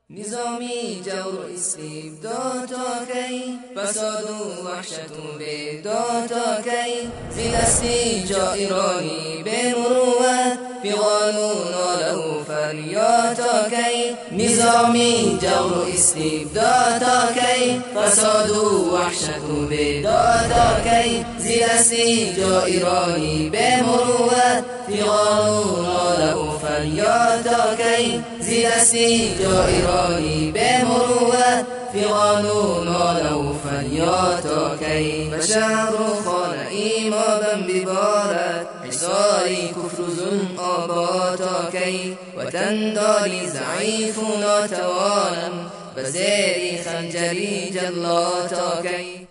نظامی جور و استبداد تا کی، فساد و وحشت و بیداد تا کی، ز دست جائرانی به مروت، فغان و ناله و فریاد تا کی، نظامی جور و استبداد تا کی، فساد و وحشت و بیداد تا کی، ز دست جائرانی به مروت، فغان و ناله و فریاد تا کی، ز دست جائرانی به مروت، فغان و ناله و فریاد تا کی. به شهر و خانه ای ما بم ببارد، حصاری کفر و ظلم آباد تا کی، وطن داری ضعیف و ناتوانم، به زیر خنجری جلاد تا کی.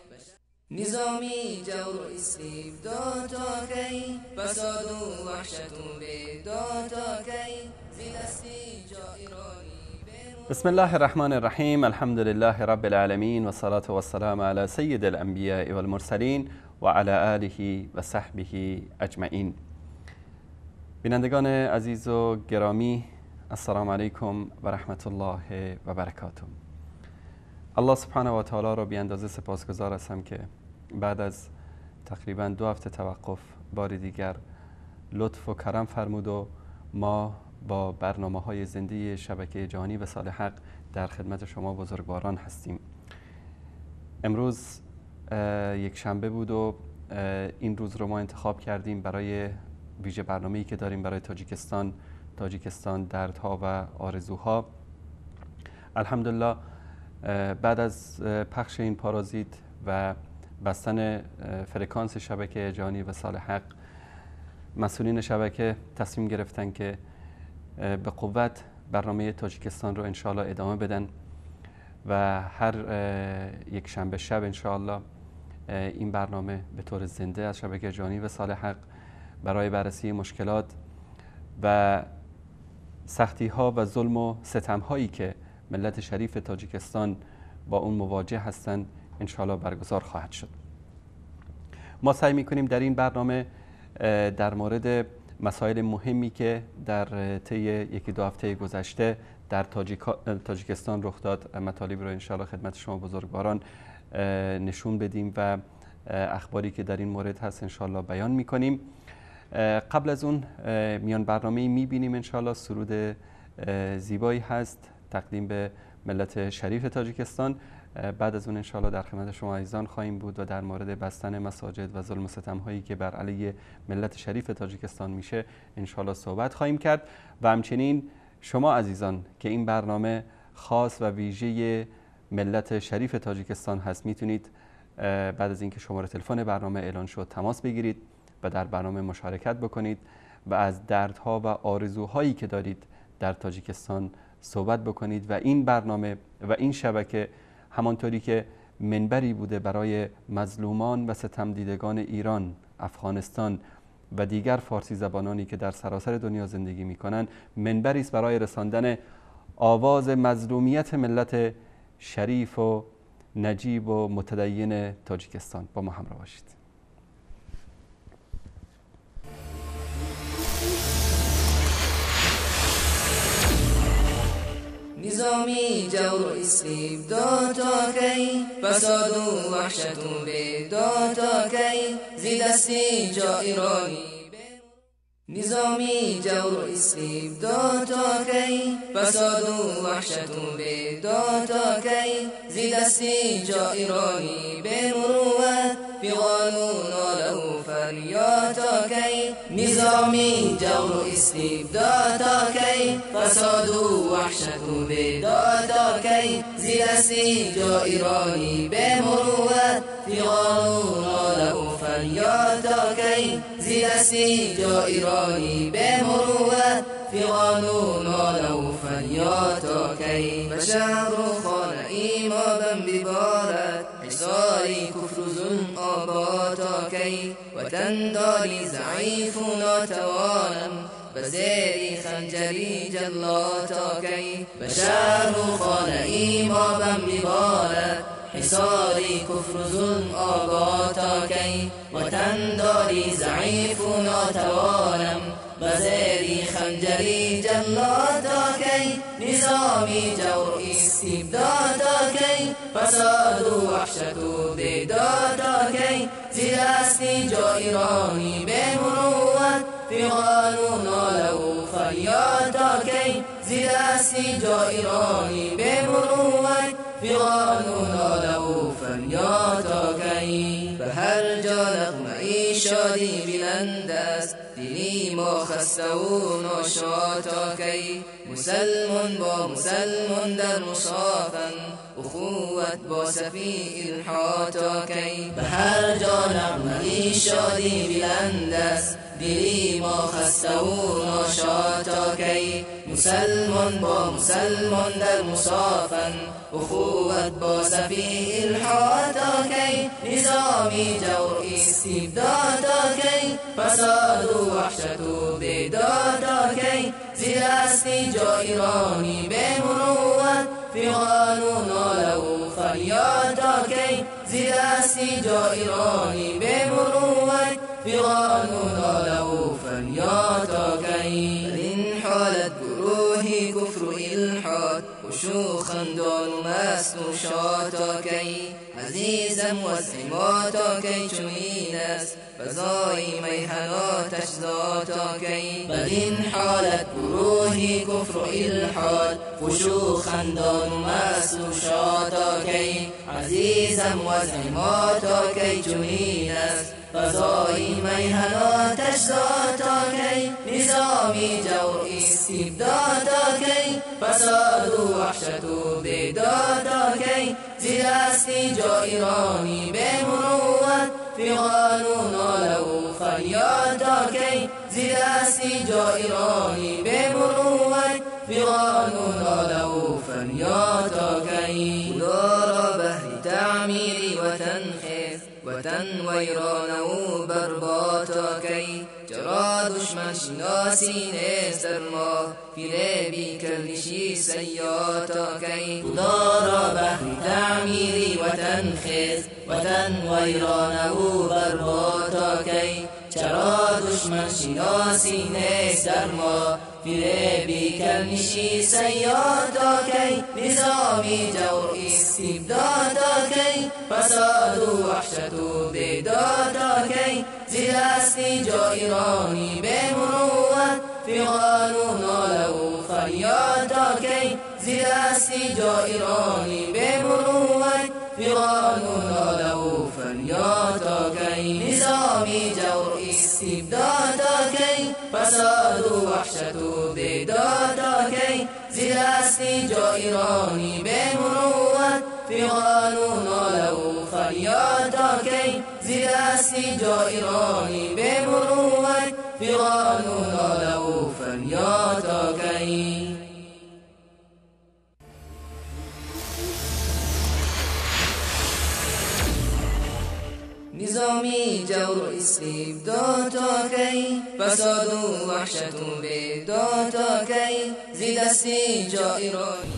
نظامی جور و استبداد تا کی، فساد و وحشت و بیداد تا کی، ز دست جائرانی. بسم الله الرحمن الرحیم، الحمد لله رب العالمین و الصلاة والسلام علی سید الانبیاء والمرسلین و علی آله و صحبه اجمعین. بینندگان عزیز و گرامی، السلام علیکم و رحمت الله و برکاته. الله سبحانه و تعالی را بی اندازه سپاسگزار هستم که بعد از تقریبا 2 هفته توقف بار دیگر لطف و کرم فرمود و ما با برنامه‌های زنده شبکه جهانی وصال حق در خدمت شما بزرگواران هستیم. امروز یک شنبه بود و این روز رو ما انتخاب کردیم برای ویژه برنامه‌ای که داریم برای تاجیکستان، تاجیکستان دردها و آرزوها. الحمدلله بعد از پخش این پارازیت و بستن فرکانس شبکه جهانی وصال حق، مسئولین شبکه تصمیم گرفتن که به قوت برنامه تاجیکستان رو انشاءالله ادامه بدن و هر یک شنبه شب انشاءالله این برنامه به طور زنده از شبکه جهانی وصال حق برای بررسی مشکلات و سختی ها و ظلم و ستم هایی که ملت شریف تاجیکستان با اون مواجه هستند انشاءالله برگزار خواهد شد. ما سعی میکنیم در این برنامه در مورد مسائل مهمی که در طی 1-2 هفته گذشته در تاجیکستان رخ داد مطالب رو انشاءالله خدمت شما بزرگواران نشون بدیم و اخباری که در این مورد هست انشاءالله بیان میکنیم. قبل از اون میان برنامه میبینیم انشاءالله سرود زیبایی هست تقدیم به ملت شریف تاجیکستان. بعد از اون انشاءالله در خدمت شما عزیزان خواهیم بود و در مورد بستن مساجد و ظلم و ستم هایی که بر علیه ملت شریف تاجیکستان میشه انشاءالله صحبت خواهیم کرد. و همچنین شما عزیزان که این برنامه خاص و ویژه ملت شریف تاجیکستان هست میتونید بعد از اینکه شماره تلفن برنامه اعلان شد تماس بگیرید و در برنامه مشارکت بکنید و از دردها و آرزوهایی که دارید در تاجیکستان صحبت بکنید. و این برنامه و این شبکه همانطوری که منبری بوده برای مظلومان و ستمدیدگان ایران، افغانستان و دیگر فارسی زبانانی که در سراسر دنیا زندگی می‌کنند، منبری است برای رساندن آواز مظلومیت ملت شریف و نجیب و متدین تاجیکستان. با ما همراه باشید. نظامی جور و استبداد تا کی، فساد و وحشت و بیداد تا کی، ز دست جائرانی. نظامی جور و استبداد تا کی، فساد و وحشت و بیداد تا کی، ز دست جائرانی به مروت، فغان و ناله و فریاد تا کی، نظامی جور و استبداد تا کی، فساد و وحشت و بیداد تا کی، ز دست جائرانی به مروت، فغان و ناله و فریاد تا کی، ز دست جائرانی به مروت، فغان و ناله و فریاد تا کی. به شهر و خانه ای ما بم ببارد، حصاری کفر و ظلم آباد تا کی، وطن داری ضعیف و ناتوانم، به زیر خنجری جلاد تا کی. به شهر و خانه ای ما بم ببارد، حصاری کفر و ظلم آباد تا کی، وطن داری ضعیف و ناتوانم، به زیر خنجری جلاد تا کی. نظامی جور و استبداد تا کی؟ فساد و وحشت و بیداد تا کی؟ ز دست جایرانی به مروت، فغان و ناله و فریاد تا کی؟ ز دست جایرانی به مروت، فغان و ناله و فریاد تا کی؟ به هر جا نغمه شادی بلند است، دلی ما خسته و ناشاد تا کی؟ مسلمان با مسلمان در مصافن، اخوت با سفی الحاد تا کی؟ به هر جا نغمه شادی بلند است، دلی ما خسته و ناشاد تا کی؟ مسلمان با مسلمان در مصافن، اخوت با سفی الحاد تا کی؟ نظامی جور استبداد تا کی؟ فساد و وحشت و بیداد تا کی؟ ز دست جایرانی به مروت، فغان و ناله و فریاد تا کی؟ ز دست جایرانی به مروت، فغان و ناله و فریاد تا کی؟ بر این حالت گروهی کفر و الحاد، خوش و خندان و مست و شاد تا کی؟ عزیزم وضع ما تا کی چنین است، فضای میهن آتش زا تا کی؟ بر این حالت گروهی کفر و الحاد، خوش و خندان و مست و شاد تا کی؟ عزیزم وضع ما تا کی چنین است، فضای میهن آتش زا تا کی؟ نظامی جور استبداد تا کی؟ فساد و وحشت و بیداد تا کی؟ ز دست جایرانی به مروت، فغان و ناله و فریاد تا کی؟ ز دست جایرانی به مروت، فغان و ناله و فریاد تا کی؟ خدا را بهر تعمیر وطن خیز، وطن ویرانه و برباد تا کی؟ چرا دشمن شناسی نیست در ما، فریبی کردشی صیاد تا کی؟ خدا را بهر تعمیر وطن خیز، وطن ویرانه و برباد تا کی؟ چرا دشمن شناسی نیست در ما، فریبی کردشی صیاد تا کی؟ نظامی جور استبداد تا کی؟ فساد و وحشت و بیداد تا کی؟ ز دست جایرانی به مروت، فغان و ناله و فریاد تا کی؟ ز دست جایرانی به مروت، فغان و ناله و فریاد تا کی؟ نظامی جور استبداد تا کی؟ فساد و وحشت و بیداد تا کی؟ ز دست جایرانی به مروت، فغان و ناله و فریاد تا کی؟ ز دست جایرانی به مروت، فغان و ناله و فریاد تا کی؟ نظامی جور و استبداد تا کی؟ فساد و وحشت و بیداد تا کی؟ ز دست جایرانی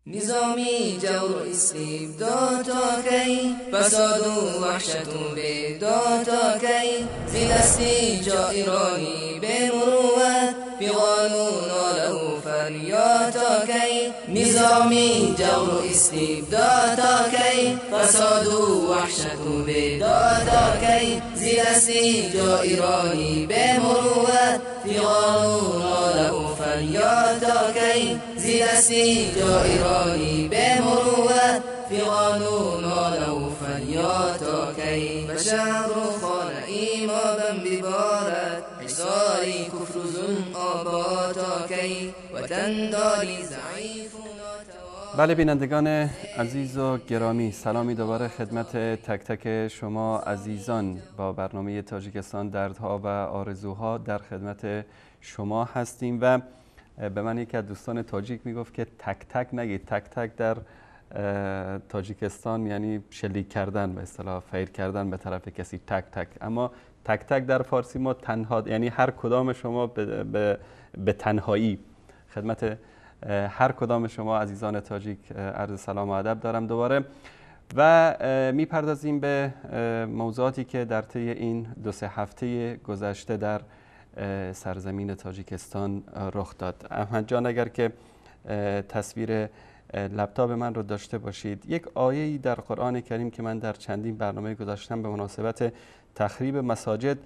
نظامی جور و استبداد تا کی؟ فساد و وحشت و بیداد تا کی؟ ز دست جایرانی به مروت، فغان و ناله و فریاد تا کی؟ نظامی جور و استبداد تا کی؟ فساد و وحشت و بیداد تا کی؟ ز دست جایرانی به مروت، فغان و ناله و فریاد تا کی؟ ز دست جایرانی به مروت، فغان و ناله و فریاد تا کی؟ به شهر و خانه ای ما بم ببارد، حصاری کفر و ظلم آباد تا کی؟ وطن داری ضعیف و ناتوان. بله بینندگان عزیز و گرامی، سلامی دوباره خدمت تک تک شما عزیزان. با برنامه تاجیکستان دردها و آرزوها در خدمت شما هستیم و به من یکی از دوستان تاجیک میگفت که تک تک نگید، تک تک در تاجیکستان یعنی شلیک کردن، به اصطلاح فیر کردن به طرف کسی، تک تک. اما تک تک در فارسی ما تنها، یعنی هر کدام شما به تنهایی. خدمت هر کدام شما عزیزان تاجیک عرض سلام و ادب دارم دوباره و میپردازیم به موضوعاتی که در طی این دو سه هفته گذشته در سرزمین تاجیکستان رخ داد. احمد جان اگر که تصویر لپتاپ من رو داشته باشید، یک آیه‌ای در قرآن کریم که من در چندین برنامه گذاشتم به مناسبت تخریب مساجد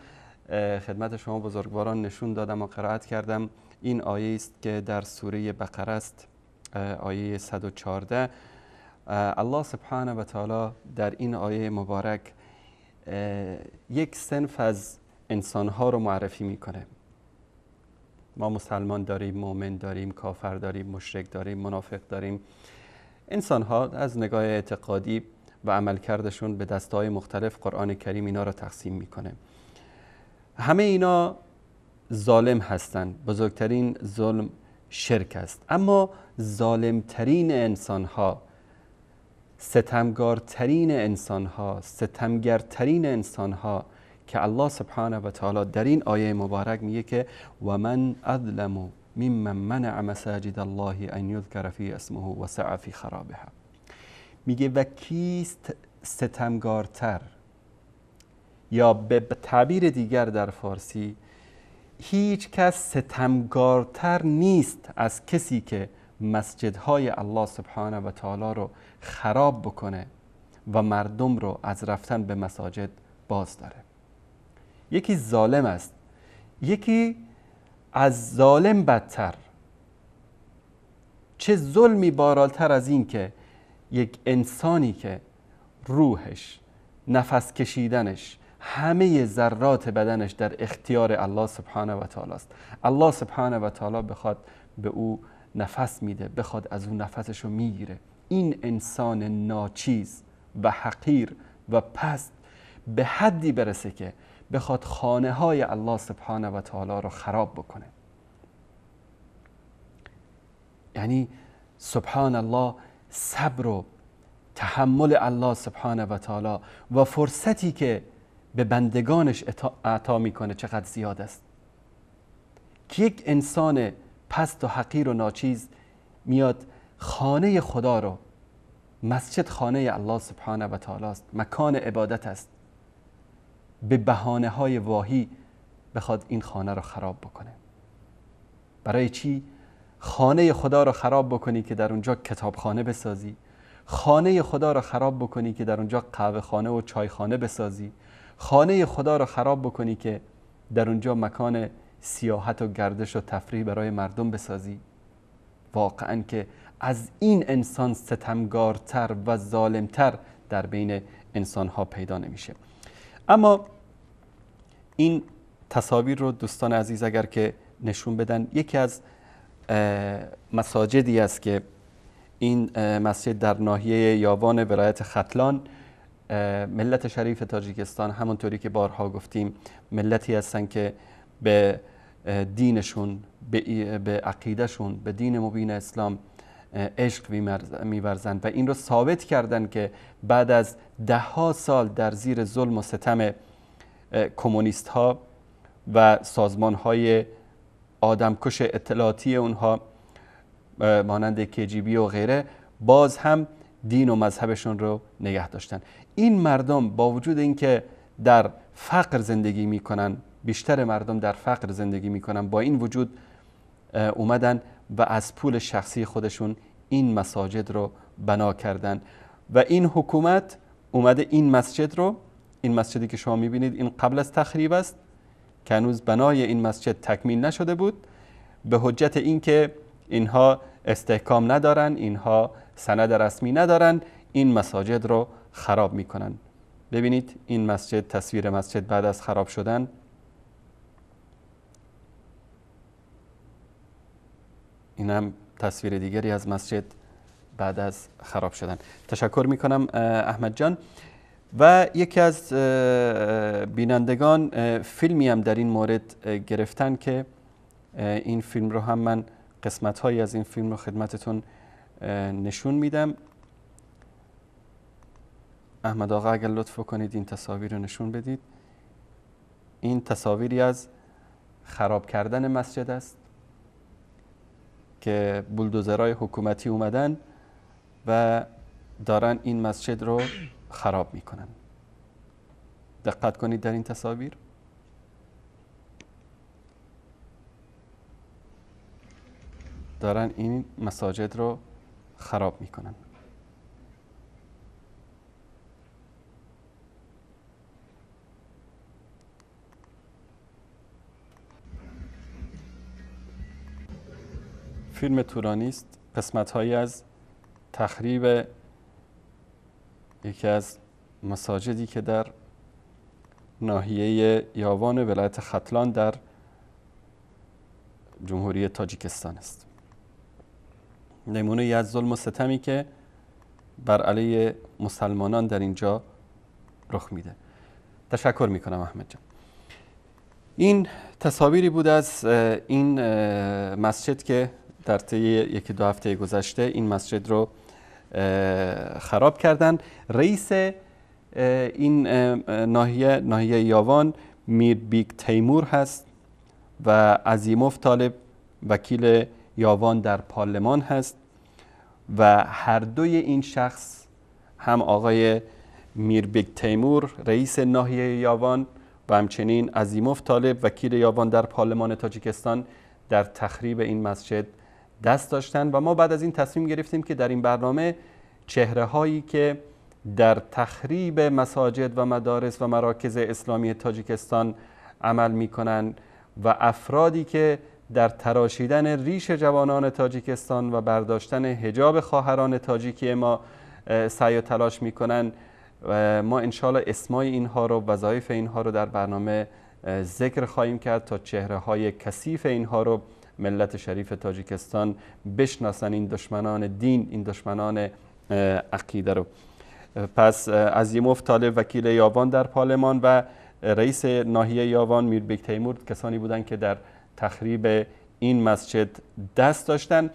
خدمت شما بزرگواران نشون دادم و قرائت کردم. این آیه است که در سوره بقره است، آیه 114. الله سبحانه و تعالی در این آیه مبارک یک صنف از انسانها رو معرفی میکنه. ما مسلمان داریم، مؤمن داریم، کافر داریم، مشرک داریم، منافق داریم. انسانها از نگاه اعتقادی و عملکردشون به دسته‌های مختلف قرآن کریم اینا رو تقسیم میکنه. همه اینا ظالم هستند. بزرگترین ظلم شرک است. اما ظالمترین انسانها، ستمگارترین انسانها، ستمگرترین انسانها که الله سبحانه و تعالی در این آیه مبارک میگه که و من اظلم ممن منع مساجد الله ان یذکر فی اسمه و سعی فی خرابها. میگه و کیست ستمگارتر، یا به تعبیر دیگر در فارسی هیچ کس ستمگارتر نیست از کسی که مسجدهای الله سبحانه و تعالی رو خراب بکنه و مردم رو از رفتن به مساجد باز داره. یکی ظالم است، یکی از ظالم بدتر. چه ظلمی بارالتر از این که یک انسانی که روحش، نفس کشیدنش، همه ذرات بدنش در اختیار الله سبحانه و تعالی است. الله سبحانه و تعالی بخواد به او نفس میده، بخواد از او نفسشو میگیره. این انسان ناچیز و حقیر و پست به حدی برسه که بخواد خانه های الله سبحانه و تعالی رو خراب بکنه. یعنی سبحان الله، صبر و تحمل الله سبحانه و تعالی و فرصتی که به بندگانش عطا میکنه چقدر زیاد است که یک انسان پست و حقیر و ناچیز میاد خانه خدا رو، مسجد خانه الله سبحانه و تعالی است، مکان عبادت است، به بهانه های واهی بخواد این خانه رو خراب بکنه. برای چی خانه خدا رو خراب بکنی که در اونجا کتابخانه بسازی؟ خانه خدا رو خراب بکنی که در اونجا قهوه خانه و چایخانه بسازی؟ خانه خدا رو خراب بکنی که در اونجا مکان سیاحت و گردش و تفریح برای مردم بسازی؟ واقعا که از این انسان ستمگارتر و ظالمتر در بین انسانها پیدا نمیشه. اما این تصاویر رو دوستان عزیز اگر که نشون بدن، یکی از مساجدی است که این مسجد در ناحیه یاوان ولایت ختلان، ملت شریف تاجیکستان همونطوری که بارها گفتیم ملتی هستن که به دینشون، به عقیدهشون، به دین مبین اسلام عشق می‌ورزند و این رو ثابت کردن که بعد از ده ها سال در زیر ظلم و ستم کمونیست ها و سازمان های آدمکش اطلاعاتی اونها مانند KGB و غیره، باز هم دین و مذهبشون رو نگه داشتن. این مردم با وجود اینکه در فقر زندگی میکنن، بیشتر مردم در فقر زندگی میکنن، با این وجود اومدن و از پول شخصی خودشون این مساجد رو بنا کردن و این حکومت اومده این مسجد رو، این مسجدی که شما میبینید این قبل از تخریب است که هنوز بنای این مسجد تکمیل نشده بود، به حجت اینکه اینها استحکام ندارن، اینها سند رسمی ندارن، این مساجد رو خراب میکنن. ببینید این مسجد، تصویر مسجد بعد از خراب شدن. این هم تصویر دیگری از مسجد بعد از خراب شدن. تشکر میکنم احمد جان. و یکی از بینندگان فیلمی هم در این مورد گرفتن که این فیلم رو هم من قسمت هایی از این فیلم رو خدمتتون نشون میدم. احمد آقا اگر لطف کنید این تصاویر رو نشون بدید. این تصاویری از خراب کردن مسجد است که بولدوزرهای حکومتی اومدن و دارن این مسجد رو خراب میکنن. دقت کنید در این تصاویر. دارن این مساجد رو خراب میکنن. فیلم طولانی است، قسمت‌هایی از تخریب یکی از مساجدی که در ناحیه یاوان ولایت ختلان در جمهوری تاجیکستان است. نمونه ای از ظلم و ستمی که بر علیه مسلمانان در اینجا رخ میده. تشکر میکنم احمد جان. این تصاویری بود از این مسجد که در طی یکی دو هفته گذشته این مسجد رو خراب کردن. رئیس این ناحیه یاوان میربیک تیمور هست و عظیموف طالب وکیل یاوان در پارلمان هست و هر دوی این شخص، هم آقای میربیک تیمور رئیس ناحیه یاوان و همچنین عظیموف طالب وکیل یاوان در پارلمان تاجیکستان، در تخریب این مسجد دست داشتند. و ما بعد از این تصمیم گرفتیم که در این برنامه چهره هایی که در تخریب مساجد و مدارس و مراکز اسلامی تاجیکستان عمل میکنند و افرادی که در تراشیدن ریش جوانان تاجیکستان و برداشتن حجاب خواهران تاجیکی ما سعی و تلاش میکنن، ما انشالله اسمای اینها رو، وظایف اینها رو در برنامه ذکر خواهیم کرد تا چهره های کثیف اینها رو ملت شریف تاجیکستان بشناسن، این دشمنان دین، این دشمنان عقیده رو. پس عظیموف طالب وکیل یاوان در پارلمان و رئیس ناحیه یاوان میربیک تیمور کسانی بودند که در تخریب این مسجد دست داشتن.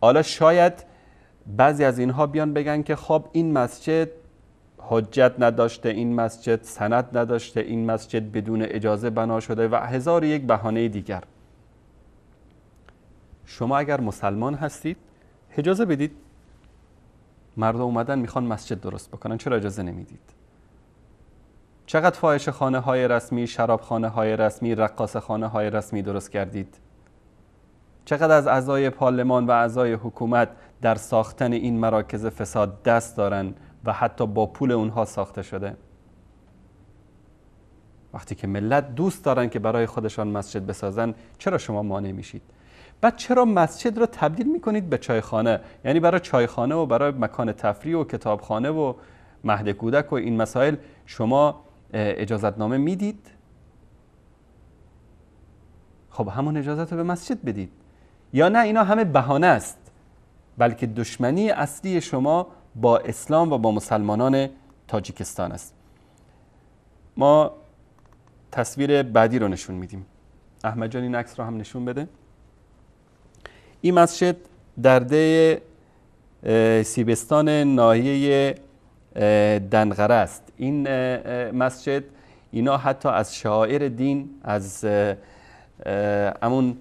حالا شاید بعضی از اینها بیان بگن که خب این مسجد حجت نداشته، این مسجد سند نداشته، این مسجد بدون اجازه بنا شده و هزار یک بهانه دیگر. شما اگر مسلمان هستید اجازه بدید مردم اومدن میخوان مسجد درست بکنن، چرا اجازه نمیدید؟ چقدر فاحشه خانه های رسمی، شراب خانه های رسمی، رقاص خانه های رسمی درست کردید؟ چقدر از اعضای پارلمان و اعضای حکومت در ساختن این مراکز فساد دست دارن و حتی با پول اونها ساخته شده؟ وقتی که ملت دوست دارن که برای خودشان مسجد بسازن، چرا شما مانع میشید؟ بعد چرا مسجد رو تبدیل میکنید به چایخانه؟ یعنی برای چایخانه و برای مکان تفریح و کتابخانه و مهد کودک و این مسائل شما اجازتنامه میدید؟ خب همون اجازت رو به مسجد بدید. یا نه اینا همه بهانه است، بلکه دشمنی اصلی شما با اسلام و با مسلمانان تاجیکستان است. ما تصویر بعدی رو نشون میدیم. احمد جان این عکس رو هم نشون بده. این مسجد در ده سیبستان ناحیه دنغره است. این مسجد، اینا حتی از شعائر دین، از همون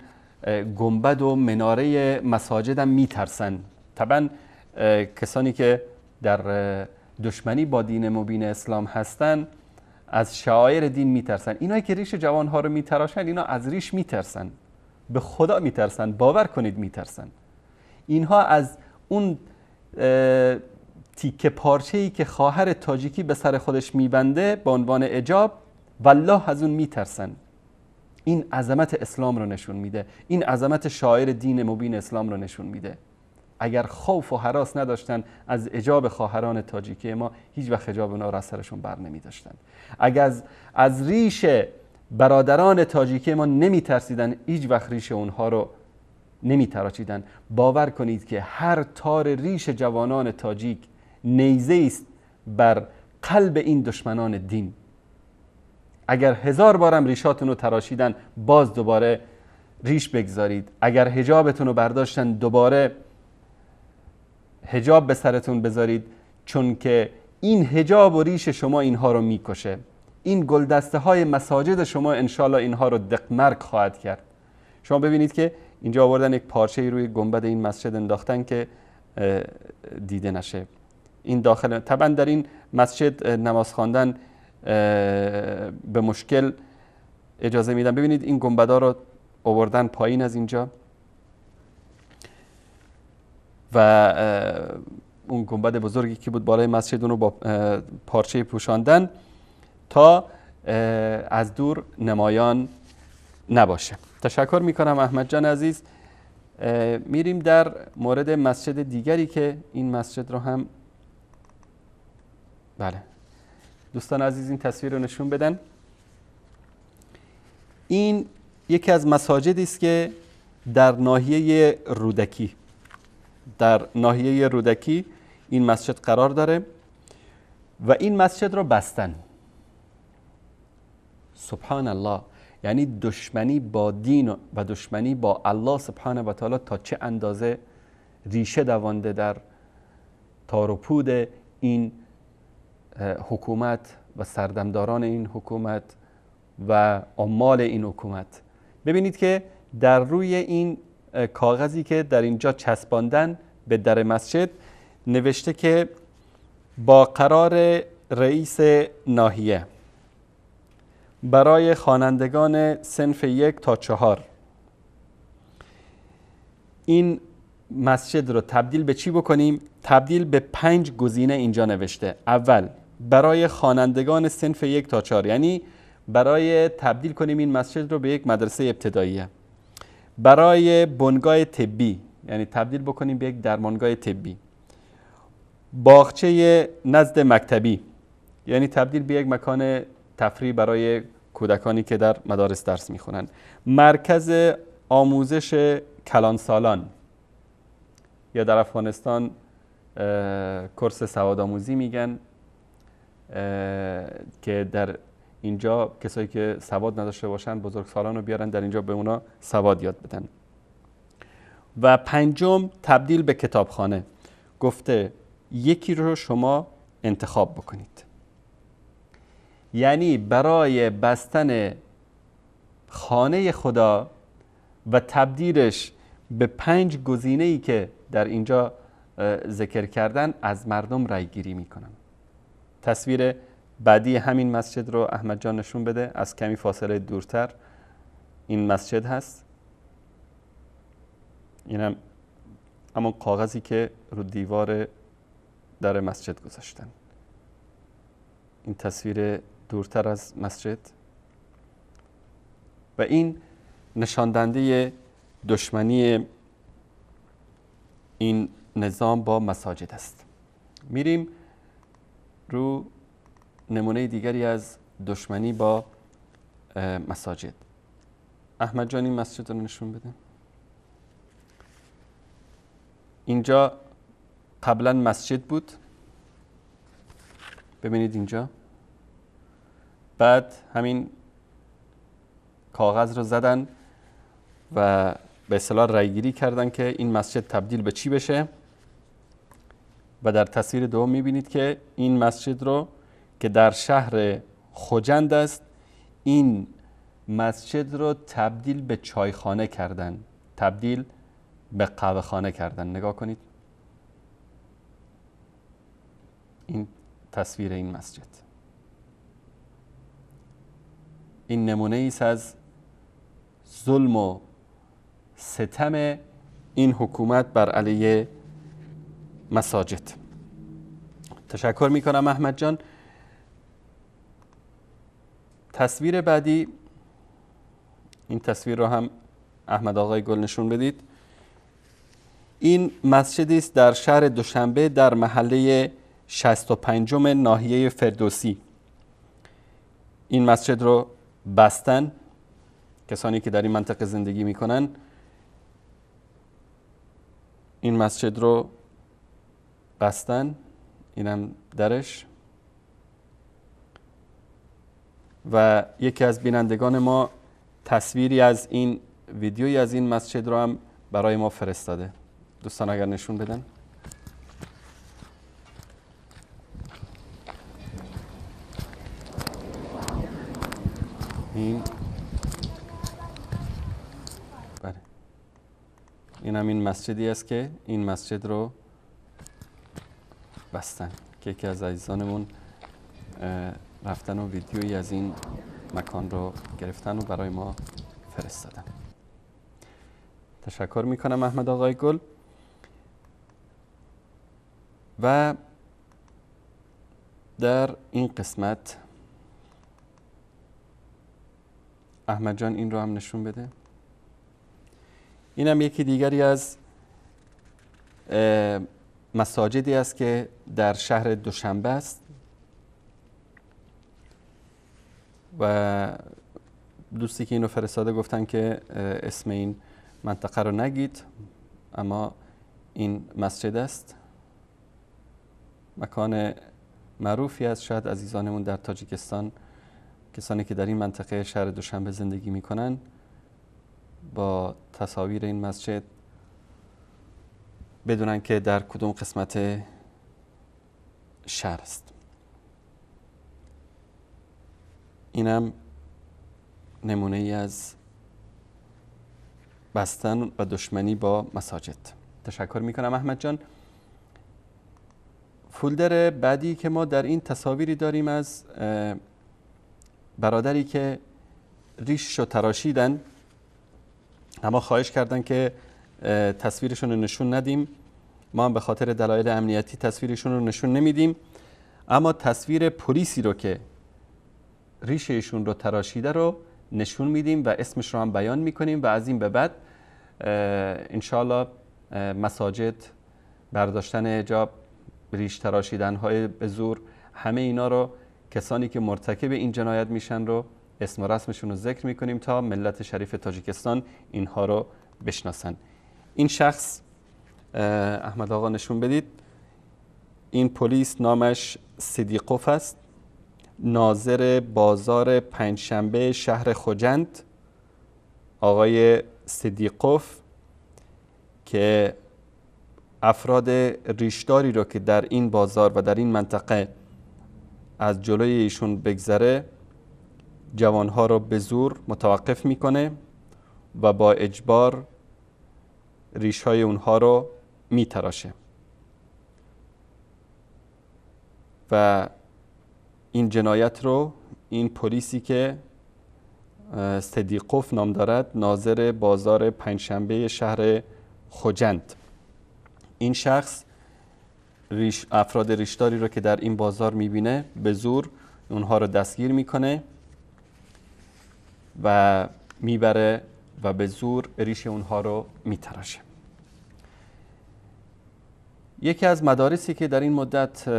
گنبد و مناره مساجد هم میترسن. طبعا کسانی که در دشمنی با دین مبین اسلام هستن از شعائر دین میترسن. اینایی که ریش جوانها رو میتراشن، اینا از ریش میترسن، به خدا میترسن، باور کنید میترسن. اینها از اون تیکه پارچه‌ای که خواهر تاجیکی به سر خودش میبنده به عنوان اجاب، والله از اون میترسن. این عظمت اسلام رو نشون میده، این عظمت شاعر دین مبین اسلام رو نشون میده. اگر خوف و هراس نداشتن از اجاب خواهران تاجیکی ما، هیچ وقت حجاب اونا رو از سرشون بر نمیداشتن. اگر از ریش برادران تاجیکی ما نمیترسیدن، هیچ وقت ریش اونها رو نمیتراشیدن. باور کنید که هر تار ریش جوانان تاجیک نیزه است بر قلب این دشمنان دین. اگر هزار بارم ریشاتون رو تراشیدن، باز دوباره ریش بگذارید. اگر حجابتون رو برداشتن، دوباره حجاب به سرتون بذارید، چون که این حجاب و ریش شما اینها رو میکشه. این گلدسته های مساجد شما انشالله اینها رو دقمرگ خواهد کرد. شما ببینید که اینجا آوردن یک پارچه روی گنبد این مسجد انداختن که دیده نشه. این داخل طبعا در این مسجد نماز خواندن به مشکل اجازه میدن. ببینید این گنبدها رو آوردن پایین از اینجا و اون گنبد بزرگی که بود بالای مسجد اون رو با پارچه پوشاندن تا از دور نمایان نباشه. تشکر میکنم احمد جان عزیز. میریم در مورد مسجد دیگری که این مسجد رو هم بله دوستان عزیز این تصویر رو نشون بدن. این یکی از مساجدی است که در ناحیه رودکی، در ناحیه رودکی این مسجد قرار داره و این مسجد رو بستن. سبحان الله، یعنی دشمنی با دین و دشمنی با الله سبحانه و تعالی تا چه اندازه ریشه دوانده در تار و پود این حکومت و سردمداران این حکومت و عمال این حکومت. ببینید که در روی این کاغذی که در اینجا چسباندن به در مسجد نوشته که با قرار رئیس ناحیه برای خوانندگان صنف 1 تا 4 این مسجد رو تبدیل به چی بکنیم؟ تبدیل به 5 گزینه اینجا نوشته. اول برای خوانندگان صنف 1 تا 4، یعنی برای تبدیل کنیم این مسجد رو به یک مدرسه ابتداییه. برای بنگاه طبی، یعنی تبدیل بکنیم به یک درمانگاه طبی. باغچه نزد مکتبی، یعنی تبدیل به یک مکان تفریح برای کودکانی که در مدارس درس میخونن. مرکز آموزش کلانسالان یا در افغانستان کورس سواد آموزی میگن که در اینجا کسایی که سواد نداشته باشن بزرگسالان رو بیارن در اینجا به اونا سواد یاد بدن. و پنجم تبدیل به کتابخانه. گفته یکی رو شما انتخاب بکنید. یعنی برای بستن خانه خدا و تبدیلش به 5 گزینه‌ای که در اینجا ذکر کردن از مردم رای گیری میکنن. تصویر بعدی همین مسجد رو احمد جان نشون بده، از کمی فاصله دورتر این مسجد هست. اینم همون کاغذی که رو دیوار در مسجد گذاشتن. این تصویر دورتر از مسجد و این نشاندنده دشمنی این نظام با مساجد است. میریم رو نمونه دیگری از دشمنی با مساجد. احمد جان این مسجد رو نشون بده. اینجا قبلا مسجد بود، ببینید اینجا. بعد همین کاغذ رو زدن و به اصطلاح رأی‌گیری کردن که این مسجد تبدیل به چی بشه. و در تصویر دوم می‌بینید که این مسجد رو که در شهر خجند است، این مسجد رو تبدیل به چایخانه کردن، تبدیل به قهوه خانه کردن. نگاه کنید این تصویر این مسجد. این نمونه ایست از ظلم و ستم این حکومت بر علیه مساجد. تشکر میکنم احمد جان. تصویر بعدی، این تصویر رو هم احمد آقای گل نشون بدید. این مسجدی است در شهر دوشنبه در محله 65 ناحیه فردوسی. این مسجد رو بستن کسانی که در این منطقه زندگی میکنن. این مسجد رو بستن، اینم درش. و یکی از بینندگان ما تصویری از این ویدیویی از این مسجد رو هم برای ما فرستاده. دوستان اگر نشون بدن. این بله، این هم این مسجدی است که این مسجد رو بستن که یکی از عزیزانمون رفتن و ویدیویی از این مکان رو گرفتن و برای ما فرستادن. تشکر میکنم احمد آقای گل. و در این قسمت احمد جان این رو هم نشون بده. اینم یکی دیگری از مساجدی است که در شهر دوشنبه است و دوستی که اینو فرستاده گفتن که اسم این منطقه رو نگید، اما این مسجد است، مکان معروفی است. شاید عزیزانمون در تاجیکستان، کسانی که در این منطقه شهر دوشنبه زندگی میکنن، با تصاویر این مسجد بدونن که در کدوم قسمت شهر است. اینم نمونه ای از بستن و دشمنی با مساجد. تشکر میکنم احمد جان. فولدر بعدی که ما در این تصاویری داریم از برادری که ریشش رو تراشیدن، اما خواهش کردن که تصویرشون رو نشون ندیم. ما هم به خاطر دلایل امنیتی تصویرشون رو نشون نمیدیم، اما تصویر پلیسی رو که ریش ایشون رو تراشیده رو نشون میدیم و اسمش رو هم بیان میکنیم و از این به بعد انشالله مساجد، برداشتن حجاب، ریش تراشیدن های به زور، همه اینا رو کسانی که مرتکب این جنایت میشن رو اسم و رسمشون رو ذکر میکنیم تا ملت شریف تاجیکستان اینها رو بشناسن. این شخص احمد آقا نشون بدید، این پلیس نامش صدیقوف است، ناظر بازار پنجشنبه شهر خجند. آقای صدیقوف که افراد ریشداری رو که در این بازار و در این منطقه از جلوی ایشون بگذره، جوانها رو به زور متوقف میکنه و با اجبار ریشهای اونها رو میتراشه و این جنایت رو این پلیسی که صدیقوف نام دارد، ناظر بازار پنجشنبه شهر خجند، این شخص افراد ریشداری رو که در این بازار میبینه به زور اونها رو دستگیر میکنه و میبره و به زور ریش اونها رو میتراشه. یکی از مدارسی که در این مدت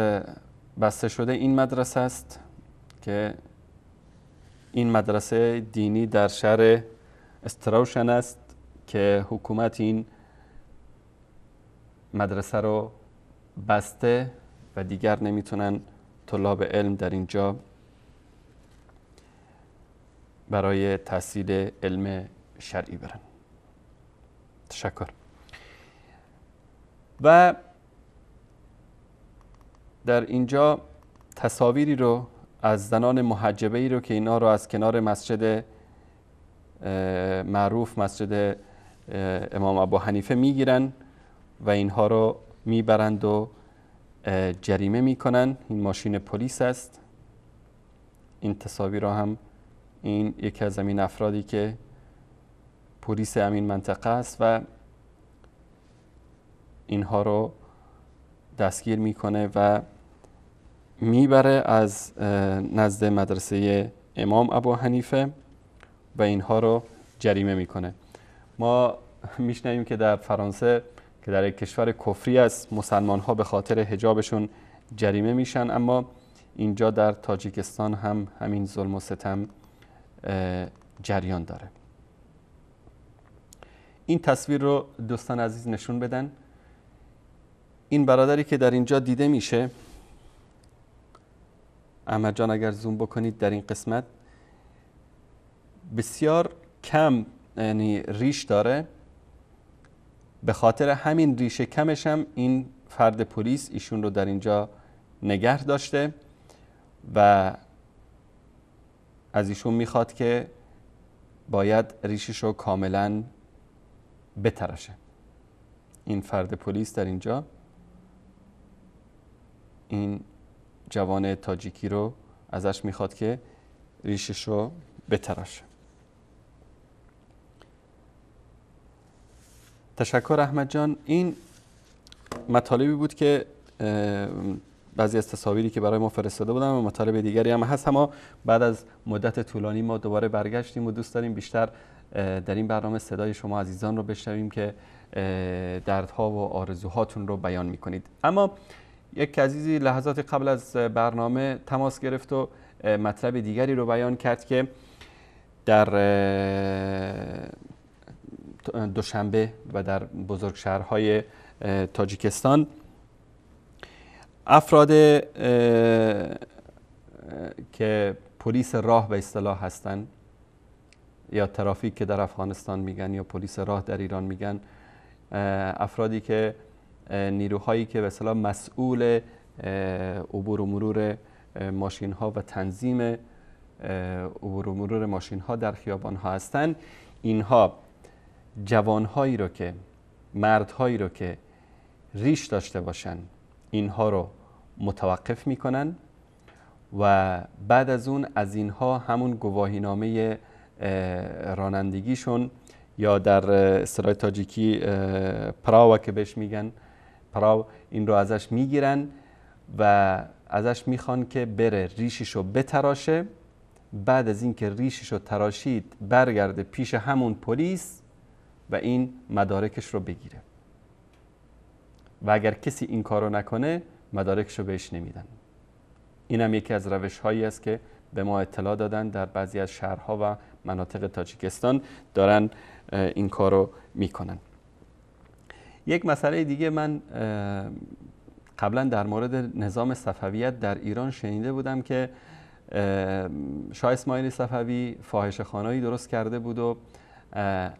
بسته شده این مدرسه است که این مدرسه دینی در شهر استراوشن است که حکومت این مدرسه رو بسته و دیگر نمیتونن طلاب علم در اینجا برای تحصیل علم شرعی برن. تشکر. و در اینجا تصاویری رو از زنان محجبه ای رو که اینا رو از کنار مسجد معروف، مسجد امام ابو حنیفه میگیرن و اینها رو میبرند و جریمه میکنن. این ماشین پلیس است. این تصاویر رو هم این یکی از همین افرادی که پلیس همین منطقه است و اینها رو دستگیر میکنه و میبره از نزد مدرسه امام ابو حنیفه و اینها رو جریمه میکنه. ما میشنویم که در فرانسه که در یک کشور کفری است، مسلمان ها به خاطر حجابشون جریمه میشن، اما اینجا در تاجیکستان هم همین ظلم و ستم جریان داره. این تصویر رو دوستان عزیز نشون بدن. این برادری که در اینجا دیده میشه، احمد جان اگر زوم بکنید در این قسمت، بسیار کم یعنی ریش داره. به خاطر همین ریش کمش هم این فرد پلیس ایشون رو در اینجا نگه داشته و از ایشون میخواد که باید ریشش رو کاملا بتراشه. این فرد پلیس در اینجا این جوان تاجیکی رو ازش میخواد که ریشش رو بتراشه. تشکر احمد جان. این مطالبی بود که بعضی از تصاویری که برای ما فرستاده بودن و مطالب دیگری هم هست، اما بعد از مدت طولانی ما دوباره برگشتیم و دوست داریم بیشتر در این برنامه صدای شما عزیزان رو بشنویم که دردها و آرزوهاتون رو بیان میکنید. اما یک عزیزی لحظات قبل از برنامه تماس گرفت و مطلب دیگری رو بیان کرد که در دوشنبه و در بزرگ شهرهای تاجیکستان افراد که پلیس راه به اصطلاح هستند یا ترافیک که در افغانستان میگن یا پلیس راه در ایران میگن، افرادی که نیروهایی که به اصطلاح مسئول عبور و مرور ماشین ها و تنظیم عبور و مرور ماشین ها در خیابان ها هستند، اینها جوانهایی رو که مردهایی رو که ریش داشته باشن اینها رو متوقف میکنن و بعد از اون از اینها همون گواهینامه رانندگیشون یا در اصطلاح تاجیکی پراو که بهش میگن پراو، این رو ازش میگیرن و ازش میخوان که بره ریششو بتراشه. بعد از اینکه ریششو تراشید برگرده پیش همون پلیس و این مدارکش رو بگیره و اگر کسی این کارو نکنه مدارکش رو بهش نمیدن. اینم یکی از روش هایی است که به ما اطلاع دادن در بعضی از شهرها و مناطق تاجیکستان دارن این کارو میکنن. یک مسئله دیگه من قبلا در مورد نظام صفویت در ایران شنیده بودم که شاه اسماعیل صفوی فاحشه خانه‌ای درست کرده بود و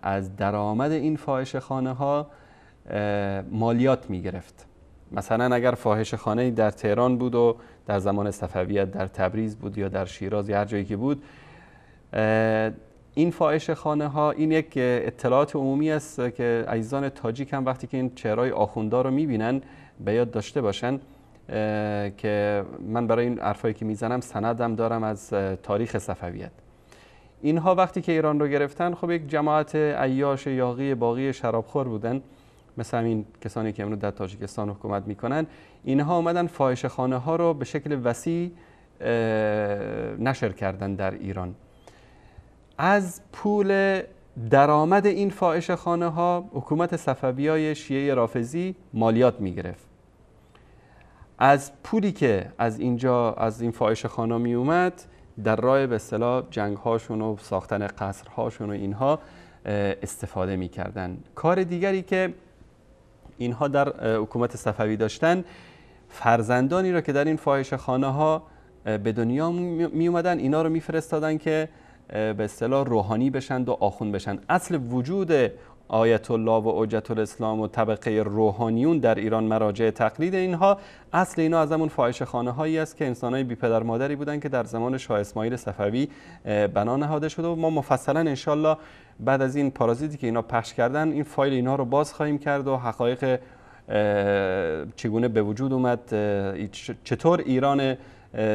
از درآمد این فاحشه خانه ها مالیات میگرفت. مثلا اگر فاحشه خانه‌ای در تهران بود و در زمان صفویت در تبریز بود یا در شیراز یا هر جایی که بود، این فاحشه خانه ها، این یک اطلاعات عمومی است که عزیزان تاجیک هم وقتی که این چهرهای آخوندا رو میبینن به یاد داشته باشن که من برای این حرفایی که میزنم سندم دارم از تاریخ صفویت. اینها وقتی که ایران رو گرفتن، خب یک جماعت عیاش یاغی باغی شرابخور بودن، مثل همین کسانی که امروز در تاجیکستان حکومت میکنن. اینها اومدن فاحشه خانه ها رو به شکل وسیع نشر کردن در ایران. از پول درآمد این فاحشه خانه ها حکومت صفویای شیعه رافضی مالیات میگرفت. از پولی که از اینجا از این فاحشه خانه می اومد در راه به اصطلاح جنگ هاشون و ساختن قصرهاشون و اینها استفاده میکردن. کار دیگری که اینها در حکومت صفوی داشتن، فرزندانی را که در این فاحشه خانه ها به دنیا می اومدن اینا رو میفرستادن که به اصطلاح روحانی بشن و آخوند بشن. اصل وجود آیت الله و حجت الاسلام و طبقه روحانیون در ایران مراجع تقلید اینها، اصل اینا از همون فاحشه خانه هایی است که انسانای بی پدر مادری بودن که در زمان شاه اسماعیل صفوی بنا نهاده شده و ما مفصلا انشالله بعد از این پارازیتی که اینا پخش کردن این فایل اینا رو باز خواهیم کرد و حقایق چگونه به وجود اومد، چطور ایران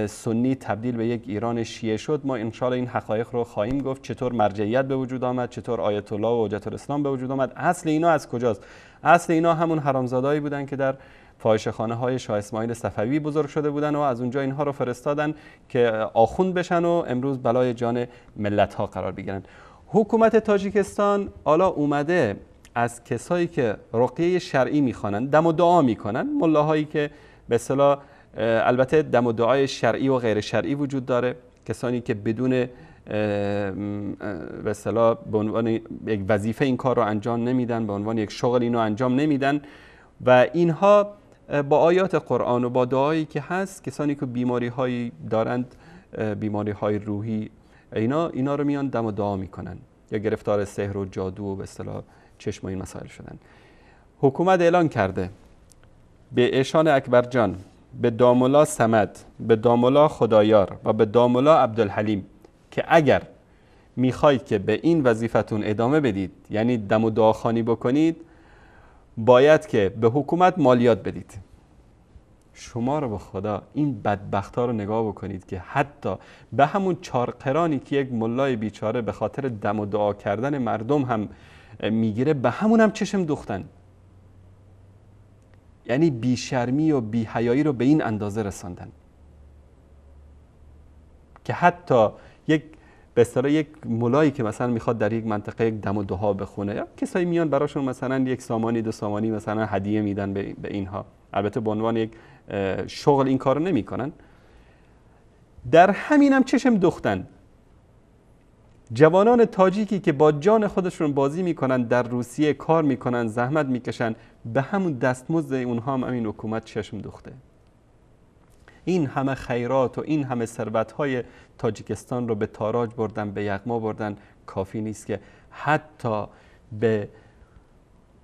سنی تبدیل به یک ایران شیعه شد، ما انشالله این حقایق رو خواهیم گفت. چطور مرجعیت به وجود آمد، چطور آیت الله و حجت الاسلام به وجود آمد، اصل اینا از کجاست؟ اصل اینا همون حرامزادهایی بودن که در فاحشه خانه های شاه اسماعیل صفوی بزرگ شده بودن و از اونجا اینها رو فرستادن که آخوند بشن و امروز بلای جان ملت ها قرار بگیرن. حکومت تاجیکستان حالا اومده از کسایی که رقیه شرعی میخوانن، دم و دعا میکنن، ملاهایی که به اصطلاح البته دم و دعای شرعی و غیر شرعی وجود داره، کسانی که بدون به اصطلاح به عنوان یک وظیفه این کار رو انجام نمیدن، به عنوان یک شغل اینو انجام نمیدن و اینها با آیات قرآن و با دعایی که هست، کسانی که بیماری هایی دارند، بیماری های روحی، اینا رو میان دم و دعا میکنن یا گرفتار سحر و جادو و به اصطلاح چشم و این مسائل شدن. حکومت اعلان کرده به ایشان اکبر جان، به داملا صمد، به داملا خدایار و به داملا عبدالحلیم که اگر میخواید که به این وظیفتون ادامه بدید، یعنی دم و دعاخوانی بکنید، باید که به حکومت مالیات بدید. شما رو به خدا این بدبخت‌ها رو نگاه بکنید که حتی به همون 4 قرانی که یک ملای بیچاره به خاطر دم و دعا کردن مردم هم میگیره، به همون هم چشم دوختن. یعنی بیشرمی و بیحیایی رو به این اندازه رساندن که حتی یک به اصطلاح یک ملایی که مثلا میخواد در یک منطقه یک دم و دعا بخونه، یا کسایی میان براشون مثلا 1 سامانی 2 سامانی مثلا هدیه میدن به اینها، البته به عنوان یک شغل این کارو نمیکنن، در همینم چشم دوختن. جوانان تاجیکی که با جان خودشون بازی میکنن، در روسیه کار میکنن، زحمت میکشن، به همون دستمزد اونها هم همین حکومت چشم دوخته. این همه خیرات و این همه ثروت‌های تاجیکستان رو به تاراج بردن، به یغما بردن، کافی نیست که حتی به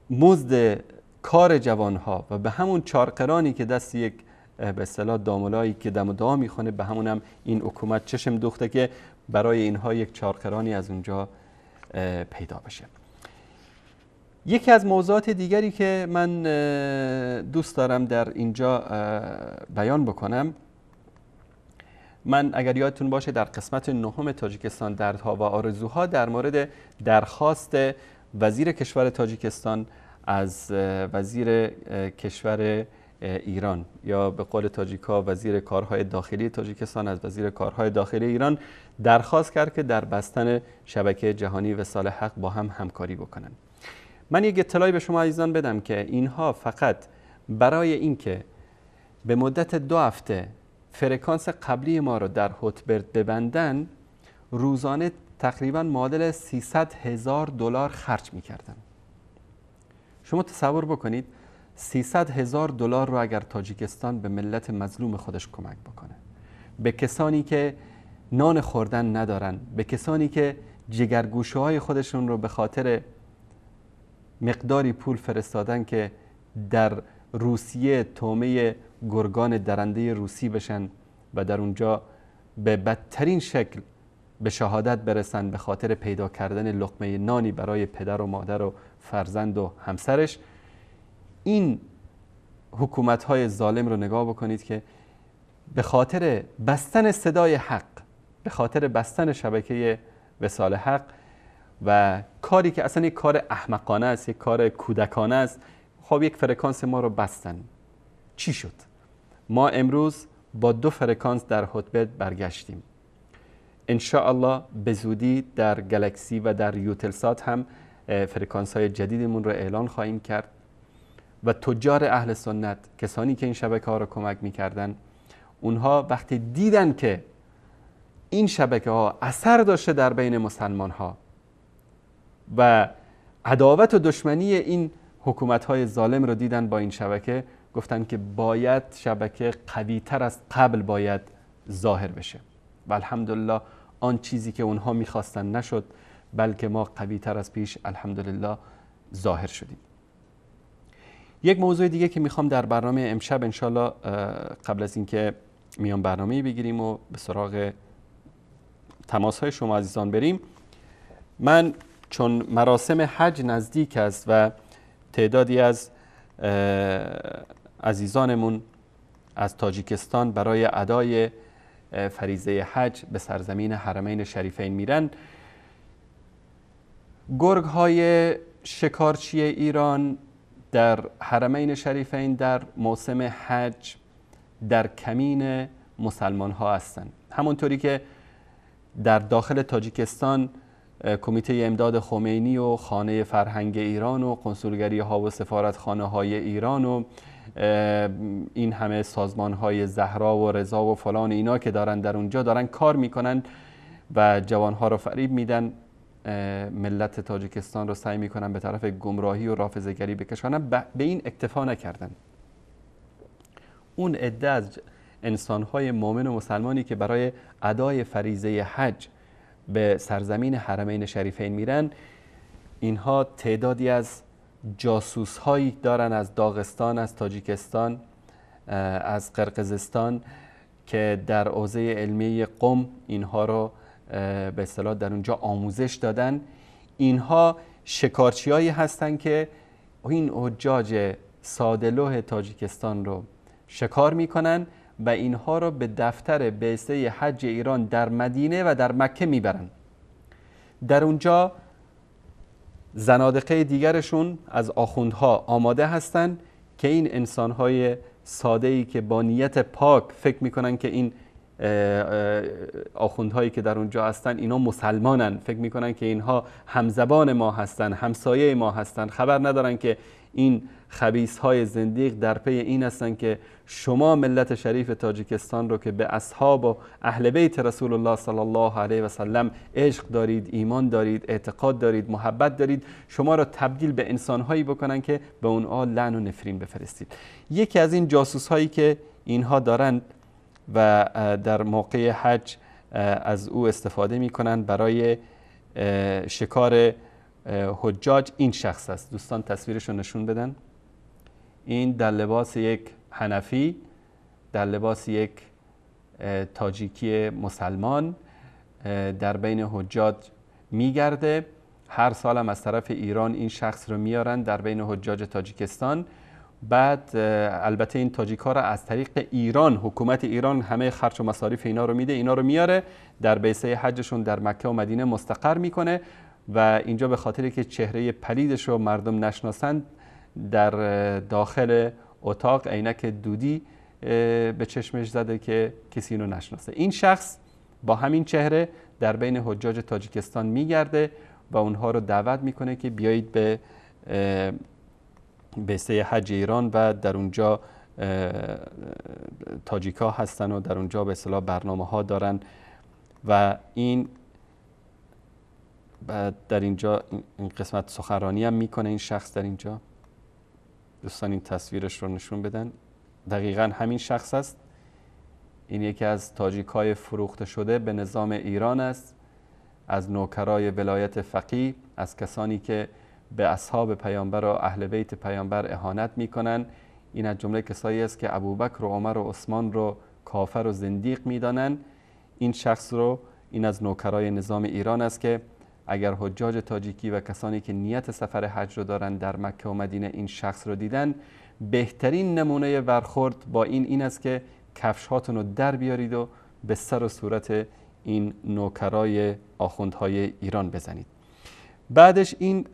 مزد کار جوانها و به همون 4 قرانی که دست یک به اصطلاح دامولایی که دم و دعا میخونه، به همونم این حکومت چشم دوخته که برای اینها یک 4 قرانی از اونجا پیدا بشه. یکی از موضوعات دیگری که من دوست دارم در اینجا بیان بکنم، من اگر یادتون باشه در قسمت 9 تاجیکستان دردها و آرزوها در مورد درخواست وزیر کشور تاجیکستان از وزیر کشور ایران، یا به قول تاجیکا وزیر کارهای داخلی تاجیکستان از وزیر کارهای داخلی ایران درخواست کرد که در بستن شبکه جهانی وصال حق با هم همکاری بکنن. من یک اطلاعی به شما عزیزان بدم که اینها فقط برای اینکه به مدت 2 هفته فرکانس قبلی ما رو در هوتبرد ببندن، روزانه تقریبا معادل 300,000 دلار خرج میکردن. شما تصور بکنید 300,000 دلار رو اگر تاجیکستان به ملت مظلوم خودش کمک بکنه، به کسانی که نان خوردن ندارن، به کسانی که جگرگوشه های خودشون رو به خاطر مقداری پول فرستادن که در روسیه تومه گرگان درنده روسی بشن و در اونجا به بدترین شکل به شهادت برسن به خاطر پیدا کردن لقمه نانی برای پدر و مادر و فرزند و همسرش، این حکومت‌های ظالم رو نگاه بکنید که به خاطر بستن صدای حق، به خاطر بستن شبکه وصال حق و کاری که اصلا یک کار احمقانه است، یک کار کودکانه است، خب یک فرکانس ما رو بستن. چی شد؟ ما امروز با 2 فرکانس در هوتبرد برگشتیم. انشاءالله به زودی در گلکسی و در یوتلسات هم فرکانس های جدیدمون رو اعلان خواهیم کرد و تجار اهل سنت، کسانی که این شبکه ها رو کمک میکردن، اونها وقتی دیدن که این شبکه ها اثر داشته در بین مسلمان ها و عداوت و دشمنی این حکومت های ظالم رو دیدن با این شبکه، گفتن که باید شبکه قوی تر از قبل باید ظاهر بشه و الحمدلله آن چیزی که اونها میخواستن نشد، بلکه ما قوی تر از پیش الحمدلله ظاهر شدیم. یک موضوع دیگه که میخوام در برنامه امشب انشالله قبل از اینکه میان برنامه‌ای بگیریم و به سراغ تماس های شما عزیزان بریم، من چون مراسم حج نزدیک است و تعدادی از عزیزانمون از تاجیکستان برای ادای فریضه حج به سرزمین حرمین شریفین میرن، گرگ های شکارچی ایران در حرمین شریفین در موسم حج در کمین مسلمان ها هستند. همونطوری که در داخل تاجیکستان کمیته امداد خمینی و خانه فرهنگ ایران و کنسولگری ها و سفارتخانه های ایران و این همه سازمان های زهرا و رضا و فلان اینا که دارن در اونجا دارن کار میکنن و جوان ها رو فریب میدن، ملت تاجیکستان رو سعی میکنن به طرف گمراهی و رافضه‌گری بکشانن، به این اکتفا نکردن. اون عده از انسانهای مؤمن و مسلمانی که برای ادای فریضه حج به سرزمین حرمین شریفین میرن، اینها تعدادی از جاسوس هایی دارن از داغستان، از تاجیکستان، از قرقیزستان که در حوزه علمی قم اینها رو به اصطلاح در اونجا آموزش دادن. اینها شکارچیایی هستند که این حجاج ساده‌لوح تاجیکستان رو شکار میکنن و اینها رو به دفتر بعثه حج ایران در مدینه و در مکه میبرن. در اونجا زنادقه دیگرشون از آخوندها آماده هستند که این انسانهای ساده‌ای که با نیت پاک فکر میکنن که این آخوندهایی که در اونجا هستن اینا مسلمانن، فکر میکنن که اینها همزبان ما هستن، همسایه ما هستن، خبر ندارن که این خبیث های زندیق در پی این هستن که شما ملت شریف تاجیکستان رو که به اصحاب و اهل بیت رسول الله صلی الله علیه و سلم عشق دارید، ایمان دارید، اعتقاد دارید، محبت دارید، شما رو تبدیل به انسانهایی بکنن که به اونها لعن و نفرین بفرستید. یکی از این جاسوس هایی که اینها دارند و در موقع حج از او استفاده میکنن برای شکار حجاج، این شخص است. دوستان تصویرش رو نشون بدن. این در لباس یک حنفی، در لباس یک تاجیکی مسلمان در بین حجاج میگرده. هر سال هم از طرف ایران این شخص رو میارن در بین حجاج تاجیکستان. بعد البته این تاجیک ها را از طریق ایران، حکومت ایران همه خرج و مصاریف اینا رو میده، اینا رو میاره در بعثه حجشون در مکه و مدینه مستقر میکنه و اینجا به خاطر که چهره پلیدش رو مردم نشناسند در داخل اتاق عینک دودی به چشمش زده که کسی اینو نشناسه. این شخص با همین چهره در بین حجاج تاجیکستان میگرده و اونها رو دعوت میکنه که بیایید به بعثه حج ایران و در اونجا تاجیکا هستن و در اونجا به اصطلاح برنامه ها دارن و این در اینجا این قسمت سخنرانی هم میکنه این شخص در اینجا. دوستان این تصویرش رو نشون بدن. دقیقا همین شخص است. این یکی از تاجیکای فروخته شده به نظام ایران است، از نوکرای ولایت فقیه، از کسانی که به اصحاب پیامبر و اهل بیت پیامبر اهانت میکنن. این از جمله کسایی است که ابوبکر و عمر و عثمان رو کافر و زندیق میدانن. این شخص رو، این از نوکرای نظام ایران است که اگر حجاج تاجیکی و کسانی که نیت سفر حج رو دارن در مکه و مدینه این شخص رو دیدن، بهترین نمونه برخورد با این است که کفش هاتون رو در بیارید و به سر و صورت این نوکرای آخوندهای ایران بزنید. بعدش این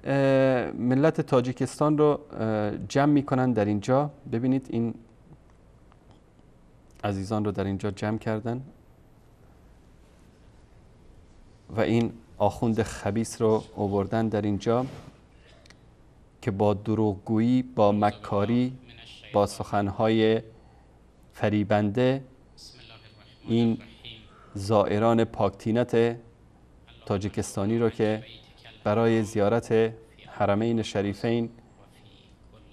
ملت تاجیکستان رو جمع میکنن در اینجا. ببینید این عزیزان رو در اینجا جمع کردن و این آخوند خبیث رو آوردن در اینجا که با دروغگویی، با مکاری، با سخنهای فریبنده این زائران پاکتینت تاجیکستانی رو که برای زیارت حرمین شریفین،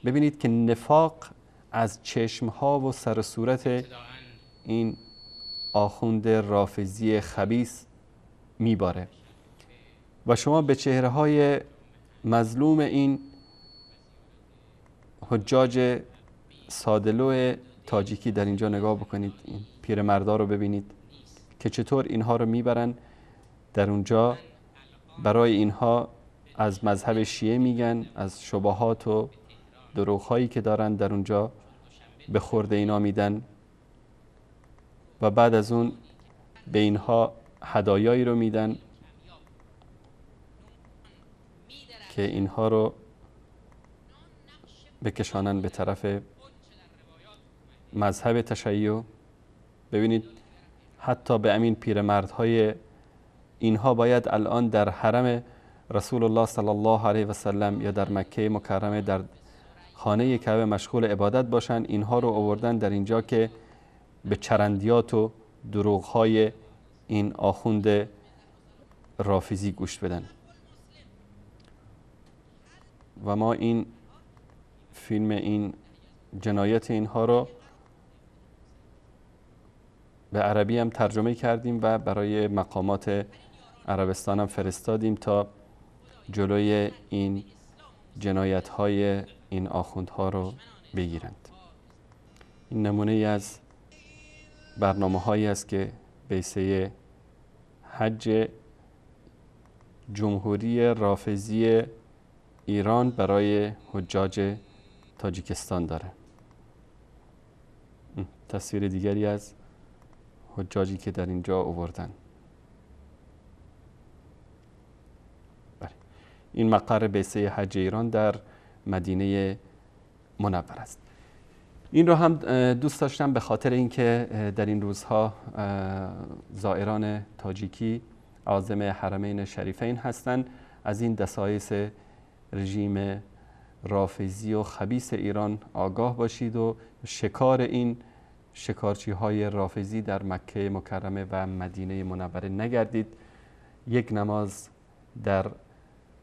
ببینید که نفاق از چشمها و سر و صورت این آخوند رافضی خبیث میباره و شما به چهره های مظلوم این حجاج سادلو تاجیکی در اینجا نگاه بکنید، این پیرمردا رو ببینید که چطور اینها رو میبرن در اونجا. برای اینها از مذهب شیعه میگن، از شبهات و دروغهایی که دارن در اونجا به خورد اینا میدن و بعد از اون به اینها هدایایی رو میدن که اینها رو بکشانن به طرف مذهب تشیع. ببینید حتی به امین پیرمردهای اینها باید الان در حرم رسول الله صلی الله علیه و سلم یا در مکه مکرمه در خانه کعبه مشغول عبادت باشن، اینها رو آوردن در اینجا که به چرندیات و دروغهای این آخوند رافضی گوش بدن. و ما این فیلم این جنایت اینها رو به عربی هم ترجمه کردیم و برای مقامات عربستان هم فرستادیم تا جلوی این جنایت های این آخوندها رو بگیرند. این نمونه ای از برنامه هایی است که بعثه حج جمهوری رافضی ایران برای حجاج تاجیکستان داره. تصویر دیگری از حجاجی که در اینجا آوردن. بله. این مقر بعثه حج ایران در مدینه منور است. این رو هم دوست داشتم به خاطر اینکه در این روزها زائران تاجیکی عازم حرمین شریفین هستند، از این دسایس رژیم رافضی و خبیث ایران آگاه باشید و شکار این شکارچی های رافضی در مکه مکرمه و مدینه منوره نگردید. یک نماز در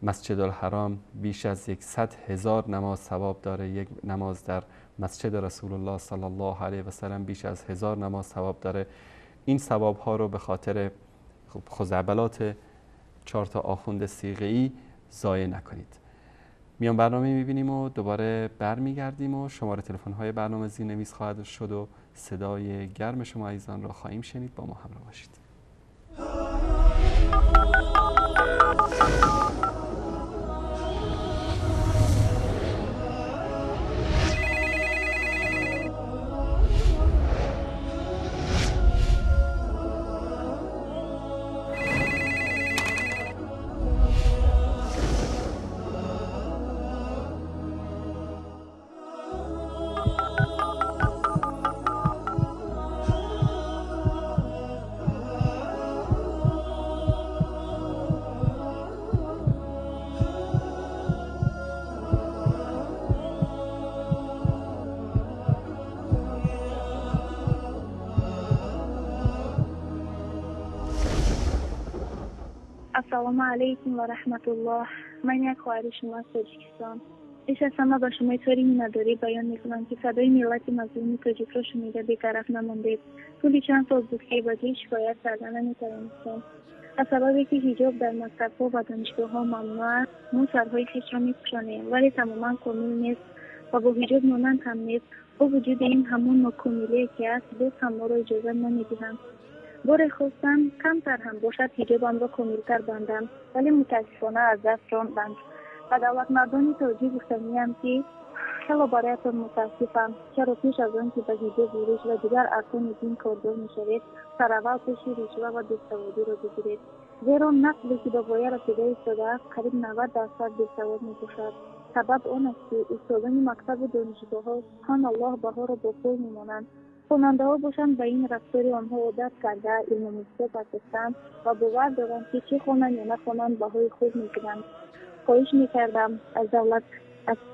مسجد الحرام بیش از 100,000 نماز ثواب داره. یک نماز در مسجد رسول الله صلی الله علیه و سلم بیش از 1000 نماز ثواب داره. این ثواب ها رو به خاطر خزعبلات 4 تا آخوند صیغه‌ای ضایع نکنید. میان برنامه میبینیم و دوباره برمیگردیم و شماره تلفن های برنامه زیرنویس خواهد شد و صدای گرم شما عزیزان را خواهیم شنید. با ما همراه باشید. السلام علیکم و رحمت الله. من یک خواهر شما از تاجیکستان. پیش از همه با شما اظهار منتداری بیان میکنم که صدای ملت مظلوم تاجیک را شنیده بی‌طرف نماندید. طول چند سال بود که به جای شکایت کردن نمیتوانستم. از سببی که حجاب در مکتب‌ها و دانشگاه‌ها ممنوع است، ما سرهای خویش را میپوشانیم، ولی تماما کامل نیست و با حجاب مانند هم نیست. با وجود این همان ناکاملی که است، باز هم ما را اجازه نمیدهند. بار خواستم کمتر هم باشد حجابم را کاملتر بندم، ولی متاسفانه از دست راندم. و دولتمردان تاجیک گفتنیم که خیلی برایتان متاسفم، چرا پیش از آن که به حجاب و ریش و دیگر ارکان دین کاردار میشوید، سر اول پیش رشوه و بیسوادی را بگیرید. زیرا نسلی که به پایه رسیده ایستاده است قریب 90% بیسواد میباشد. سبب آن است که استادان مکتب و دانشگاه‌ها سبحان الله بها را با پول میمانند. خواننده ها باشند به این رفتار آنها عادت کرده، علم موسیقی پرستند و باور دارند که چه خوانند یا نخوانند بهای خوب میگیرند. خواهش میکردم از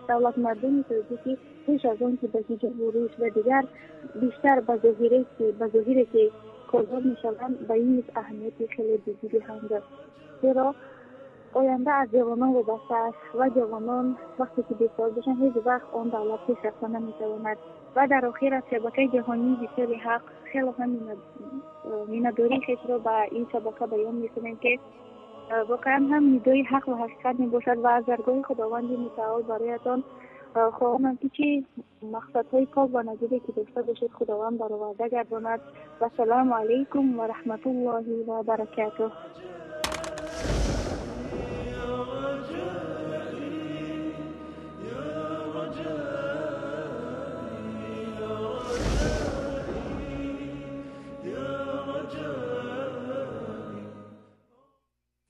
دولت مردم تاجیکی پیش از آن که به حجاب و ریش و دیگر بیشتر به ظاهری که کاردار میشوند به این اهمیت خیلی بزرگی هم دارد. زیرا آینده از جوانان وابسته است و جوانان وقتی که بیسواد باشند هیچ وقت آن دولت پیش رفته نمیتواند. و در آخر از شبکه جهانی وصال حق خیلی هم منتداری خویش را به این شبکه بیان میکنیم که واقعا هم ندای حق و حقیقت میباشد و از درگاه خداوند متعال برایتان خواهم که چه مقصدهای پاک و نجیبی که داشته باشید خداوند برآورده گرداند. و سلام علیکم و رحمت الله و برکاته.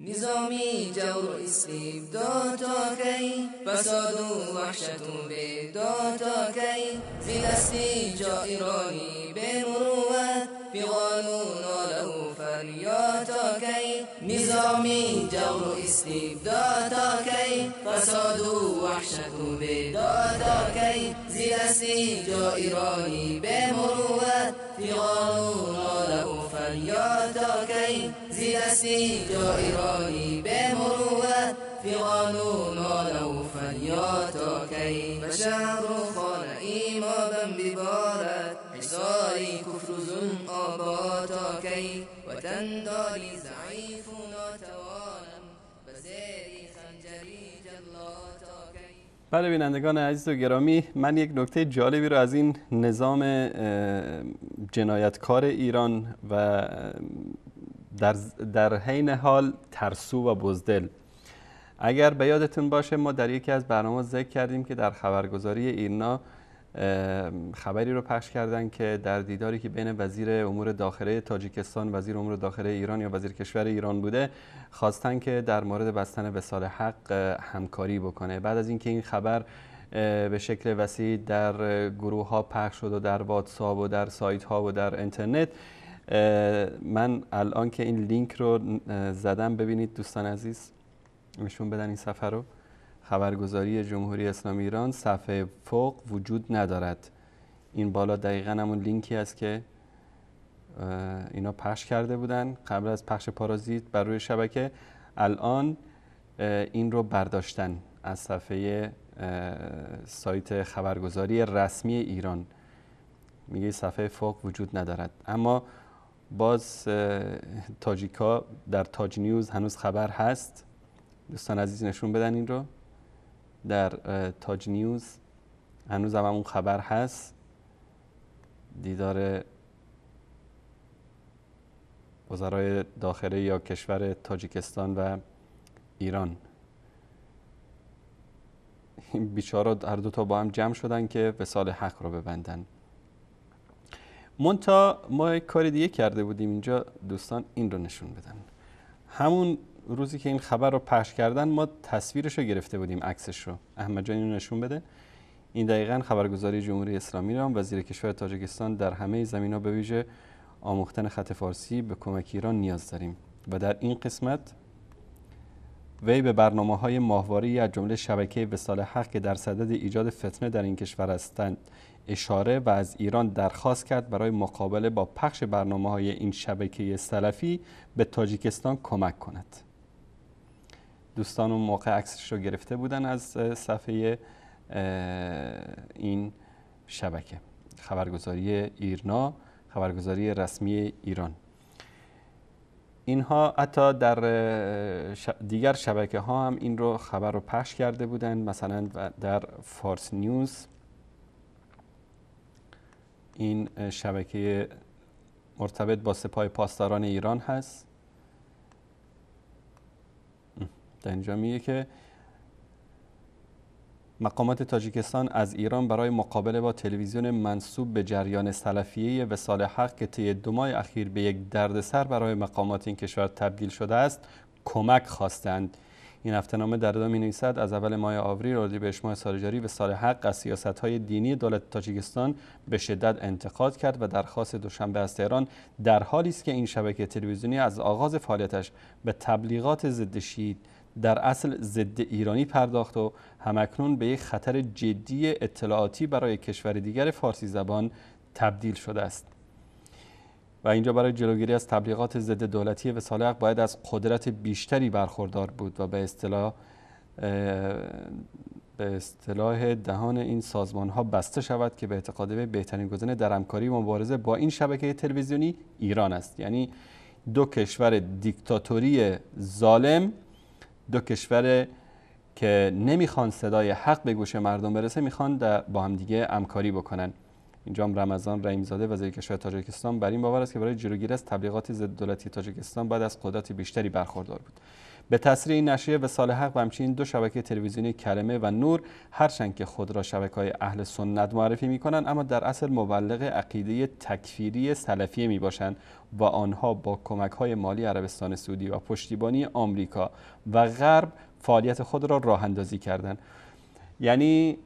نظامی جور و استبداد تا کی، فساد و وحشت و بیداد تا کی، ز دست جائرانی به مروت، فغان و ناله و فریاد تا کی، نظامی جور و استبداد تا کی، فساد و وحشت و بیداد تا کی، ز دست جائرانی به مروت، فغان و ناله و فریاد تا کی، ز دست جائرانی به مروت، فغان و ناله و فریاد تا کی، به شهر و خانه ای ما بم ببارد، حصاری کفر و ظلم آباد تا کی، وطن داری ضعیف و ناتوانم، به زیر خنجری جلاد تا کی. بله بینندگان عزیز و گرامی، من یک نکته جالبی رو از این نظام جنایتکار ایران و در حین حال ترسو و بزدل. اگر به یادتون باشه ما در یکی از برنامه‌ها ذکر کردیم که در خبرگزاری ایرنا خبری رو پخش کردن که در دیداری که بین وزیر امور داخله تاجیکستان، وزیر امور داخله ایران یا وزیر کشور ایران بوده، خواستن که در مورد بستن وصال حق همکاری بکنه. بعد از اینکه این خبر به شکل وسیع در گروه ها پخش شد و در واتساپ و در سایت ها و در اینترنت، من الان که این لینک رو زدم، ببینید دوستان عزیز، نشون بدن این صفحه رو، خبرگزاری جمهوری اسلامی ایران، صفحه فوق وجود ندارد. این بالا دقیقا همون لینکی است که اینا پخش کرده بودن قبل از پخش پارازیت بر روی شبکه. الان این رو برداشتن از صفحه سایت خبرگزاری رسمی ایران، میگه صفحه فوق وجود ندارد. اما باز تاجیکا در تاج نیوز هنوز خبر هست. دوستان عزیز نشون بدن این رو، در تاج نیوز هنوز هم اون خبر هست، دیدار وزرای داخله یا کشور تاجیکستان و ایران. این بیچارا هر دو تا با هم جمع شدن که وصال حق رو ببندن. منتها ما یک کار دیگه کرده بودیم اینجا، دوستان این رو نشون بدن. همون روزی که این خبر رو پخش کردن ما تصویرش رو گرفته بودیم، عکسش رو. احمد جان اینو نشون بده. این دقیقاً خبرگزاری جمهوری اسلامی ایران، وزیر کشور تاجیکستان در همه زمینه‌ها به ویژه آموختن خط فارسی به کمک ایران نیاز داریم. و در این قسمت وی به برنامه‌های ماهواره‌ای از جمله شبکه وصال حق که در صدد ایجاد فتنه در این کشور هستند اشاره و از ایران درخواست کرد برای مقابله با پخش برنامه‌های این شبکه سلفی به تاجیکستان کمک کند. دوستان اون موقع عکسش رو گرفته بودن از صفحه این شبکه، خبرگزاری ایرنا، خبرگزاری رسمی ایران. اینها حتی در دیگر شبکه ها هم این رو خبر رو پخش کرده بودن. مثلا در فارس نیوز، این شبکه مرتبط با سپاه پاسداران ایران هست، در اینجا میگه که مقامات تاجیکستان از ایران برای مقابله با تلویزیون منسوب به جریان سلفیه وصال حق که طی 2 ماه اخیر به یک دردسر برای مقامات این کشور تبدیل شده است کمک خواستند. این هفته‌نامه در ادامه می‌نویسد از اول ماه آوریل اردیبهشت ماه سال جاری وصال حق از سیاست‌های دینی دولت تاجیکستان به شدت انتقاد کرد و درخواست دوشنبه از تهران در حالی است که این شبکه تلویزیونی از آغاز فعالیتش به تبلیغات ضد شیعی در اصل ضد ایرانی پرداخت و همکنون به یک خطر جدی اطلاعاتی برای کشور دیگر فارسی زبان تبدیل شده است. و اینجا برای جلوگیری از تبلیغات ضد دولتی وصال حق باید از قدرت بیشتری برخوردار بود و به اصطلاح دهان این سازمان ها بسته شود که به اعتقاد وی بهترین گزینه در همکاری و مبارزه با این شبکه تلویزیونی ایران است. یعنی دو کشور دیکتاتوری ظالم، دو کشور که نمیخوان صدای حق به گوش مردم برسه، میخوان با هم دیگه همکاری بکنن. اینجا رمضان رحیم‌زاده وزیر کشور تاجیکستان بر این باور است که برای جلوگیری از تبلیغات ضد دولتی تاجیکستان باید از قدرت بیشتری برخوردار بود. به تصریح این نشریه وصال حق و همچنین دو شبکه تلویزیونی کلمه و نور، هرچند که خود را شبکه‌های اهل سنت معرفی می‌کنند، اما در اصل مبلغ عقیده تکفیری سلفیه می‌باشند و آنها با کمک‌های مالی عربستان سعودی و پشتیبانی آمریکا و غرب فعالیت خود را راه اندازی کردند. یعنی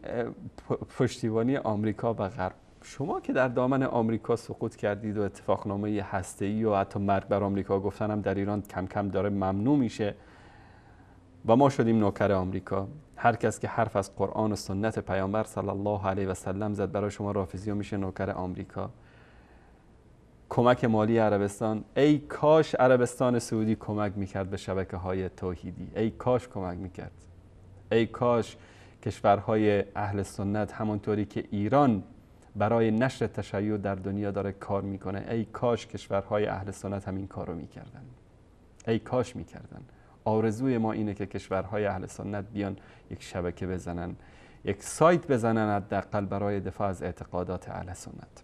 پشتیبانی آمریکا و غرب. شما که در دامن آمریکا سقوط کردید و اتفاقنامه هسته‌ای و حتی مرگ بر آمریکا گفتن هم در ایران کم کم داره ممنوع میشه و ما شدیم نوکر آمریکا. هر کس که حرف از قرآن و سنت پیامبر صلی الله علیه و سلم زد برای شما رافضی میشه نوکر آمریکا. کمک مالی عربستان، ای کاش عربستان سعودی کمک میکرد به شبکه‌های توحیدی، ای کاش کمک میکرد، ای کاش کشورهای اهل سنت همانطوری که ایران برای نشر تشیع در دنیا داره کار میکنه، ای کاش کشورهای اهل سنت همین کارو میکردن، ای کاش میکردن. آرزوی ما اینه که کشورهای اهل سنت بیان یک شبکه بزنن، یک سایت بزنن حداقل برای دفاع از اعتقادات اهل سنت.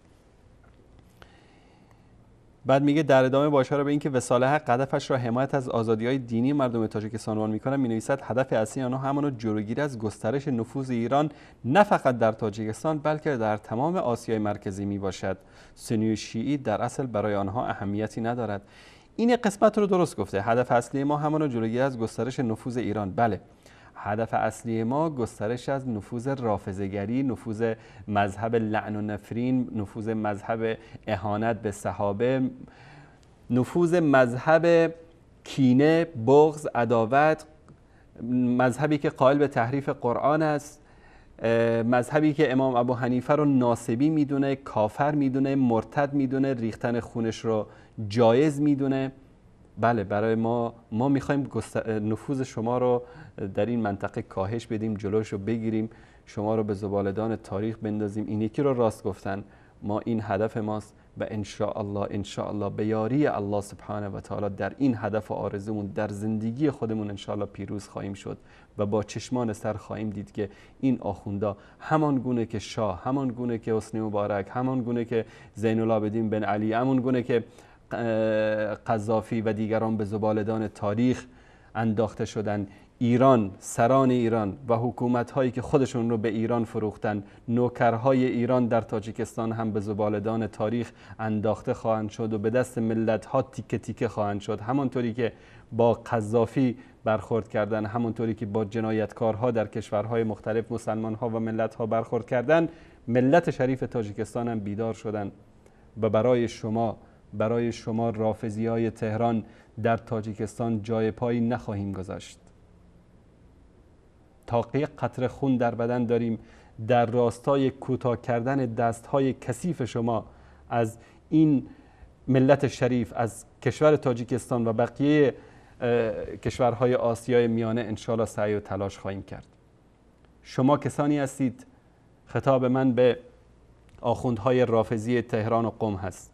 بعد میگه در ادامه با اشاره به اینکه وصال حق هدفش را حمایت از آزادی‌های دینی مردم تاجیکستان عنوان می‌کند، می‌نویسد هدف اصلی آنها همان جلوگیری از گسترش نفوذ ایران نه فقط در تاجیکستان بلکه در تمام آسیای مرکزی میباشد. سنی و شیعی در اصل برای آنها اهمیتی ندارد. این قسمت رو درست گفته. هدف اصلی ما همان جلوگیری از گسترش نفوذ ایران. بله، هدف اصلی ما گسترش از نفوذ رافضه‌گری، نفوذ مذهب لعن و نفرین، نفوذ مذهب اهانت به صحابه، نفوذ مذهب کینه، بغض، عداوت، مذهبی که قائل به تحریف قرآن است، مذهبی که امام ابو حنیفه رو ناصبی میدونه، کافر میدونه، مرتد میدونه، ریختن خونش رو جایز میدونه. بله، برای ما میخوایم نفوذ شما رو در این منطقه کاهش بدیم، جلوش رو بگیریم، شما رو به زباله‌دان تاریخ بندازیم. این یکی رو راست گفتن، ما این هدف ماست و انشاءالله انشاءالله به یاری الله سبحانه و تعالی در این هدف و آرزومون در زندگی خودمون انشاءالله پیروز خواهیم شد و با چشمان سر خواهیم دید که این آخوندا همان گونه که شاه، همان گونه که حسنی مبارک، همان گونه که زین العابدین بن علی، همان گونه که قذافی و دیگران به زباله‌دان تاریخ انداخته شدن، ایران، سران ایران و حکومت هایی که خودشون رو به ایران فروختن، نوکرهای ایران در تاجیکستان هم به زباله‌دان تاریخ انداخته خواهند شد و به دست ملت ها تیکه تیکه خواهند شد. همانطوری که با قذافی برخورد کردن، همانطوری که با جنایتکارها در کشورهای مختلف مسلمان ها و ملت ها برخورد کردن، ملت شریف تاجیکستان هم بیدار شدن و برای شما رافضی های تهران در تاجیکستان جای پایی نخواهیم گذاشت. تا یک قطره خون در بدن داریم در راستای کوتاه کردن دستهای کثیف شما از این ملت شریف، از کشور تاجیکستان و بقیه کشورهای آسیای میانه انشالله سعی و تلاش خواهیم کرد. شما کسانی هستید، خطاب من به آخوندهای رافضی تهران و قم هست،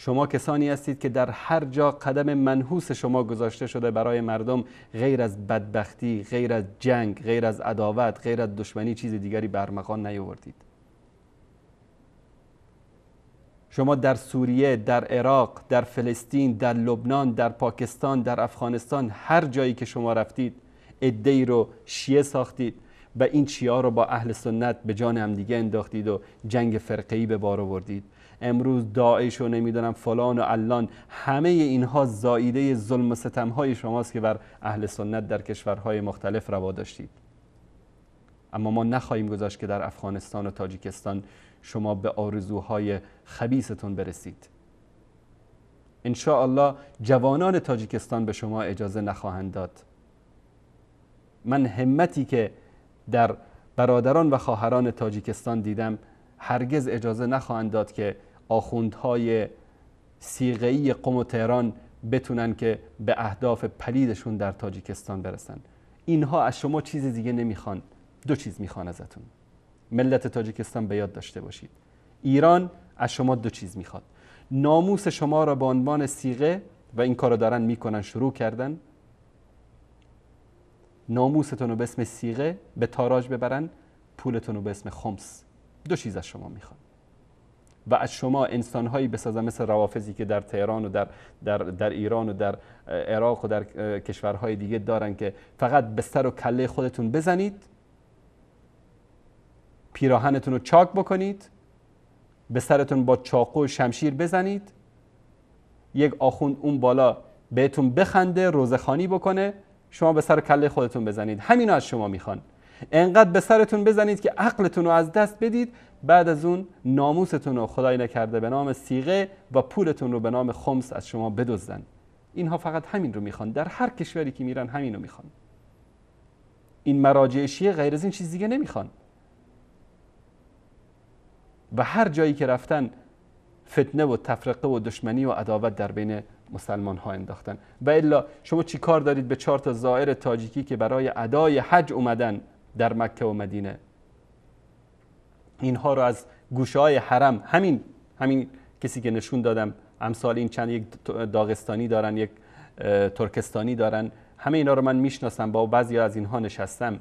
شما کسانی هستید که در هر جا قدم منحوس شما گذاشته شده برای مردم غیر از بدبختی، غیر از جنگ، غیر از عداوت، غیر از دشمنی چیز دیگری برمغان نیاوردید. شما در سوریه، در عراق، در فلسطین، در لبنان، در پاکستان، در افغانستان، هر جایی که شما رفتید عده‌ای رو شیعه ساختید و این شیعه رو با اهل سنت به جان همدیگه انداختید و جنگ فرقه‌ای به بار آوردید. امروز داعش و نمیدونم فلان و علان، همه اینها زائیده ظلم و ستم‌های شماست که بر اهل سنت در کشورهای مختلف روا داشتید. اما ما نخواهیم گذاشت که در افغانستان و تاجیکستان شما به آرزوهای خبیثتون برسید. انشاءالله جوانان تاجیکستان به شما اجازه نخواهند داد. من همتی که در برادران و خواهران تاجیکستان دیدم، هرگز اجازه نخواهند داد که آخوندهای صیغه‌ای قم و تهران بتونن که به اهداف پلیدشون در تاجیکستان برسن. اینها از شما چیز دیگه نمیخوان، دو چیز میخوان ازتون. ملت تاجیکستان به یاد داشته باشید، ایران از شما دو چیز میخواد: ناموس شما را به عنوان صیغه، و این کارو دارن میکنن، شروع کردن، ناموستون رو به اسم صیغه به تاراج ببرن، پولتون رو به اسم خمس. دو چیز از شما میخوان و از شما انسانهایی بسازن مثل روافضی که در تهران و در ایران و در عراق و در کشورهای دیگه دارن که فقط به سر و کله خودتون بزنید، پیراهنتون رو چاک بکنید، به سرتون با چاقو و شمشیر بزنید، یک آخوند اون بالا بهتون بخنده، روزخوانی بکنه، شما به سر و کله خودتون بزنید. همینو از شما میخوان. انقدر به سرتون بزنید که عقلتون رو از دست بدید، بعد از اون ناموستون رو خدای نکرده به نام صیغه و پولتون رو به نام خمس از شما بدزدن. اینها فقط همین رو میخوان. در هر کشوری که میرن همین رو میخوان. این مراجع شیعه غیر از این چیز دیگه نمیخوان. و هر جایی که رفتن فتنه و تفرقه و دشمنی و عداوت در بین مسلمان ها انداختن. و الا شما چی کار دارید به 4 تا زائر تاجیکی که برای ادای حج اومدن در مکه و مدینه؟ اینها رو از گوشه های حرم، همین کسی که نشون دادم، امثال این چند، یک داغستانی دارن، یک ترکستانی دارن، همه اینا رو من میشناسم، با بعضی از اینها نشستم.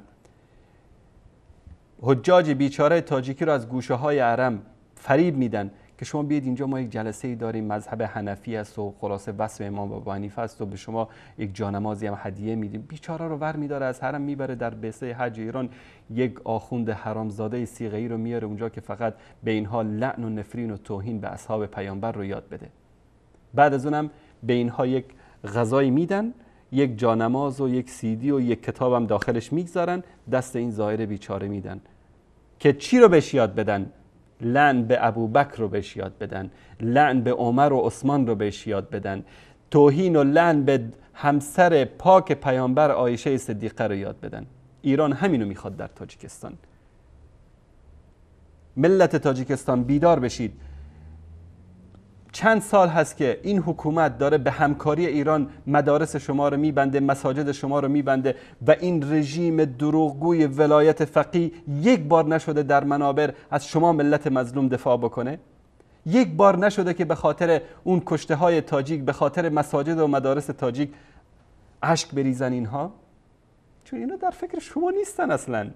حجاج بیچاره تاجیکی رو از گوشه های حرم فریب میدن که شما بیاید اینجا، ما یک جلسه ای داریم، مذهب حنفی است و خلاصه وصف امام ابو حنیفه است و به شما یک جانمازی هم هدیه میدیم. بیچاره رو ور میداره از حرم میبره در بعثه حج ایران، یک آخوند حرامزاده صیغه‌ای رو میاره اونجا که فقط به اینها لعن و نفرین و توهین به اصحاب پیامبر رو یاد بده. بعد از اونم به اینها یک غذایی میدن، یک جانماز و یک سیدی و یک کتابم داخلش میگذارن، دست این زائر بیچاره میدن که چی رو بهش یاد بدن؟ لعن به ابوبکر رو بهش یاد بدن، لعن به عمر و عثمان رو بهش یاد بدن، توهین و لعن به همسر پاک پیامبر عایشه صدیقه رو یاد بدن. ایران همینو میخواد در تاجیکستان. ملت تاجیکستان بیدار بشید. چند سال هست که این حکومت داره به همکاری ایران مدارس شما رو میبنده، مساجد شما رو میبنده و این رژیم دروغگوی ولایت فقیه یک بار نشده در منابر از شما ملت مظلوم دفاع بکنه. یک بار نشده که به خاطر اون کشته های تاجیک، به خاطر مساجد و مدارس تاجیک اشک بریزن اینها، چون اینا در فکر شما نیستن اصلا.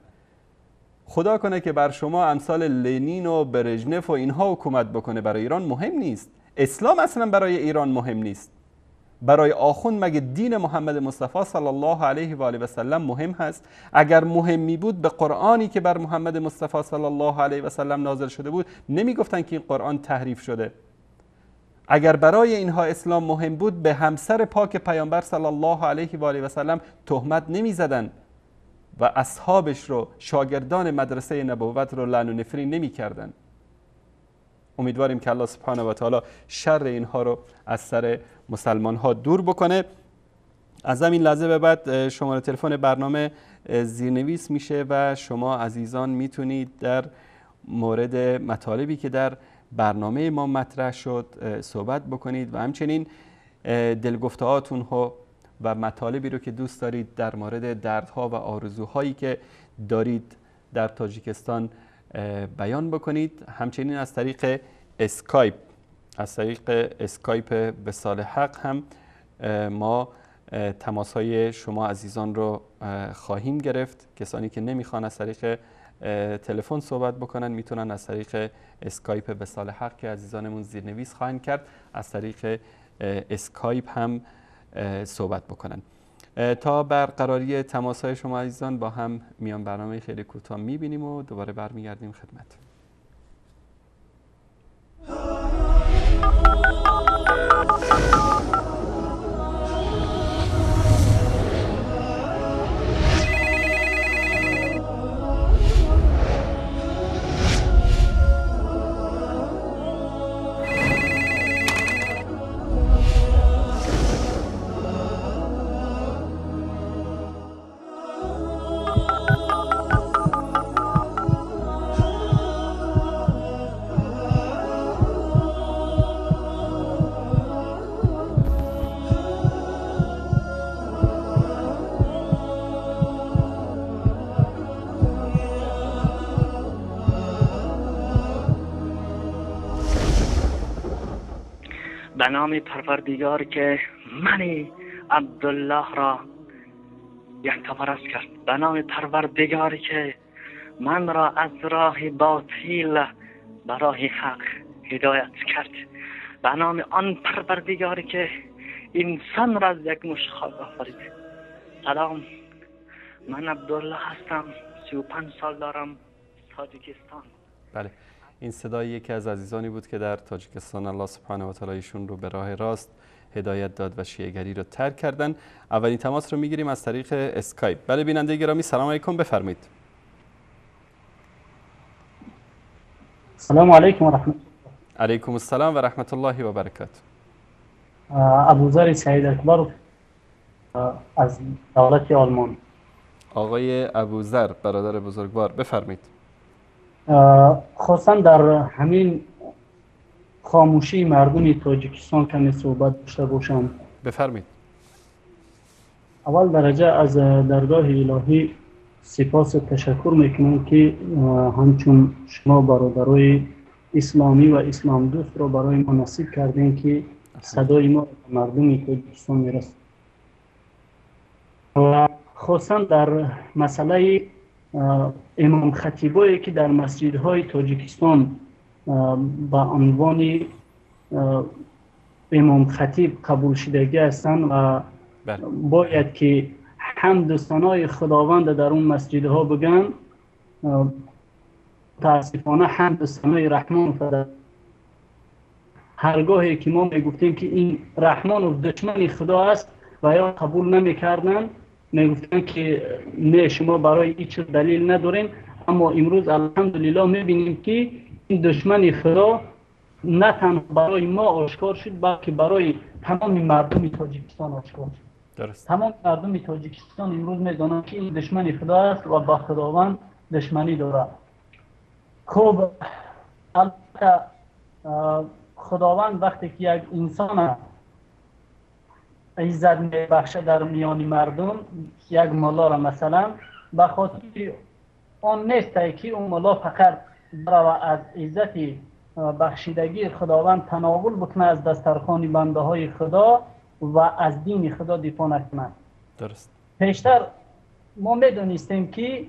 خدا کنه که بر شما امثال لنین و برژنف و اینها حکومت بکنه، برای ایران مهم نیست. اسلام اصلا برای ایران مهم نیست. برای آخوند مگه دین محمد مصطفی صلی الله علیه و آله و سلم مهم هست؟ اگر مهم می بود به قرآنی که بر محمد مصطفی صلی الله علیه و سلم نازل شده بود نمیگفتن که این قرآن تحریف شده. اگر برای اینها اسلام مهم بود به همسر پاک پیامبر صلی الله علیه و آله و سلم تهمت نمیزدن و اصحابش رو، شاگردان مدرسه نبوت رو لعن و نفرین نمیکردن. امیدواریم که الله سبحانه و تعالی شر اینها رو از سر مسلمان ها دور بکنه. از همین لحظه به بعد شماره تلفن برنامه زیرنویس میشه و شما عزیزان میتونید در مورد مطالبی که در برنامه ما مطرح شد صحبت بکنید و همچنین دلگفته‌هاتون ها و مطالبی رو که دوست دارید در مورد دردها و آرزوهایی که دارید در تاجیکستان بیان بکنید. همچنین از طریق اسکایپ، از طریق اسکایپ وصال حق هم ما تماس های شما عزیزان رو خواهیم گرفت. کسانی که نمیخوان از طریق تلفن صحبت بکنن میتونن از طریق اسکایپ وصال حق که عزیزانمون زیرنویس خواهند کرد از طریق اسکایپ هم صحبت بکنن. تا برقراری تماس های شما عزیزان با هم میان برنامه خیلی کوتاه میبینیم و دوباره برمیگردیم خدمت. به نام پروردگار که من عبدالله را یکتاپرست کرد، به نام پروردگاری که من را از راه باطل به راه حق هدایت کرد، به نام آن پروردگاری که انسان را از یک مشت خاک آفرید. سلام، من عبدالله هستم، 35 سال دارم، تاجیکستان. بله، این صدای یکی از عزیزانی بود که در تاجیکستان الله سبحانه و تعالی ایشون رو به راه راست هدایت داد و شیعه‌گری رو ترک کردن. اولین تماس رو میگیریم از طریق اسکایپ. بله بیننده گرامی، سلام علیکم، بفرمایید. سلام علیکم و رحمت الله. علیکم السلام و رحمت الله و برکاته. ابوذر سعید اکبر از دولت آلمان. آقای ابوذر برادر بزرگوار، بفرمایید. خواستم در همین خاموشی مردم تاجیکستان کمی صحبت داشته باشم. بفرمایید. اول درجه از درگاه الهی سپاس و تشکر میکنم که همچون شما برادرای اسلامی و اسلام دوست را برای ما نصیب کردین که صدای ما به مردم تاجیکستان میرسد. و خواستم در مسئله امام خطیبایی که در مسجدهای تاجیکستان به عنوان امام خطیب قبول شدگی هستند و باید که حمد و ثنای خداوند در اون مسجدها بگن، متاسفانه حمد و ثنای رحمان فدر. هرگاهی که ما میگفتیم که این رحمان و دشمن خدا است و یا قبول نمیکردن، میگفتن که نه شما برای هیچ دلیل ندارین. اما امروز الحمدلله میبینیم که این دشمن خدا نه تنها برای ما آشکار شد، بلکه برای تمام مردم تاجیکستان آشکار شد. درست. تمام مردم تاجیکستان امروز میدانند که این دشمن خدا است و با خداوند دشمنی دارد. خب البته خداوند وقتی که یک انسان عزت میبخشه در میان مردم، یک ملا را مثلا، به خاطر آن نیست که اون ملا فقط برای از عزت بخشیدگی خداوند تناول بکنه از دسترخوان بنده های خدا و از دین خدا دفاع نکنه. درست. پیشتر ما میدونستیم که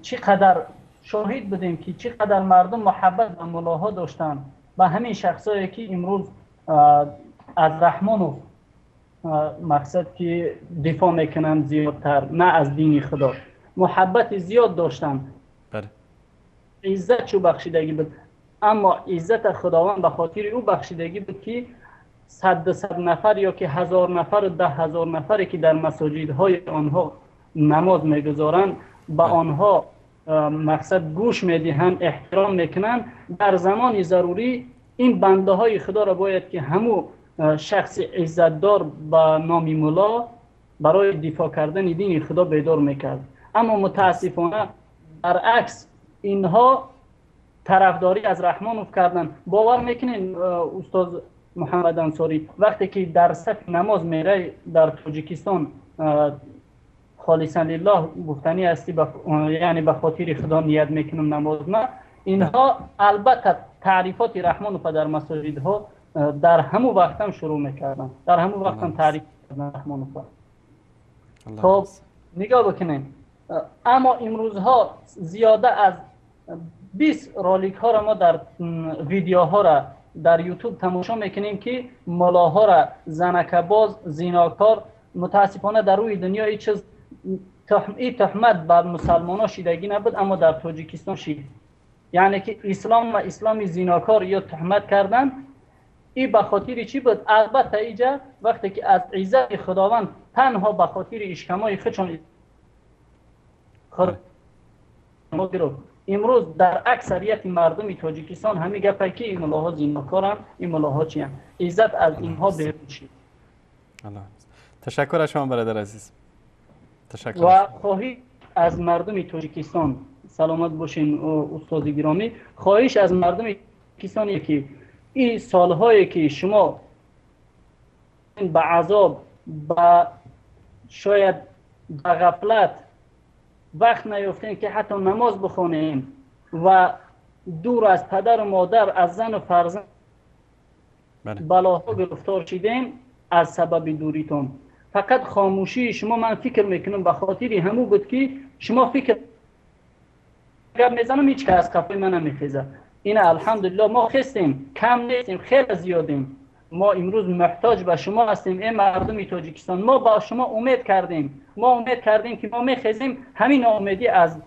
چقدر شاهد بودیم که چقدر مردم محبت به ملاها داشتن و همین شخصایی که امروز از رحمان مقصد که دفاع میکنن زیادتر، نه از دین خدا، محبت زیاد داشتن. بله. عزت چو بخشیدگی بود، اما عزت خداوند به خاطر او بخشیدگی بود که 100 نفر یا که 1000 نفر و 10,000 نفری که در مساجدهای آنها نماز میگذارند به آنها مقصد گوش میدهند، احترام میکنند. در زمان ضروری این بنده های خدا را باید که همو شخص عزتدار به نام مولا برای دفاع کردن دین خدا بیدار میکرد. اما متاسفانه برعکس اینها طرفداری از رحمانوف کردن. باور میکنین استاد محمد انصاری، وقتی که در صف نماز میره در تاجیکستان، خالصا لله گفتنی هستی، یعنی به خاطر خدا نیت میکنم نماز ما، اینها البته تعریفات رحمانوف در مساجدها در همون وقت هم شروع میکردن، در همون وقت هم تعریف کردن رحمانوف. خب نگاه بکنین، اما امروزها زیاده از 20 رالیک ها را ما در ویدیوها را در یوتیوب تماشا میکنیم که ملاها را زنکباز، زیناکار، متاسفانه در روی دنیا این چیز این تهمت بر مسلمان ها شیدگی نبود، اما در تاجیکستان شید. یعنی که اسلام و اسلام زیناکار یا تهمت کردن، این به خاطر چی بود؟ البته اینجا وقتی که از عزت خداوند تنها به خاطر اشکمای خودشون امروز در اکثریت مردم تاجیکستان همه گپه که این ملاها زیناکارن، این ملاها چی هم، عزت از اینها بیرون شد. تشکر از شما برادر عزیز. تشکر. و خواهی از مردم تاجیکستان، سلامت باشین استاد گرامی، خواهش از مردم تاجیکستان که این سالهایی که شما به عذاب، به شاید به غفلت وقت نیافتین که حتی نماز بخونیم و دور از پدر و مادر، از زن و فرزند بلاها گرفتار شدیم از سبب دوریتون. فقط خاموشی شما، من فکر میکنم به خاطر همو بود که شما فکر گپ میزنم هیچ که از قفای من نمیخیزه. این الحمدلله ما خستیم، کم نیستیم، خیلی زیادیم. ما امروز محتاج به شما هستیم ای مردم تاجیکستان. ما با شما امید کردیم، ما امید کردیم که ما میخیزیم، همین امیدی از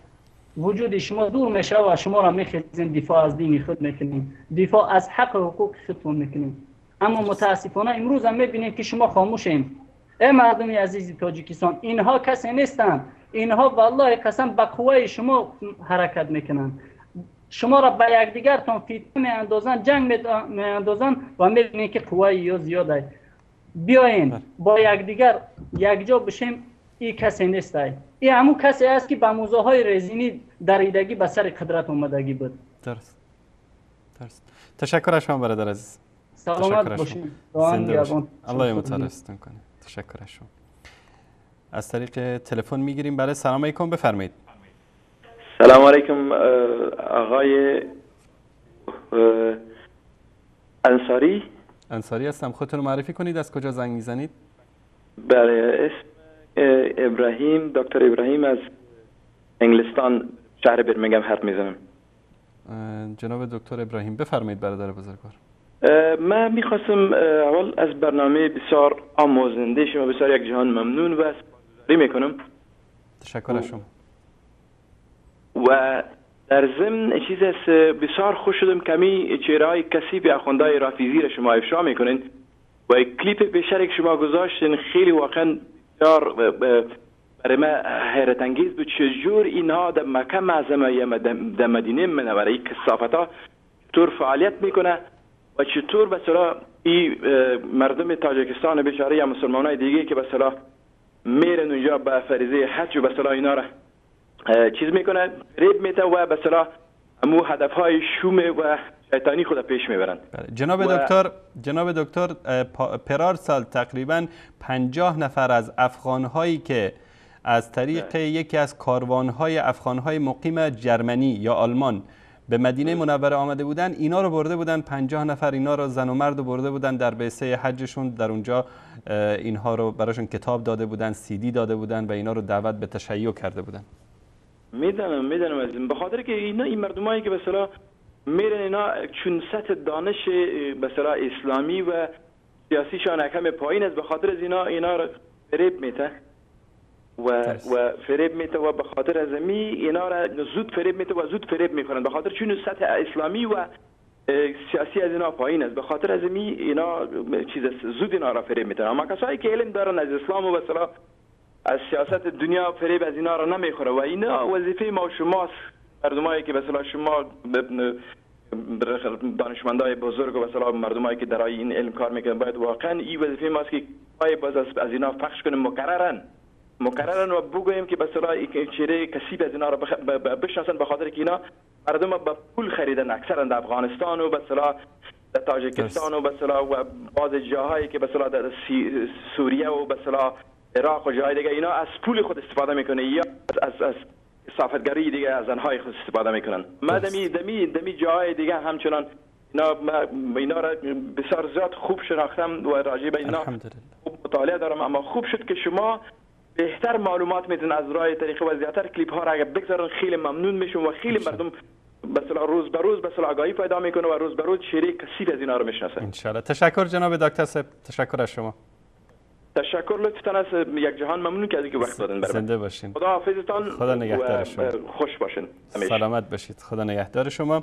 وجود شما دور میشه و شما را میخیزیم، دفاع از دین خود میکنیم، دفاع از حق و حقوق خودتون میکنیم. اما متاسفانه امروز هم میبینیم که شما خاموشیم. ای مردم عزیز تاجیکستان، اینها کسی نیستند، اینها والله قسم به قوه شما حرکت میکنند، شما را به یکدیگرتان فتنه میاندازند، جنگ میاندازند و میبینید که قوه یا زیاده. بیاین با یکدیگر یکجا بشیم. این کسی نیست، این همون کسی است که به موزه های رزینی دریدگی به سر قدرت آمدگی بود. درست. درست. تشکر از شما برادر عزیز. سلامت باشید. زنده باشید. الله متعال کنه. تشکر از شما. از طریق تلفن میگیریم. بله، سلام علیکم، بفرمایید. سلام علیکم آقای انصاری. انصاری هستم. خودتون رو معرفی کنید، از کجا زنگ میزنید؟ بله، اسم ابراهیم، دکتر ابراهیم، از انگلستان شهر برمنگم حرف میزنم. جناب دکتر ابراهیم. بفرمایید برادر بزرگوار. من میخواستم اول از برنامه بسیار آموزنده شما بسیار یک جهان ممنون و سپاسگزاری میکنم. تشکر از شما. و در ضمن چیز است، بسیار خوش شدم کمی چهره های کثیف اخوندهای رافیزی را شما افشا میکنین و کلیپ بیشتری که شما گذاشتین خیلی واقعا بسیار برای من حیرت انگیز بود چجور اینها در مکه معظمه یا در مدینه منوره این کثافت ها چطور فعالیت میکنه و چطور به اصطلاح این مردم تاجیکستان بیچاره یا مسلمان های دیگه که به اصطلاح میرن اونجا به فریضه حج و به اصطلاح اینا را چیز میکنه، فریب میده و به اصطلاح امو هدف های شوم و شیطانی خود پیش میبرند. جناب دکتر پرار سال تقریبا 50 نفر از افغانهایی که از طریق یکی از کاروانهای افغانهای مقیم جرمنی یا آلمان به مدینه منوره آمده بودن، اینا رو برده بودن، 50 نفر اینا رو زن و مرد رو برده بودن در بعثه حجشون، در اونجا اینها رو براشون کتاب داده بودن، سی دی داده بودن و اینا رو دعوت به تشیع کرده بودن. میدانم از این، به خاطر که اینا این مردمایی که به اصطلاح میرن اینا چون سطح دانش به اصطلاح اسلامی و سیاسیشان کم پایین است، به خاطر از اینا رو فریب میده و فریب میده و به خاطر از می اینا را زود فریب میده و زود فریب میکنن، به خاطر چون سطح اسلامی و سیاسی از اینا پایین است، به خاطر از می اینا چیز زود اینا را فریب میدن. اما کسایی که علم دارن از اسلام و به اصطلاح از سیاست دنیا فریب از اینا را نمیخوره و اینا وظیفه ما و شماست، مردمایی که به اصطلاح شما دانشمندای بزرگ و به اصطلاح مردمایی که در این علم کار میکنن، باید واقعا این وظیفه ماست که باز از اینا پخش کنیم مکررن و بگوییم که به اصطلاح چهره کثیف از اینا را بشناسن، به خاطر که اینا مردم با پول خریدن اکثرا در افغانستان و به اصطلاح در تاجیکستان و به اصطلاح و بعض جاهایی که به اصطلاح در سوریه و به اصطلاح عراق و جای دیگه اینا از پول خود استفاده میکنه یا از کثافتگری دیگه از زنهای خود استفاده میکنن. ما دمی جاهای دیگه همچنان اینا را بسیار زیاد خوب شناختم و راجع به اینا خوب مطالعه دارم، اما خوب شد که شما بهتر معلومات میتون از راه طریقه و زیادتر کلیپ ها را اگر بگذارن خیلی ممنون میشم و خیلی مردم به اصطلاح روز به روز به اصطلاح آگاهی پیدا میکنه و روز به روز چهره کثیف از اینا رو میشناسه. ان شاء الله. تشکر جناب دکتر صاحب، تشکر از شما. تشکر لطفتان از یک جهان، ممنون که از اینکه وقت دادن برام. زنده باشین. خدا حافظتان. خدا نگهدار شما. خوش باشین. سلامت باشید. خدا نگهدار شما.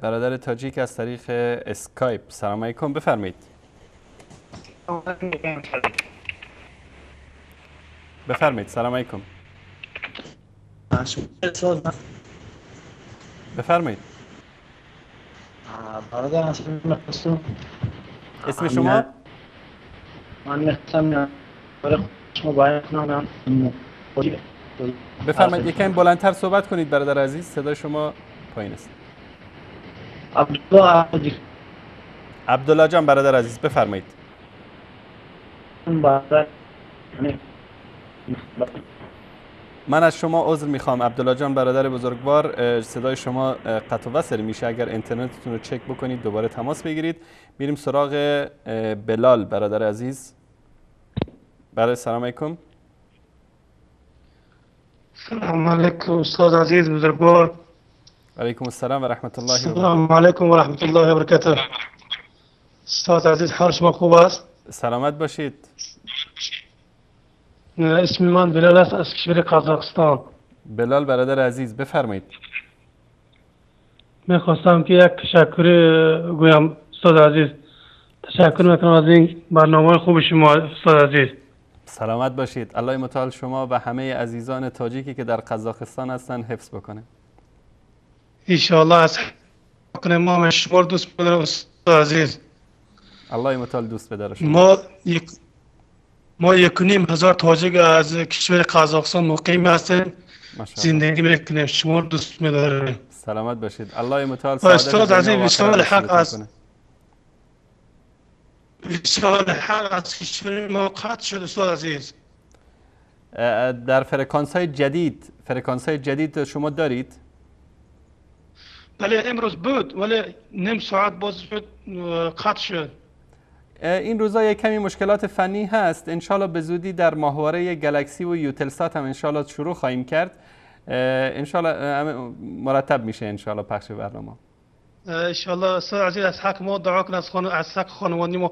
برادر تاجیک از طریق اسکایپ، سلام علیکم، بفرمایید. بفرمایید. سلام علیکم. بفرمایید. اسم شما؟ بفرمایید یکم بلندتر صحبت کنید برادر عزیز، صدای شما پایین است. عبدالله جان برادر عزیز بفرمایید. من از شما عذر میخوام عبدالله جان برادر بزرگوار، صدای شما قطع و وصل میشه، اگر اینترنتتون رو چک بکنید دوباره تماس بگیرید. میریم سراغ بلال برادر عزیز. بله سلام علیکم. سلام علیکم استاد عزیز بزرگوار. علیکم السلام و رحمت الله و برکاته. سلام علیکم و رحمت الله و برکاته. استاد عزیز حال شما خوب است؟ سلامت باشید. اسم من بلال است از کشور قزاقستان. بلال برادر عزیز بفرمایید. میخواستم که یک تشکر گویم استاد عزیز. تشکر میکنم از این برنامه خوب شما استاد عزیز. سلامت باشید. الله متعال شما و همه عزیزان تاجیکی که در قزاقستان هستند حفظ بکنه. انشاءالله از حق ما شما دوست بدارم استاد عزیز. الله متعال دوست بداره شما. ما 1,500 تاجیک از کشور قزاقستان مقیم هستیم، زندگی میکنیم، شما دوست میداریم. سلامت باشید. الله متعال سعادت عزیز. وصال حق از وصال حق از کشور ما قطع شد استاد عزیز. در فرکانس های جدید، فرکانس های جدید شما دارید؟ بله امروز بود ولی نیم ساعت باز شد قطع شد. این روزا یک کمی مشکلات فنی هست، انشالله به زودی در ماهواره گلکسی و یوتلسات هم انشالله شروع خواهیم کرد. انشالله مرتب میشه انشالله پخش برنامه. انشالله استاد عزیز، از حق ما دعا کن، از حق خانوادگی ما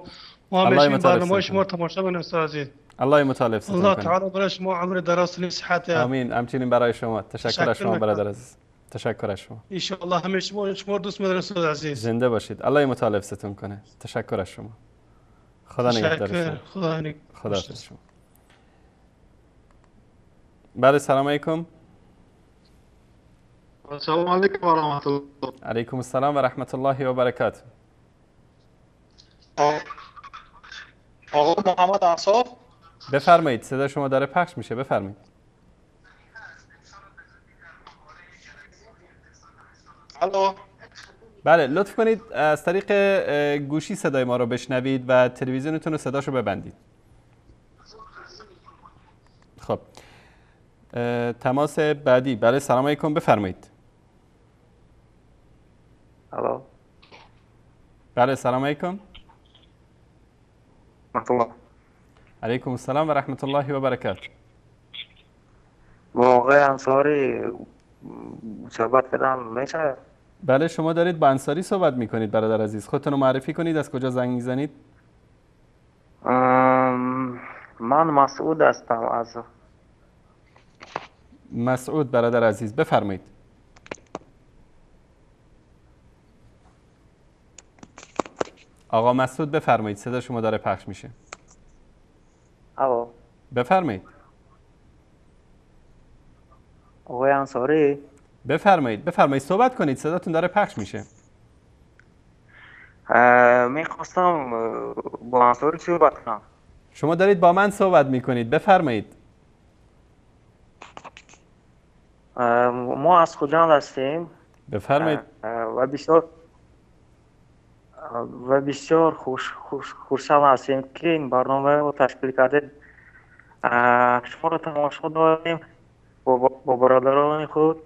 همیشه برنامه شما تماشا کنیم استاد عزیز. الله متعال حفظتون کنه. الله تعالی برای شما عمر دراز و صحت. آمین. همچنین برای شما. تشکر از شما برادر عزیز. تشکر از شما. ان شاء الله همه شما دوست می‌دارم استاد عزیز. زنده باشید. الله متعال حفظتون کنه. تشکر از شما. خدا نگهدار شما. خدا نگهدار. خدا حافظ شما. بله، سلام علیکم. السلام علیکم و رحمت الله. علیکم السلام و رحمت الله و برکاته. آقا محمد انصاف، بفرمایید، صدا شما داره پخش میشه، بفرمایید. الو. بله، لطف کنید از طریق گوشی صدای ما رو بشنوید و تلویزیونتون رو صداشو ببندید. خب تماس بعدی. بله، سلام علیکم، بفرمایید. الو. بله، سلام علیکم. رحمت الله. علیکم السلام و رحمت الله و برکاته. با آقای انصاری صحبت کردم میشه؟ بله، شما دارید با انصاری صحبت میکنید برادر عزیز. خودتون رو معرفی کنید، از کجا زنگ میزنید؟ من مسعود هستم از مسعود. برادر عزیز بفرمایید. آقا مسعود بفرمایید، صدا شما داره پخش میشه. الو. بفرمایید. آقای انصاری بفرمایید، بفرمایید صحبت کنید، صداتون داره پخش میشه. میخواستم با انصاری صحبت کنم. شما دارید با من صحبت میکنید، بفرمایید. ما از خجند هستیم. بفرمایید. و بسیار خوشحال هستیم که این برنامه رو تشکیل کردید. شما رو تماشا داریم با برادران خود.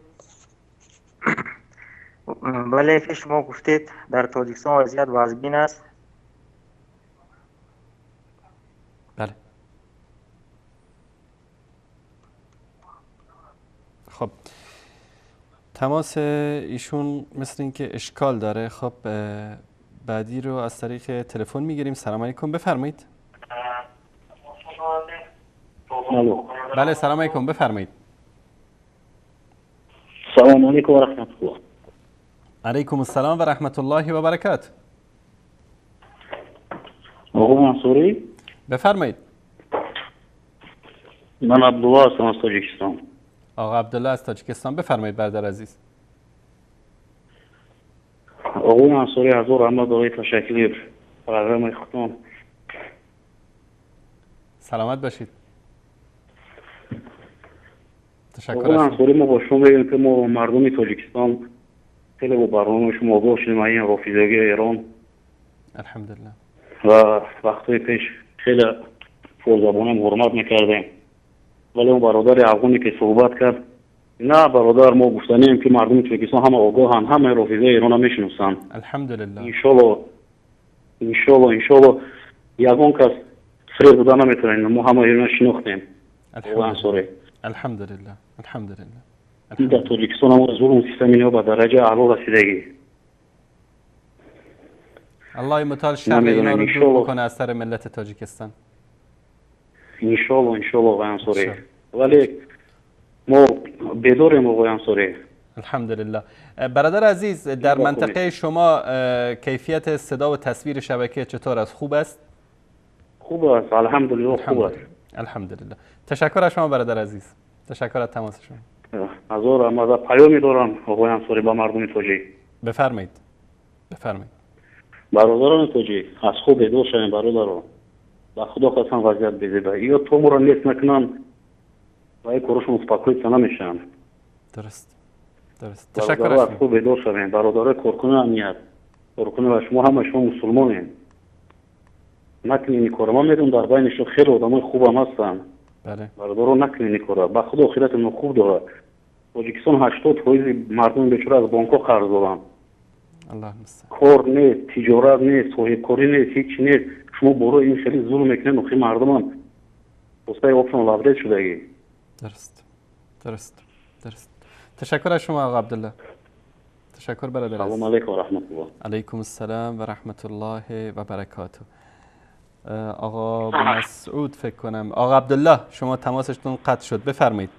بله، که شما گفتید در تاجیکستان وضعیت وضعین است. بله. خب تماس ایشون مثل اینکه اشکال داره. خب بعدی رو از طریق تلفن میگیریم. سلام علیکم، بفرمایید. الو. بله، سلام علیکم، بفرمایید. سلام علیکم و رحمت الله. علیکم السلام و رحمت الله و برکاته. آقا منصوری بفرمایید. من عبدالله هستم از تاجیکستان. آقا عبدالله از تاجیکستان، بفرمایید برادر عزیز. آقا منصوری هزار رحمت برای تشکر برادرم خودم. سلامت باشید. تشکر. آقا منصوری، ما با شما میگیم که ما مردم تاجیکستان خیلی با برنامه شما آگاه شدیم، این رافیدگی ایران الحمدلله، و وقتای پیش خیلی فوزبانم حرمت میکردیم، ولی اون برادر افغانی که صحبت کرد، نه برادر، ما گفتنیم که مردم تاجیکستان همه آگاهن، همه رافیده ایران هم میشناسن. الحمدلله. انشالله انشالله انشالله یگان کس فریب داده نمیتونن، ما همه ایران شناختیم. الحمدلله الحمدلله الحمدلله. در تاجیکستان هم ظلم سیستم اینا به درجه اعلا رسیدگی. الله متعال شر اینا رو دور بکنه از سر ملت تاجیکستان. انشالله انشالله آقای انصاری، ولی ما بیداریم آقای انصاری. الحمدلله. برادر عزیز، در منطقه شما کیفیت صدا و تصویر شبکه چطور است؟ خوب است؟ خوب است الحمدلله، خوب است الحمدلله. تشکر از شما برادر عزیز، تشکر از تماس شما. هزار رحمت. پیامی دارم آقای انصاری با مردم تاجیک. بفرمایید بفرمایید. برادران تاجیک از خوب بیدار شویم برادران، به خدا قسم وضعیت بیزیبه، یا تو مرا نیست نکنن و ای کارشون успокоиться نمیشن. درست درست. تشکر از خوب بیدار شویم برادرای کارکن امنیت، کارکن و شما همه شما مسلمانین، نکنین این کارو. من میدونم در بینشون خیلی آدمای خوب هم هستن. بله برادران نکنین این کارو، به خدا آخرت ما خوب داره. تاجیکستان 80% مردم بیچاره از بانک‌ها قرض دارن. الله المستعان. کار نیست، تجارت نیست، صاحبکاری نیست، هیچ نیست. شما برای این خیلی ظلم میکنین و خیلی مردم هم پوستای آبشون لبریز شدگی. درست درست درست. تشکر از شما آقا عبدالله. تشکر برادر. سلام علیکم و رحمت الله. علیکم السلام و رحمت الله و برکاته. آقا مسعود فکر کنم، آقا عبدالله شما تماسشتون قطع شد، بفرمایید.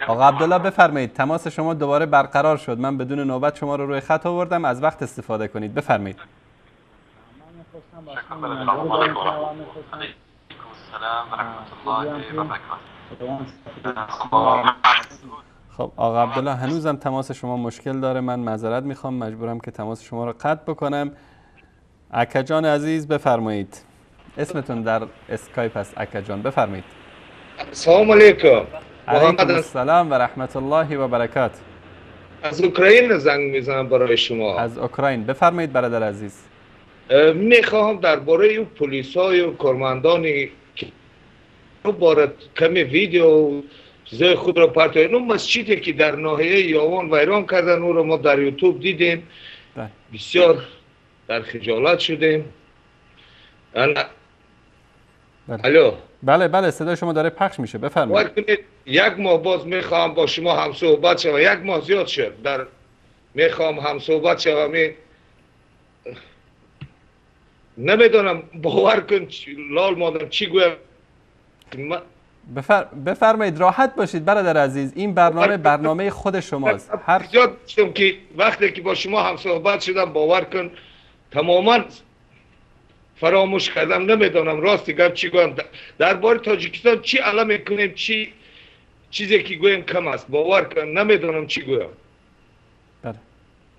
آقا عبدالله بفرمایید، تماس شما دوباره برقرار شد. من بدون نوبت شما رو روی خط آوردم، از وقت استفاده کنید. بفرمایید. خب آقا عبدالله هنوزم تماس شما مشکل داره، من معذرت میخوام، مجبورم که تماس شما رو قطع بکنم. عکا جان عزیز بفرمایید، اسمتون در اسکایپ هست عکا جان، بفرمایید. السلام علیکم. علیکم السلام و رحمت الله و برکات. از اوکراین زنگ میزنم برای شما. از اوکراین بفرمایید برادر عزیز. میخواهم درباره او پلیسای و کارمندانی که بارد کمی ویدیو چیزای خود را پرتو، اون مسجدی که در ناحیه یاوان ویران کردن او را ما در یوتیوب دیدیم، بسیار در خجالت شدیم. الو. بله بله، صدای شما داره پخش میشه، بفرمایید. یک ماه باز میخوام با شما هم صحبت شوم، یک ماه زیاد شد در میخوام هم صحبت شوم. نمیدونم، باور کن لال مادم چی گویم. بفرمایید، راحت باشید برادر عزیز، این برنامه برنامه خود شماست. هر زیاد شدم که وقتی که با شما هم صحبت شدم باور کن تماما فراموش کردم، نمیدونم راستی گپ چی گویم. درباره تاجیکستان چی علم میکنیم، چی چیزی که گویم کم است، باور کن نمیدونم چی گویم. بله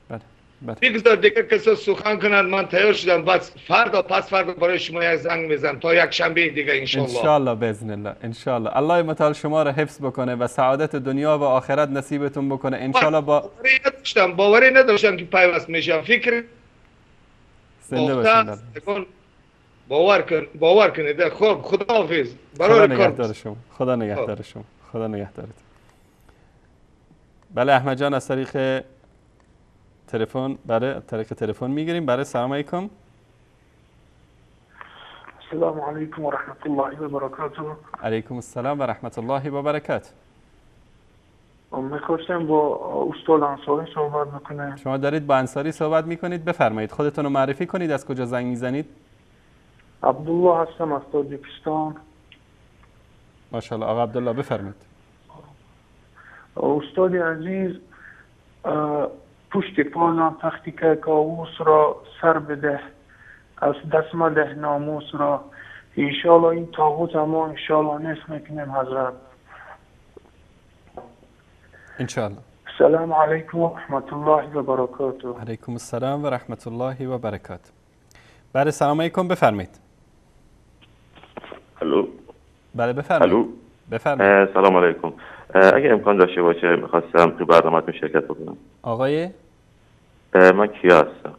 بله بله. بگذار دیگه کسا سخن کنند، من تیار شدم. بس فردا پس فردا برای شما یک زنگ میزنم تا یک شنبه دیگه انشالله. انشالله باذن الله، انشالله الله متعال شما را حفظ بکنه و سعادت دنیا و آخرت نصیبتون بکنه انشالله. با باوری نداشتم که پیوست میشم، فکر زنده باشید. باور کن، باور کنید. خب خداحافظ. خدا نگهدار شما، خدا نگهدار شما، خدا نگهدارت. بله احمد جان از طریق تلفن، بله طریق تلفن میگیریم. بله سلام علیکم. السلام علیکم و رحمت الله و برکاته. علیکم السلام و رحمت الله و برکاته. میخواستم با استاد انصاری صحبت بکنم. شما دارید با انصاری صحبت میکنید، بفرمایید خودتون رو معرفی کنید، از کجا زنگ میزنید؟ عبدالله هستم از تاجیکستان. ماشاءالله آقا عبدالله بفرمایید. استاد عزیز، پشت پالم تختی که کاووس را سر بده، از دست مده ناموس را. انشالله این طاغوت ما انشالله نصف میکنیم حضرت. انشالله. السلام علیکم و رحمت الله و برکاته. علیکم السلام و رحمت الله و برکاته. بله سلام علیکم، بفرمایید. الو. بله بفرمایید. الو. بفرمایید. سلام علیکم. اگه امکان داشته باشه می‌خواستم تو برنامه‌تون شرکت بکنم. آقای من کیا هستم.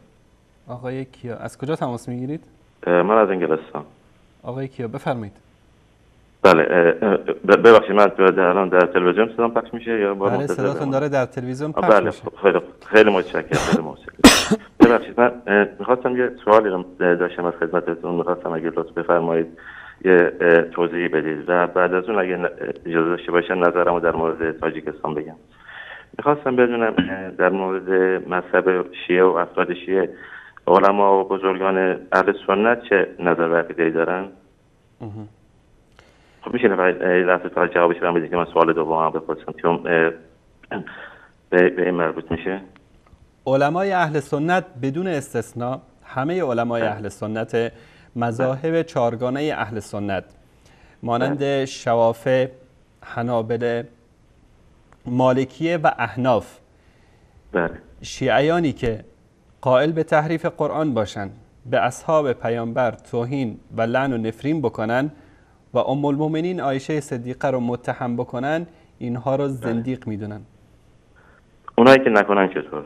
آقای کیا از کجا تماس میگیرید؟ من از انگلستان. آقای کیا بفرمایید. بله ببخشید من الان در تلویزیون صدام پخش میشه یا با بله صداتون داره در تلویزیون پخش بله میشه. خیلی خیلی متشکرم، خیلی متشکرم. ببخشید من می‌خواستم یه سوالی رو داشتم از خدمتتون، می‌خواستم اگه لطف بفرمایید یه توضیحی بدید و بعد از اون اگه اجازه داشته باشم نظرمو در مورد تاجیکستان بگم. می‌خواستم بدونم در مورد مذهب شیعه و افراد شیعه علما و بزرگان اهل سنت چه نظر و عقیده‌ای دارن؟ خب میشه لحظه فقط جوابش رو بدید که من سوال دومم بپرسم چون به این مربوط میشه. علمای اهل سنت بدون استثناء همه علمای اهل سنت مذاهب چهارگانه اهل سنت مانند شوافع، حنابله، مالکیه و احناف، شیعیانی که قائل به تحریف قرآن باشند، به اصحاب پیامبر توهین و لعن و نفرین بکنن و ام المؤمنین عایشه صدیقه رو متهم بکنن، اینها رو زندیق میدونن. اونایی که نکنن چطور؟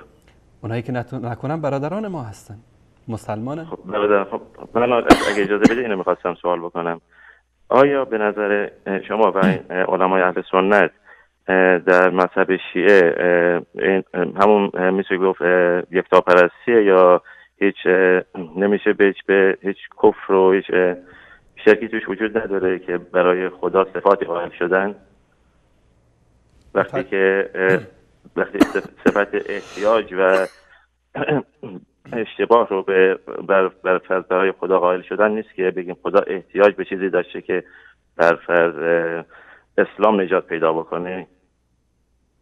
اونایی که نکنن برادران ما هستن، مسلمانن. خب برادر، خب من اگه اجازه بدید اینو میخواستم سوال بکنم. آیا به نظر شما و علمای اهل سنت در مذهب شیعه همون میشه گفت یکتاپرستیه یا هیچ نمیشه به هیچ کفر و هیچ شرکی توش وجود نداره که برای خدا صفاتی قائل شدن؟ وقتی که وقتی صفت احتیاج و اشتباه رو بر فرض برای خدا قائل شدن نیست که بگیم خدا احتیاج به چیزی داشته که بر فرض اسلام نجات پیدا بکنه،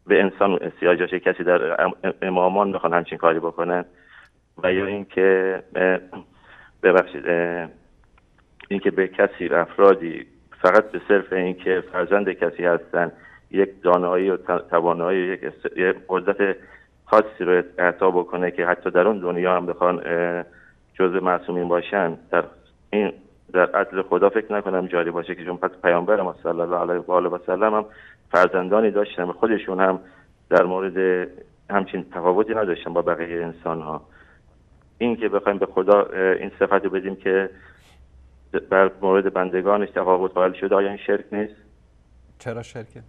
به انسان احتیاج داشته کسی در امامان بخوان همچین کاری بکنن، و یا اینکه ببخشید اینکه به کسی و افرادی فقط به صرف اینکه فرزند کسی هستن یک دانایی و توانایی و یک قدرت خاصی رو اعطا بکنه که حتی در اون دنیا هم بخوان جزء معصومین باشن، در این در عدل خدا فکر نکنم جاری باشه که چون پس پیامبر ما صلی الله علیه و آله و سلم هم فرزندانی داشتن و خودشون هم در مورد همچین تفاوتی نداشتن با بقیه انسان ها. این که بخوایم به خدا این صفت رو بدیم که بر مورد بندگانش تفاوت قائل شده، آیا این شرک نیست؟ چرا شرکه؟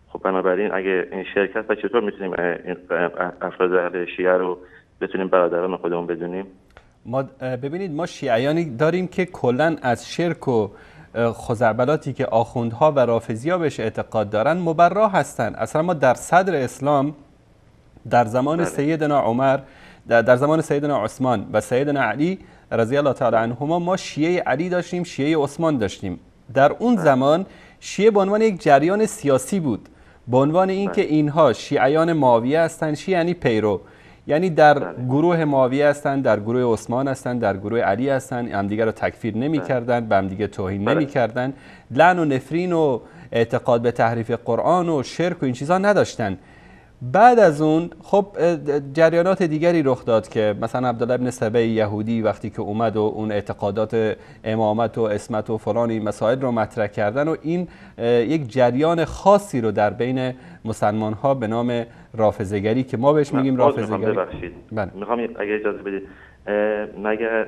خب بنابراین اگه این شرک هست چطور میتونیم افراد اهل شیعه رو بتونیم برادران خودمون بدونیم؟ ما ببینید ما شیعیانی داریم که کلا از شرک و خزعبلاتی که آخوندها و رافضی‌ها بهش اعتقاد دارن مبرا هستن. اصلا ما در صدر اسلام در زمان سیدنا عمر، در زمان سیدنا عثمان و سیدنا علی رضی الله تعالی عنهما، ما شیعه علی داشتیم، شیعه عثمان داشتیم. در اون زمان شیعه به عنوان یک جریان سیاسی بود، به عنوان اینکه اینها شیعیان معاویه هستند، شیعه یعنی پیرو، یعنی در گروه معاویه هستند، در گروه عثمان هستند، در گروه علی هستند، همدیگه رو تکفیر نمی‌کردند، به همدیگه توهین نمی‌کردند، لعن و نفرین و اعتقاد به تحریف قرآن و شرک و این چیزا نداشتن. بعد از اون خب جریانات دیگری رخ داد که مثلا عبدالله بن سبع یهودی وقتی که اومد و اون اعتقادات امامت و عصمت و فلان این مسائل رو مطرح کردن و این یک جریان خاصی رو در بین مسلمان ها به نام رافضه‌گری که ما بهش میگیم رافضه‌گری. ببخشید میخوام اگه اجازه بدید، مگر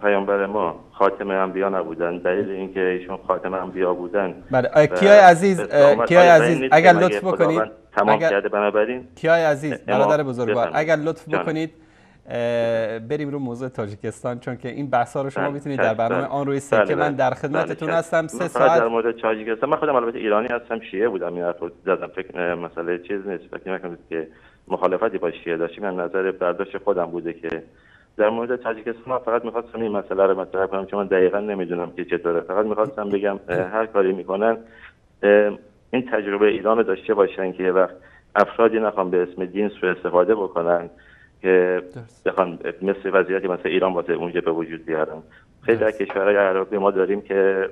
پیامبر ما خاتم انبیا نبودن؟ دلیل اینکه ایشون خاتم انبیا بودن. بله کیای عزیز، کیای عزیز اگر لطف بکنید تمام کرده، بنابراین کیای عزیز برادر بزرگوار اگر لطف بکنید بریم رو موضوع تاجیکستان، چون که این بحثا رو شما میتونید در برنامه آن روی سکه من در خدمتتون هستم. 3 ساعت در مورد تاجیکستان. من خودم البته ایرانی هستم، شیعه بودم، این حرفو زدم، فکر مسئله چیز نیست، فکر نکنید که مخالفتی با شیعه داشتیم، من نظر برداشت خودم بوده که در مورد تاجیکستان من فقط می‌خواستم این مسئله رو مطرح کنم چون من دقیقاً نمیدونم که چطوره، فقط می‌خواستم بگم هر کاری می‌کنن این تجربه ایران رو داشته باشن که یه وقت افرادی نخوان به اسم دین سوء استفاده بکنن که بخوان مثل وضعیتی مثل ایران واسه اونجا به وجود بیارن. خیلی در کشورهای عربی ما داریم که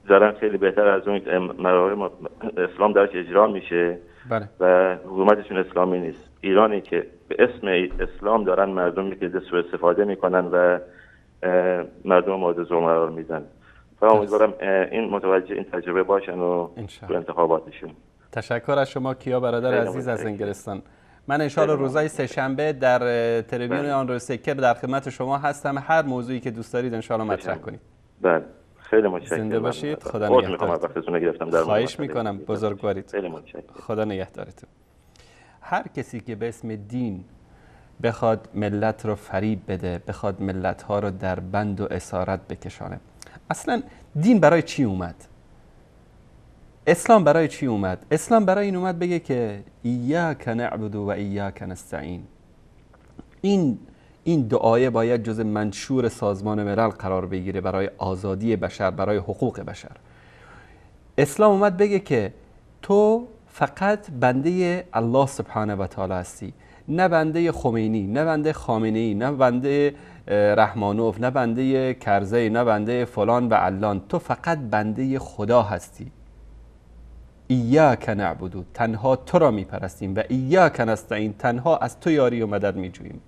دارن خیلی بهتر از اون مراحل اسلام درش اجرا میشه و حکومتشون اسلامی نیست. ایرانی که به اسم اسلام دارن مردم که سوء استفاده میکنن و مردم مورد ظلم قرار میدن. امیدوارم این متوجه این تجربه باشن و تو انتخاباتشون. تشکر از شما کیا برادر عزیز از انگلستان. من انشاءالله روزای سه شنبه در تلویزیون آن روی سکه در خدمت شما هستم. هر موضوعی که دوست دارید انشاءالله مطرح کنید. بله خیلی متشکرم. زنده باشید. خدا نگهدارتون. خواهش میکنم بزرگوارید. خیلی متشکرم. خدا نگهدارتون. هر کسی که به اسم دین بخواد ملت رو فریب بده، بخواد ملت ها رو در بند و اسارت بکشانه، اصلا دین برای چی اومد؟ اسلام برای چی اومد؟ اسلام برای این اومد بگه که ایاک نعبد و ایاک نستعین. این دعایه باید جز منشور سازمان ملل قرار بگیره برای آزادی بشر، برای حقوق بشر. اسلام اومد بگه که تو فقط بنده الله سبحانه و تعالی هستی، نه بنده خمینی، نه بنده خامنه‌ای، نه بنده رحمانوف، نه بنده کرزی، نه بنده فلان و علان. تو فقط بنده خدا هستی. ایاک نعبد، تنها تو را میپرستیم، و ایاک نستعین، تنها از تو یاری و مدد میجوییم.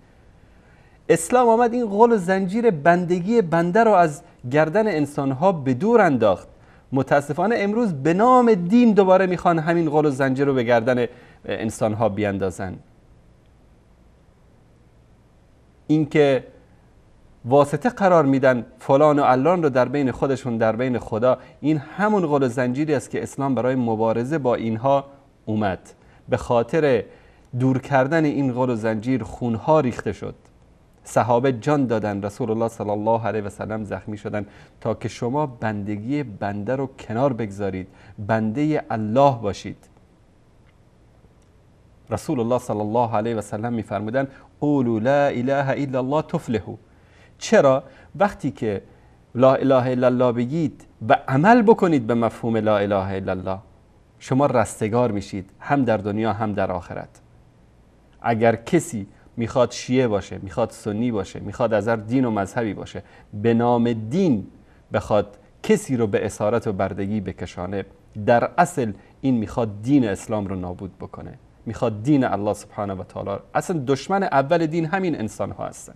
اسلام آمد این غل و زنجیر بندگی بنده را از گردن انسانها به دور انداخت. متاسفانه امروز به نام دین دوباره میخوان همین غل و زنجیر رو به گردن انسانها بیاندازن. اینکه واسطه قرار میدن فلان و علان رو در بین خودشون، در بین خدا، این همون غل و زنجیری است که اسلام برای مبارزه با اینها اومد. به خاطر دور کردن این غل و زنجیر خونها ریخته شد، صحابه جان دادن، رسول الله صلی الله علیه و سلم زخمی شدن، تا که شما بندگی بنده رو کنار بگذارید، بنده الله باشید. رسول الله صلی الله علیه و سلم میفرمودن قولوا لا اله الا الله تفلحوا. چرا؟ وقتی که لا اله الا الله بگید و عمل بکنید به مفهوم لا اله الا الله، شما رستگار میشید، هم در دنیا هم در آخرت. اگر کسی میخواد شیعه باشه، میخواد سنی باشه، میخواد از هر دین و مذهبی باشه، به نام دین بخواد کسی رو به اسارت و بردگی بکشانه، در اصل این میخواد دین اسلام رو نابود بکنه، میخواد دین الله سبحانه و تعالی. اصلا دشمن اول دین همین انسان ها هستن،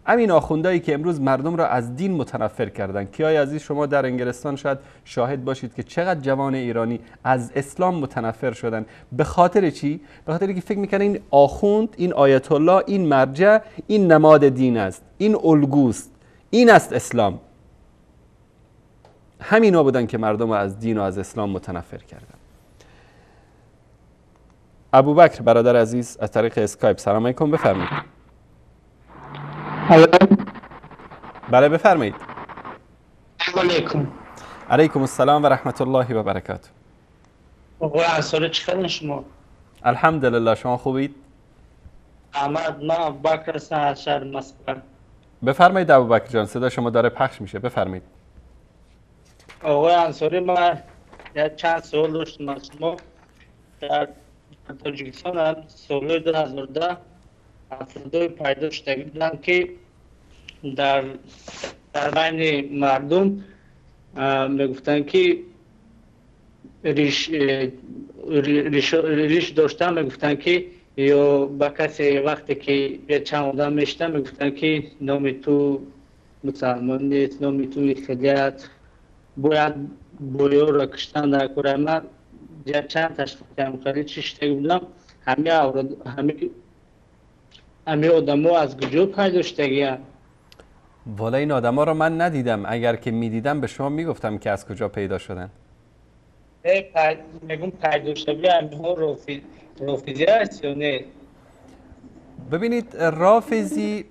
همین آخوندهایی که امروز مردم را از دین متنفر کردن. کیای عزیز، شما در انگلستان شاید شاهد باشید که چقدر جوان ایرانی از اسلام متنفر شدن. به خاطر چی؟ به خاطر اینکه فکر میکنن این آخوند، این آیت الله، این مرجع، این نماد دین است، این الگوست، این است اسلام. همینا بودن که مردم را از دین و از اسلام متنفر کردن. ابوبکر برادر عزیز از طریق اسکایپ، سلام علیکم، بفرمایید. بله بفرمایید. علیکم. علیکم السلام و رحمت الله و برکاته. آقای انصاری چخبر شما؟ الحمدلله، شما خوبید؟ احمد، من ابوبکر هستم از شهر مسکو. بفرمایید ابوبکر جان، صدا شما داره پخش میشه، بفرمایید. آقای انصاری، من چند سوال داشتم از شما. در تاجیکستان هم سال 2010 افرادی پیدا شده بودند که در بین مردم میگفتن که ریش داشتن، میگفتن که یا با کسی وقتی که چند آدم میشتن میگفتن که نام تو مسلمان نیست، نام تو خدیت، باید بویو را کشتن در کره. من چند تشخیص خیلی چشته بودم. همه آدم ها از کجا پیدا شدگی؟ والا این آدم ها رو من ندیدم، اگر که میدیدم به شما میگفتم که از کجا پیدا شدن. میگم پیدا شدگی همه رافضی هست یا نه؟ ببینید، رافضی،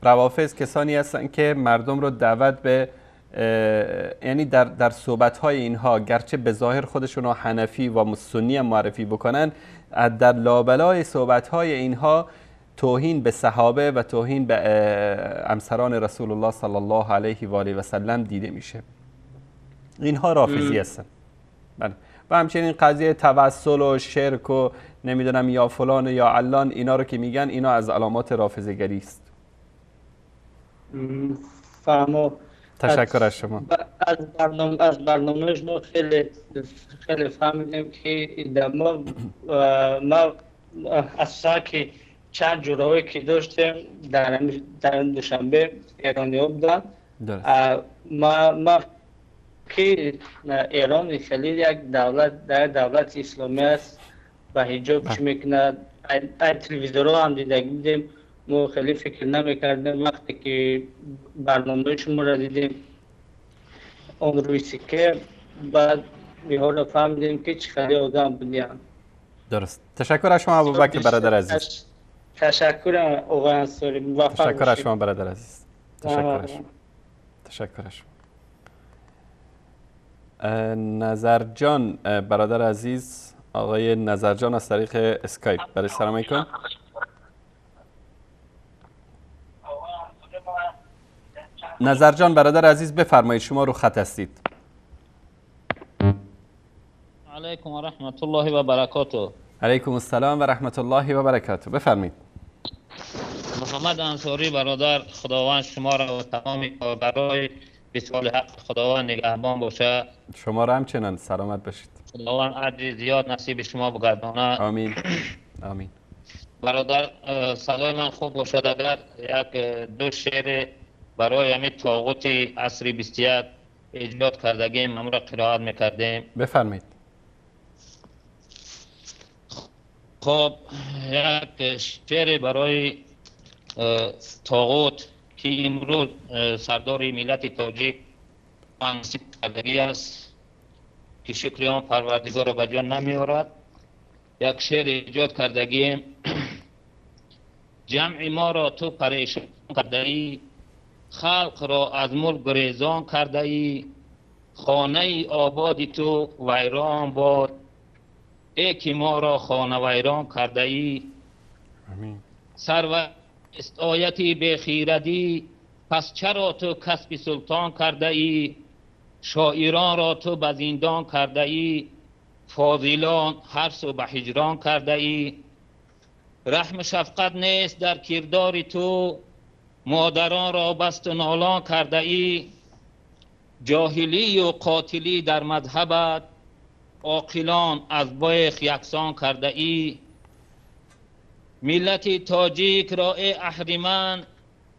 روافض کسانی هستن که مردم رو دعوت به، یعنی در صحبت‌های اینها گرچه به ظاهر خودشون رو حنفی و سنی هم معرفی بکنن، در لابلای صحبت‌های اینها توهین به صحابه و توهین به همسران رسول الله صلی الله علیه و آله و سلم دیده میشه. اینها رافضی هستن. بله. و همچنین قضیه توسل و شرک و نمیدونم یا فلان یا علان، اینا رو که میگن، اینا از علامات رافضی‌گری است. فهمو. تشکر از شما. از برنامه شما خیلی خیلی فهمیدیم که ما اصلا که چند جورایی که داشتیم در دوشنبه ایرانی ها بودن. ما که ایران خیلی یک دولت در دولت اسلامی است و حجاب چی میکند، تلویزیون هم دیده بودیم، ما خیلی فکر نمیکردیم. وقتی که برنامه شما را دیدیم آن روی سکه، بعد اینها را فهمیدیم که چه خیلی آدم بودیم. درست. تشکر از شما ابوبکر برادر عزیز. تشکر آقای انصاری. تشکر از شما برادر عزیز. تشکر از شما. تشکر از شما. نظر جان برادر عزیز، آقای نظر جان از طریق اسکایپ، برای سلام علیکم. نظر جان برادر عزیز بفرمایید، شما رو خط هستید. علیکم و رحمت الله و برکاته. علیکم السلام و رحمت الله و برکاته. بفرمایید. محمد انصاری برادر، خداوند شما را و تمام برای به حق خداوند نگهبان باشه. شما را همچنان سلامت باشید. خداوند اجر زیاد نصیب شما بگردانه. آمین. آمین. برادر صدای من خوب باشد اگر یک دو شعر برای همین طاغوت عصر 21 ایجاد کردگیم هم را قرائت میکردیم. بفرمایید. خب یک شعر برای طاغوت که امروز سردار ملت تاجیک منصوب کردگی است که شکر آن پروردگار را به جان نمی‌آورد، یک شعر ایجاد کردگیم. جمع ما را تو پریشان کرده ای، خلق را از ملک گریزان کرده ای، خانه آبادی تو ویران باد، ای که ما را خانه ویران کرده ای. سرور استایتی به خیردی، پس چرا تو کسب سلطان کرده ای؟ شاعران را تو به زندان کرده ای، فاضلان هر سو به هجران کرده ای. رحم شفقت نیست در کردار تو، مادران را بست و نالان کرده ای. جاهلی و قاتلی در مذهبت، عاقلان از بیخ یکسان کرده ای. ملت تاجیک را ای اهریمن،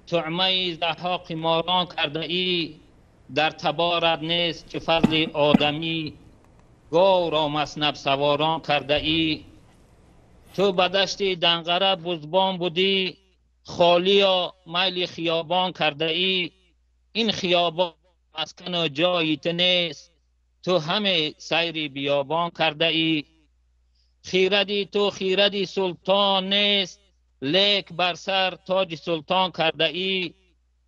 طعمه ضحاک ماران کرده ای. در تبارت نیست که فضل آدمی، گاو را مسنب سواران کرده ای. تو به دشت دنقره بزبان بودی، خالیا میل خیابان کرده ای. این خیابان مسکن و جایی تو نیست، تو همه سیر بیابان کرده ای. خیردی تو خیردی سلطان نیست، لیک بر سر تاج سلطان کرده ای.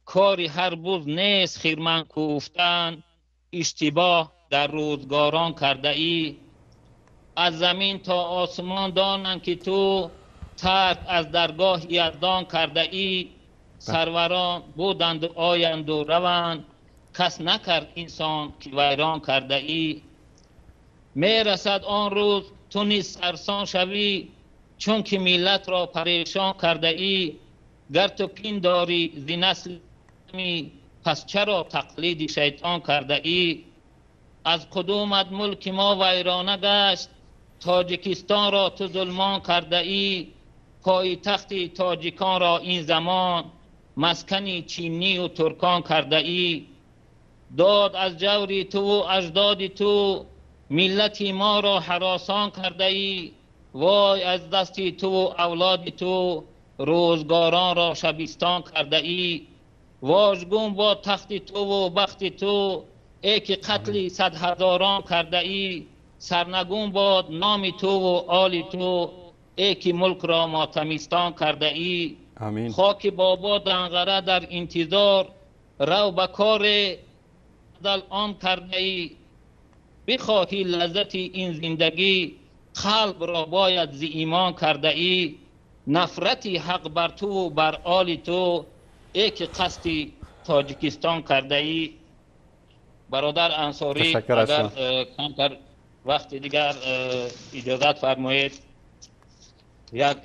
کاری هر بوز نیست خیرمن کوفتن، اشتباه در روزگاران کرده ای. از زمین تا آسمان دانند که تو ترک از درگاه یزدان کرده ای. سروران بودند و آیند و روند، کس نکرد انسان که ویران کرده ای. میرسد آن روز تو نیز سرسان شوی، چون که ملت را پریشان کرده ای. گر تو پنداری ز نسل می، پس چرا تقلید شیطان کرده ای؟ از قدومت ملک ما ویرانه گشت، تاجیکستان را تو ظلمان کرده ای. پایتخت تاجیکان را این زمان، مسکن چینی و ترکان کرده ای. داد از جوری تو و اجداد تو، ملت ما را هراسان کرده ای. وای از دست تو و اولاد تو، روزگاران را شبستان کرده ای. واژگون با تخت تو و بخت تو، ای که قتل صد هزاران کرده ای. سرنگون باد نام تو و آل تو، ای که ملک را ماتمیستان کرده ای. آمین. خاک بابا دنقره در انتظار، رو به کار دل آن کرده ای. بخواهی لذت این زندگی، قلب را باید ز ایمان کرده ای. نفرتی حق بر تو و بر آل تو، ای که قصد تاجیکستان کرده ای. برادر انصاری، اگر کمتر وقت دیگر اجازت فرمایید، یک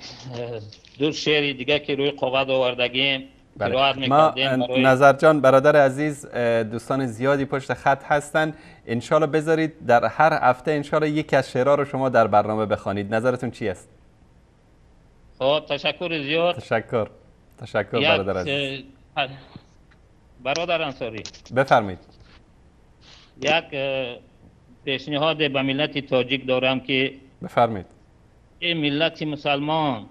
دو شعر دیگه که روی کاغذ آوردگیم قرائت می‌کردیم. نظر جان برادر عزیز، دوستان زیادی پشت خط هستن، انشالله بذارید در هر هفته انشالله یکی از شعرها رو شما در برنامه بخوانید. نظرتون چی است؟ خب تشکر زیاد. تشکر برادر عزیز. برادر انصاری بفرمایید. یک پیشنهاد به ملت تاجیک دارم که بفرمایید. ای ملت مسلمان،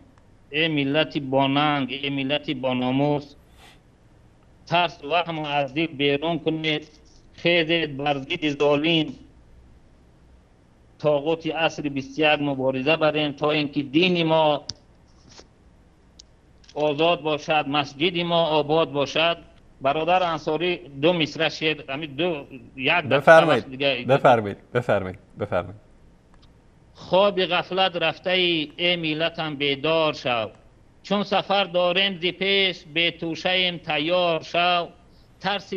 ای ملت باننگ، ای ملت باناموس، ترس وهم از دل بیرون کنید، خیزید بر ضد ظالم طاغوت عصر 21 مبارزه بریم تا اینکه دین ما آزاد باشد، مسجد ما آباد باشد. برادر انصاری دو مصرع شعر، همین دو یک بفرمایید. بفرمایید بفرمایید بفرمایید. خواب غفلت رفته ای ملتم بیدار شو، چون سفر داریم زی پیش به توشه تیار شو. ترس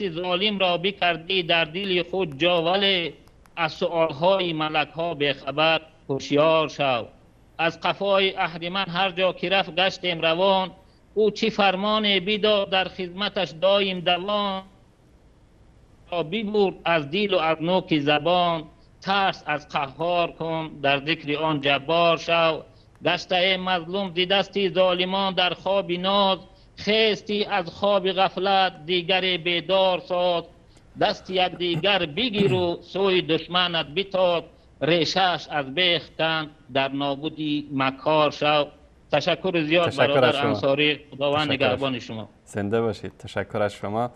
ظالم را بکردی در دل خود جا، ولی از سؤالهای ملک ها بخبر هوشیار شو. از قفای اهریمن هر جا که رفت گشتیم روان، او چی فرمان بیداد در خدمتش دایم دوان. را ببرد از دل و از نوک زبان، ترس از قهار کن در ذکر آن جبار شو. گشته مظلوم ز دست ظالمان در خواب ناز، خیستی از خواب غفلت دیگر بیدار ساز. دست یک دیگر بگیر و سوی دشمنت بتاز، ریشش از بیخ کن در نابودی مکار شو. تشکر زیاد برادر انصاری، خداوند نگهبان شما. زنده باشید. تشکر از شما،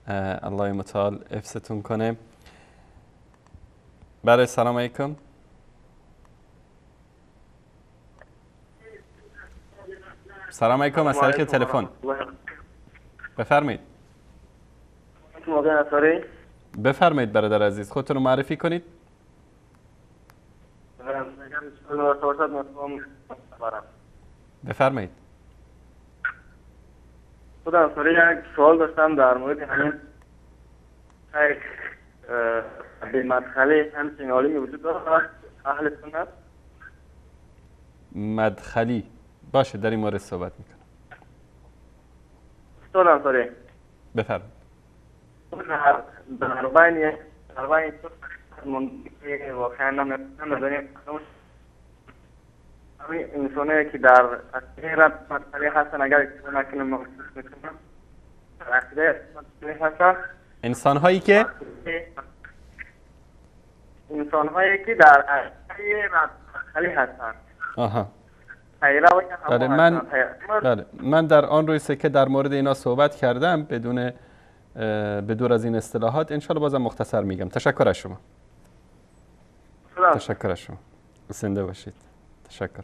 الله متعال حفظتون کنه. بله سلام علیکم. سلام علیکم، از طریق تلفن بفرمایید. بفرمایید برادر عزیز، خودتون رو معرفی کنید. بفرمایید. خدا یک سوال داشتم در مورد همین شیخ به مدخلی همچین عالمی وجود داره اهل سنت؟ مدخلی باشه، در این مورد صحبت میکنم. استاد انصاری بفرمایید. در بین واقعا نمیدونیم همین انسانایی که در عقیده مدخلی هستن، اگر اشتباه نکنم میکنم در عقیده مدخلی هستن، انسانهایی که در عقیده مدخلی هستن. آها. بله من بله من در آن روی سکه در مورد اینا صحبت کردم بدون به دور از این اصطلاحات، انشالله بازم مختصر میگم. تشکر از شما. تشکر از شما. زنده باشید. تشکر.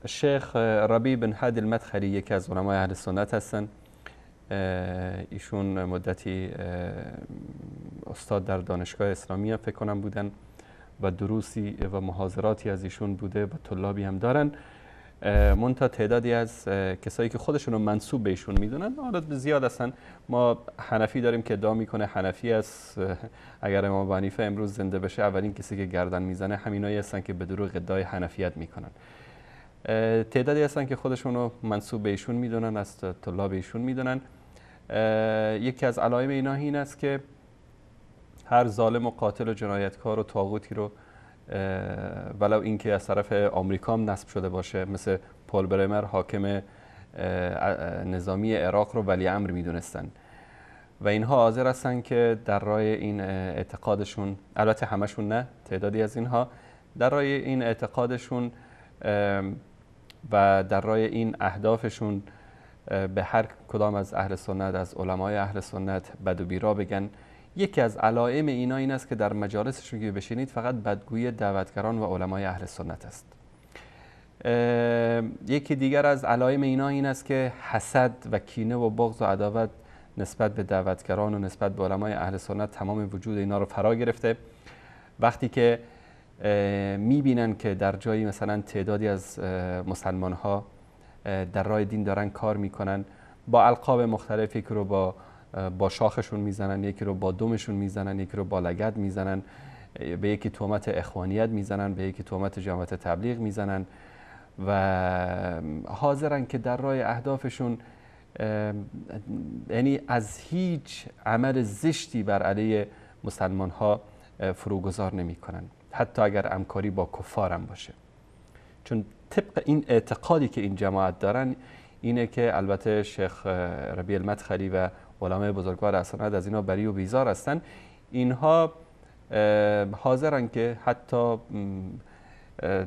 شیخ ربیع بن هادی المدخلی یکی از علمای اهل سنت هستند. ایشون مدتی استاد در دانشگاه اسلامی هم فکر کنم بودن و دروسی و محاضراتی از ایشون بوده و طلابی هم دارن. منتها تعدادی از کسایی که خودشون رو منسوب به ایشون میدونن، حالا زیاد هستن. ما حنفی داریم که ادعا میکنه حنفی است. اگر امام حنیفه امروز زنده بشه اولین کسی که گردن میزنه همینایی هستن که به دروغ ادعای حنفیت میکنن. تعدادی هستن که خودشون رو منسوب به ایشون میدونن، از طلاب ایشون میدونن. یکی از علائم اینا این است که هر ظالم و قاتل و جنایتکار و طاغوتی رو ولو اینکه از طرف آمریکا هم نصب شده باشه، مثل پل برمر حاکم نظامی عراق رو ولی امر میدونستن و اینها حاضر هستن که در راه این اعتقادشون، البته همشون نه، تعدادی از اینها در راه این اعتقادشون و در راه این اهدافشون به هر کدام از اهل سنت، از علمای اهل سنت بد و بیرا بگن. یکی از علائم اینا این است که در مجالسشون که بشینید فقط بدگویی دعوتگران و علمای اهل سنت است. یکی دیگر از علائم اینا این است که حسد و کینه و بغض و عداوت نسبت به دعوتگران و نسبت به علمای اهل سنت تمام وجود اینا رو فرا گرفته. وقتی که میبینن که در جایی مثلا تعدادی از مسلمان ها در راه دین دارن کار میکنن، با القاب مختلف، یکی رو با شاخشون میزنن، یکی رو با دمشون میزنن، یکی رو با لگد میزنن، به یکی تهمت اخوانیت میزنن، به یکی تهمت جماعت تبلیغ میزنن و حاضرن که در راه اهدافشون، یعنی از هیچ عمل زشتی بر علیه مسلمان ها فروگذار نمیکنن، حتی اگر همکاری با کفار هم باشه. چون طبق این اعتقادی که این جماعت دارن اینه که البته شیخ ربیع المدخلی و علمای بزرگوار اسناد از اینا بری و بیزار هستن، اینها حاضرن که حتی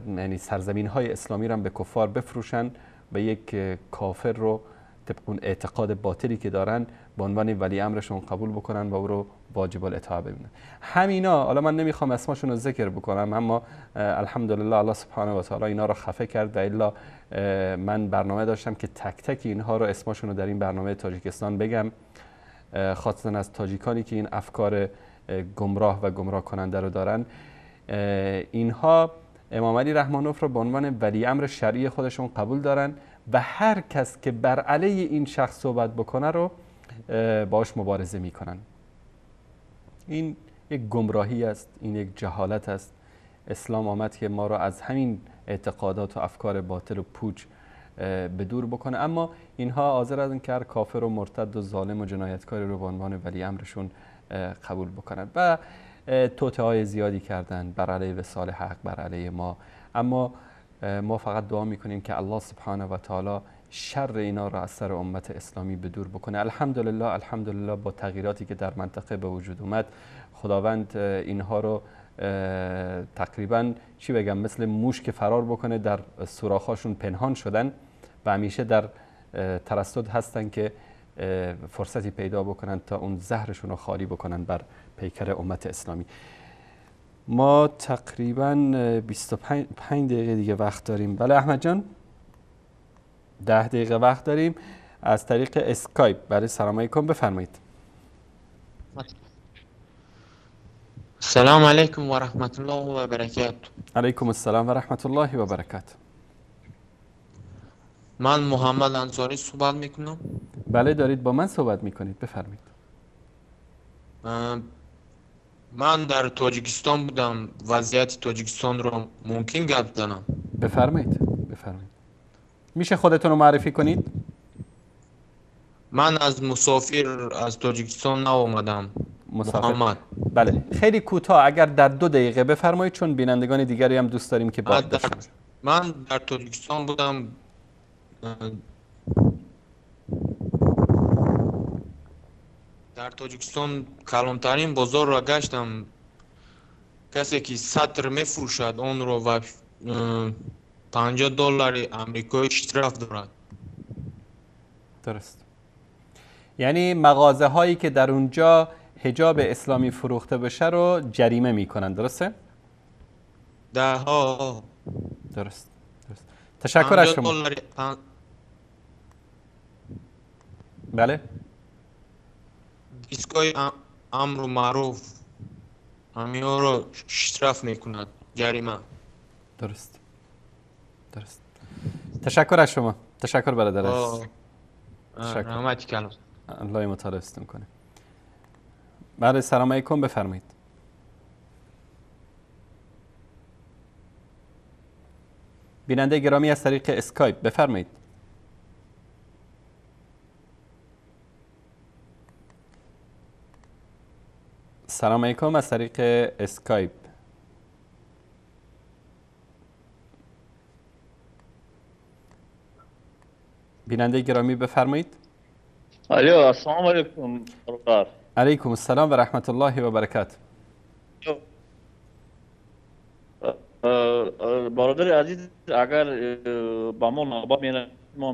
یعنی سرزمین های اسلامی را به کفار بفروشن و یک کافر رو طبق اون اعتقاد باطلی که دارن به عنوان ولی امرشون قبول بکنن و او رو واجب الاطاعه ببینن. همینا، حالا من نمیخوام اسمشون رو ذکر بکنم، اما الحمدلله الله سبحانه و تعالی اینا رو خفه کرد و الا من برنامه داشتم که تک تک اینها رو اسمشون رو در این برنامه تاجیکستان بگم، خاصتا از تاجیکانی که این افکار گمراه و گمراه کننده رو دارن. اینها امام علی رحمانوف رو به عنوان ولی امر شرعی خودشون قبول دارن و هر کس که بر علیه این شخص صحبت بکنه رو باش مبارزه میکنن. این یک گمراهی است، این یک جهالت است. اسلام آمد که ما را از همین اعتقادات و افکار باطل و پوچ به دور بکنه، اما اینها حاضر هستند که هر کافر و مرتد و ظالم و جنایتکاری رو به عنوان ولی امرشون قبول بکنن و توطئه‌های زیادی کردن بر علیه وصال حق، بر علیه ما. اما ما فقط دعا میکنیم که الله سبحانه و تعالی شر اینا را از سر امت اسلامی به دور بکنه. الحمدلله، الحمدلله با تغییراتی که در منطقه به وجود اومد، خداوند اینها رو تقریبا چی بگم، مثل موش که فرار بکنه در سوراخ‌هاشون پنهان شدن و همیشه در ترصد هستن که فرصتی پیدا بکنن تا اون زهرشون رو خالی بکنن بر پیکر امت اسلامی. ما تقریبا 25 دقیقه دیگه وقت داریم. بله احمد جان، 10 دقیقه وقت داریم از طریق اسکایپ. برای سلام علیکم، بفرمایید. السلام علیکم و رحمت الله و برکاته. علیکم السلام و رحمت الله و برکاته. من محمد انصاری صحبت میکنم. بله دارید با من صحبت میکنید، بفرمایید. من در تاجیکستان بودم، وضعیت تاجیکستان رو ممکن گپ زنم؟ بفرمایید بفرمایید. میشه خودتون رو معرفی کنید؟ من از مسافر از تاجیکستان اومدم. محمد. بله خیلی کوتاه اگر در 2 دقیقه بفرمایید، چون بینندگان دیگری هم دوست داریم که باید داشته باشن. من در تاجیکستان بودم. در تاجیکستان کلانترین بازار را گشتم. کسی که سطر میفروشد آن را و $50 آمریکایی اشتراک دارد. درست. یعنی مغازه هایی که در اونجا حجاب اسلامی فروخته بشه رو جریمه میکنن، درسته؟ ده ها. درست. درست. تشکر از شما. بله. ایستگاه امر معروف همینا رو اشتراک میکند، جریمه. درست. درست. تشکر از شما. تشکر برادر عزیز. رحمت کلام. الله متعال کنه. بله سلام علیکم، بفرمایید. بیننده گرامی از طریق اسکایپ بفرمایید. سلام علیکم از طریق اسکایپ. بیننده گرامی بفرمایید. الو السلام علیکم. علیکم السلام و رحمت الله و برکاته. برادر عزیز اگر با ما نوبت ما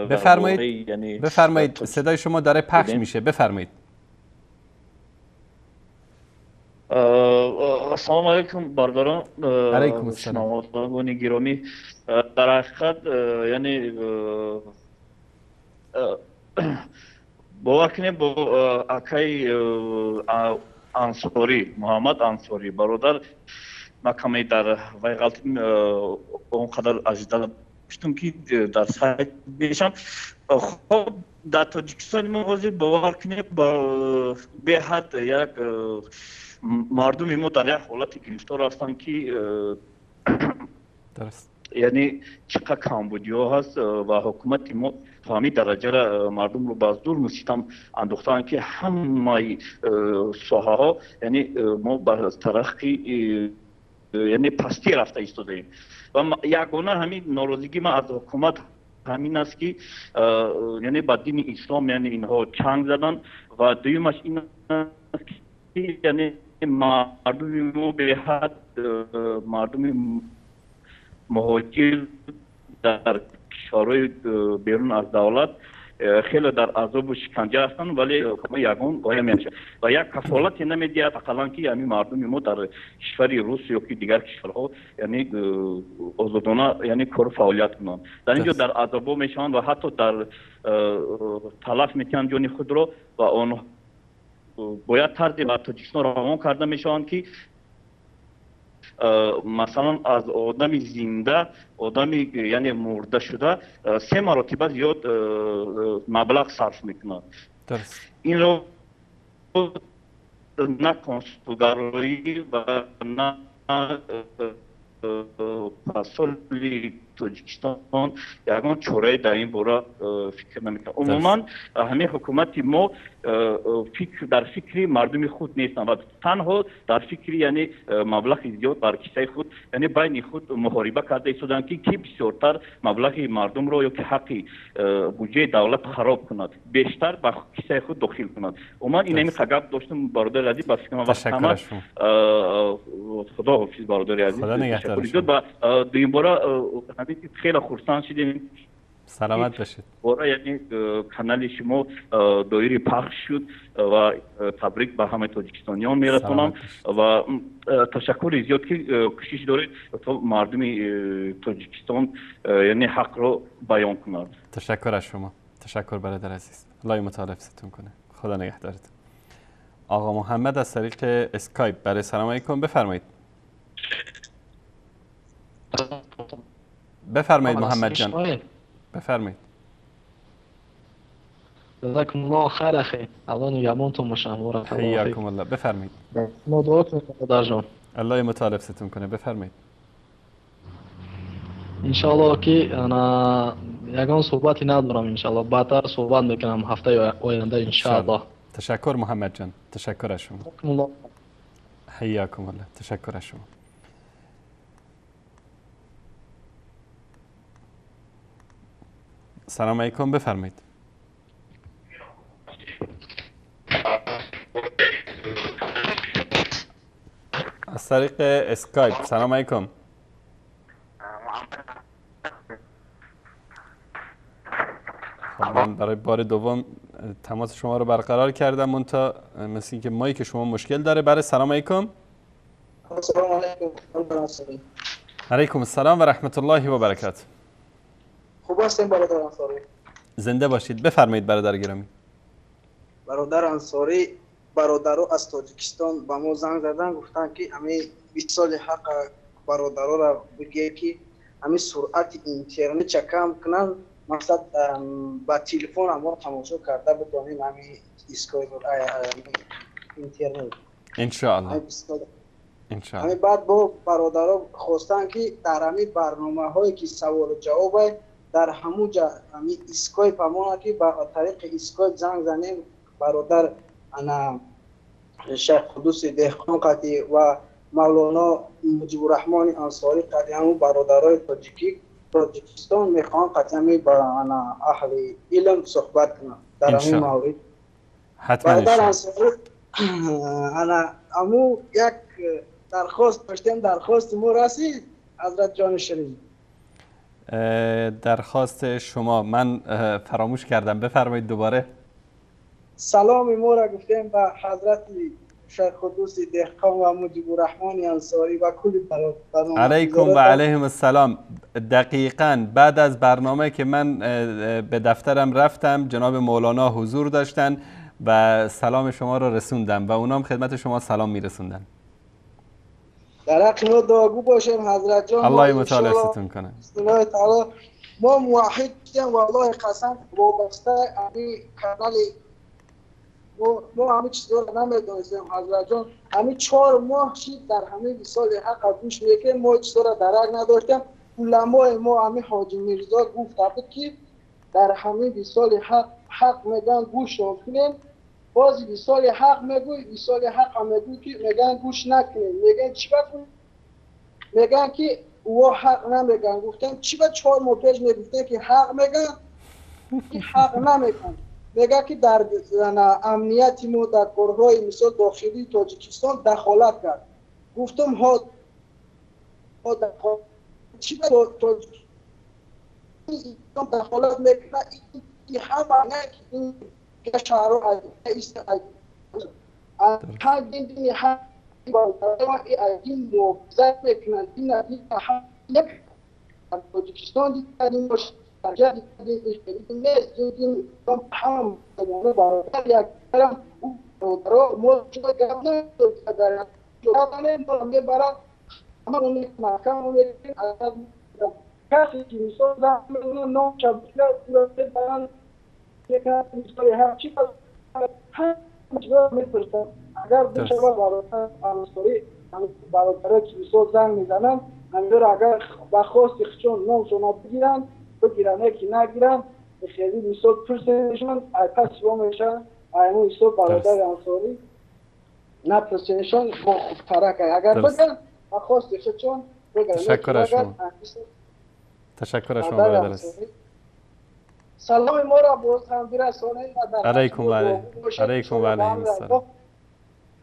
بفرمایید. بفرمایید صدای شما داره پخش میشه، بفرمایید. السلام علیکم برادران. علیکم السلام. شنوندگان گرامی، در حقیقت یعنی باور کنید با اکای انصاری، محمد انصاری برادر، ما کمی در وی غلط اونقدر اجداد داشتم که در سایت بیشم. خب در تاجیکستان ما حاضر باور کنید با به حد یک مردم ما در یک حالت گرفتار هستند که درست یعنی چقدر کمبودی ها هست و حکومت ما تا همین درجه را مردم رو باز دور ستم انداختن که همه ساحه ها یعنی ما بر ترقی یعنی پستی رفته ایستادیم و یگانه همین ناراضگی ما از حکومت همین است که یعنی با دین اسلام یعنی اینها چنگ زدن و دویمش این است که یعنی مردم ما به حد مردم مهاجر در کشورهای بیرون از دولت خیلی در عذاب و شکنجه هستند، ولی یگان قایم نمیشه و یک کفالت نمیدهد اقلا که یعنی مردم ما در کشور روس یا که دیگر کشورها یعنی آزادانه یعنی کار فعالیت کنند. در اینجا در عذاب میشن و حتی در تلف میکنن جان خود را و آنها باید طرزی به تاجیکستان روان کرده میشوند که مثلا از آدم زنده آدم یعنی مرده شده 3 مرتبه زیاد مبلغ صرف میکنند. این رو نه کنسولگری و نه پاسول تاجیکستان یگان چاره در این باره فکر نمیکنه. عموما همه حکومت ما فکر در فکر مردم خود نیستند و تنها در فکر یعنی مبلغ زیاد بر کیسه خود یعنی بین خود محاربه کرده ایستادند که کی بسیارتر مبلغ مردم را یا که حق بودجه دولت خراب کند، بیشتر به کیسه خود داخل کند. عموما این همین گپ داشتم برادر عزیز. با فکر من وقت تمام. خدا حافظ برادر عزیز. خدا نگهدار. و دویم باره خیلی خرسند شدیم. سلامت باشید. برای یعنی کانال شما دایره پخش شد و تبریک به همه تاجیکستانیان میرسونم و تشکر زیاد که کوشش دارید تا مردم تاجیکستان یعنی حق رو بیان کنند. تشکر از شما. تشکر برادر عزیز. الله متعال حفظتون کنه. خدا نگهدارتون. آقا محمد از طریق اسکایپ برای سلام علیکم، بفرمایید. بفرمایید محمد جان. بفرمایید. جزاكم الله خیر اخی. الله نگهبانتون باشه. بارک الله فیک. حیاکم الله. بفرمایید. ما دعا کنیم برادر جان. الله متعال حفظتون کنه. بفرمایید. انشالله که انا یگان صحبتی ندارم، انشالله بعدتر صحبت میکنم هفته آینده انشالله. تشکر محمد جان. تشکر از شما. الله. حیاکم الله. تشکر از شما. سلام علیکم، بفرمایید. از طریق اسکایپ سلام علیکم. خب من برای بار دوم تماس شما رو برقرار کردم، منتها مثل اینکه مایک شما مشکل داره. برای سلام علیکم. السلام علیکم. علیکم السلام و رحمت الله و برکاته. خوب هستین برادر انصاری؟ زنده باشید. بفرمایید برادر گرامی. برادر انصاری، برادرو از تاجیکستان به ما زنگ زدن، گفتن که همه 20 سال حق برادرو را بگه که همه سرعت اینترنت کم کنن، مثلا با تلفن ما تماشا کرده بتونیم همه اسکایپ اینترنت. ان شاء الله. ان شاء الله. همه بعد با برادرو خواستن که در همه برنامه هایی که سوال و جواب در همونجا همین اسکایپ همونه که با طریق اسکایپ زنگ زنیم برادر انا شیخ قدوس دهقان قطعی و مولانا مجیب الرحمن انصاری قطعی همون برادرای تاجیکی تاجیکستان میخوان قطعی با انا اهل علم صحبت کنن در همون مورد. حتما برادر انصاری انا امو یک درخواست داشتیم، درخواست مو رسید حضرت جان شریف. درخواست شما من فراموش کردم، بفرمایید دوباره. سلام ما را گفتیم به حضرت شیخ قدوس دهقان و مجیب الرحمن انصاری و کل برنامه. علیکم و علیهم السلام. دقیقاً بعد از برنامه که من به دفترم رفتم، جناب مولانا حضور داشتن و سلام شما را رسوندم و اونام خدمت شما سلام میرسوندن. در حق ما دعاگو باشیم حضرت جان. الله متعال حفظتون کنه. الله تعالی ما موحد شدیم والله قسم وابسته همین کانال ما همه چیزا رو نمیدونستیم حضرت جان. همین 4 ماه شد در همه وصال حق گوش میکنیم، ما چیزا رو درک نداشتیم. علمای ما همین حاجی میرزا گفت بود که در همه وصال حق میگن گوش کنیم، باز وصال حق میگوی، وصال حق میگوی که میگن گوش نکنیم. میگن چی بکنیم؟ میگن که او حق نمیگن. گفتم چی با 4 ماه پیش میگفتن که حق میگن، که حق نمیگن. میگه که در امنیت ما در کارهای مثال داخلی تاجیکستان دخالت کرد. گفتم ها دخالت چی با تاجیکستان دخالت میکنه؟ این همه نه این شهرها از هر دین هر این محافظت میکنند. این یک تاجیکستان دیدیم باشه نیست. این هم برادر یک برادر ما میبرد همه محکم کسی که مثال نام شبکه میپرسن. اگر بشه برادر انصاری برادرای که مثال زنگ میزنن همینطور اگر به خواست خودشون نامشون بگیرن بگیرن، یکی نگیرن خیلی مثال پرسنشون پس با میشن. ایمو مثال برادر انصاری نپرسنشون با خوبترک اگر بگن به خواست خودشون بگیرن. تشکر از شما. تشکر از شما برادر. سلام ما را باز هم برسانید. علیکم و علیکم و علیهم السلام.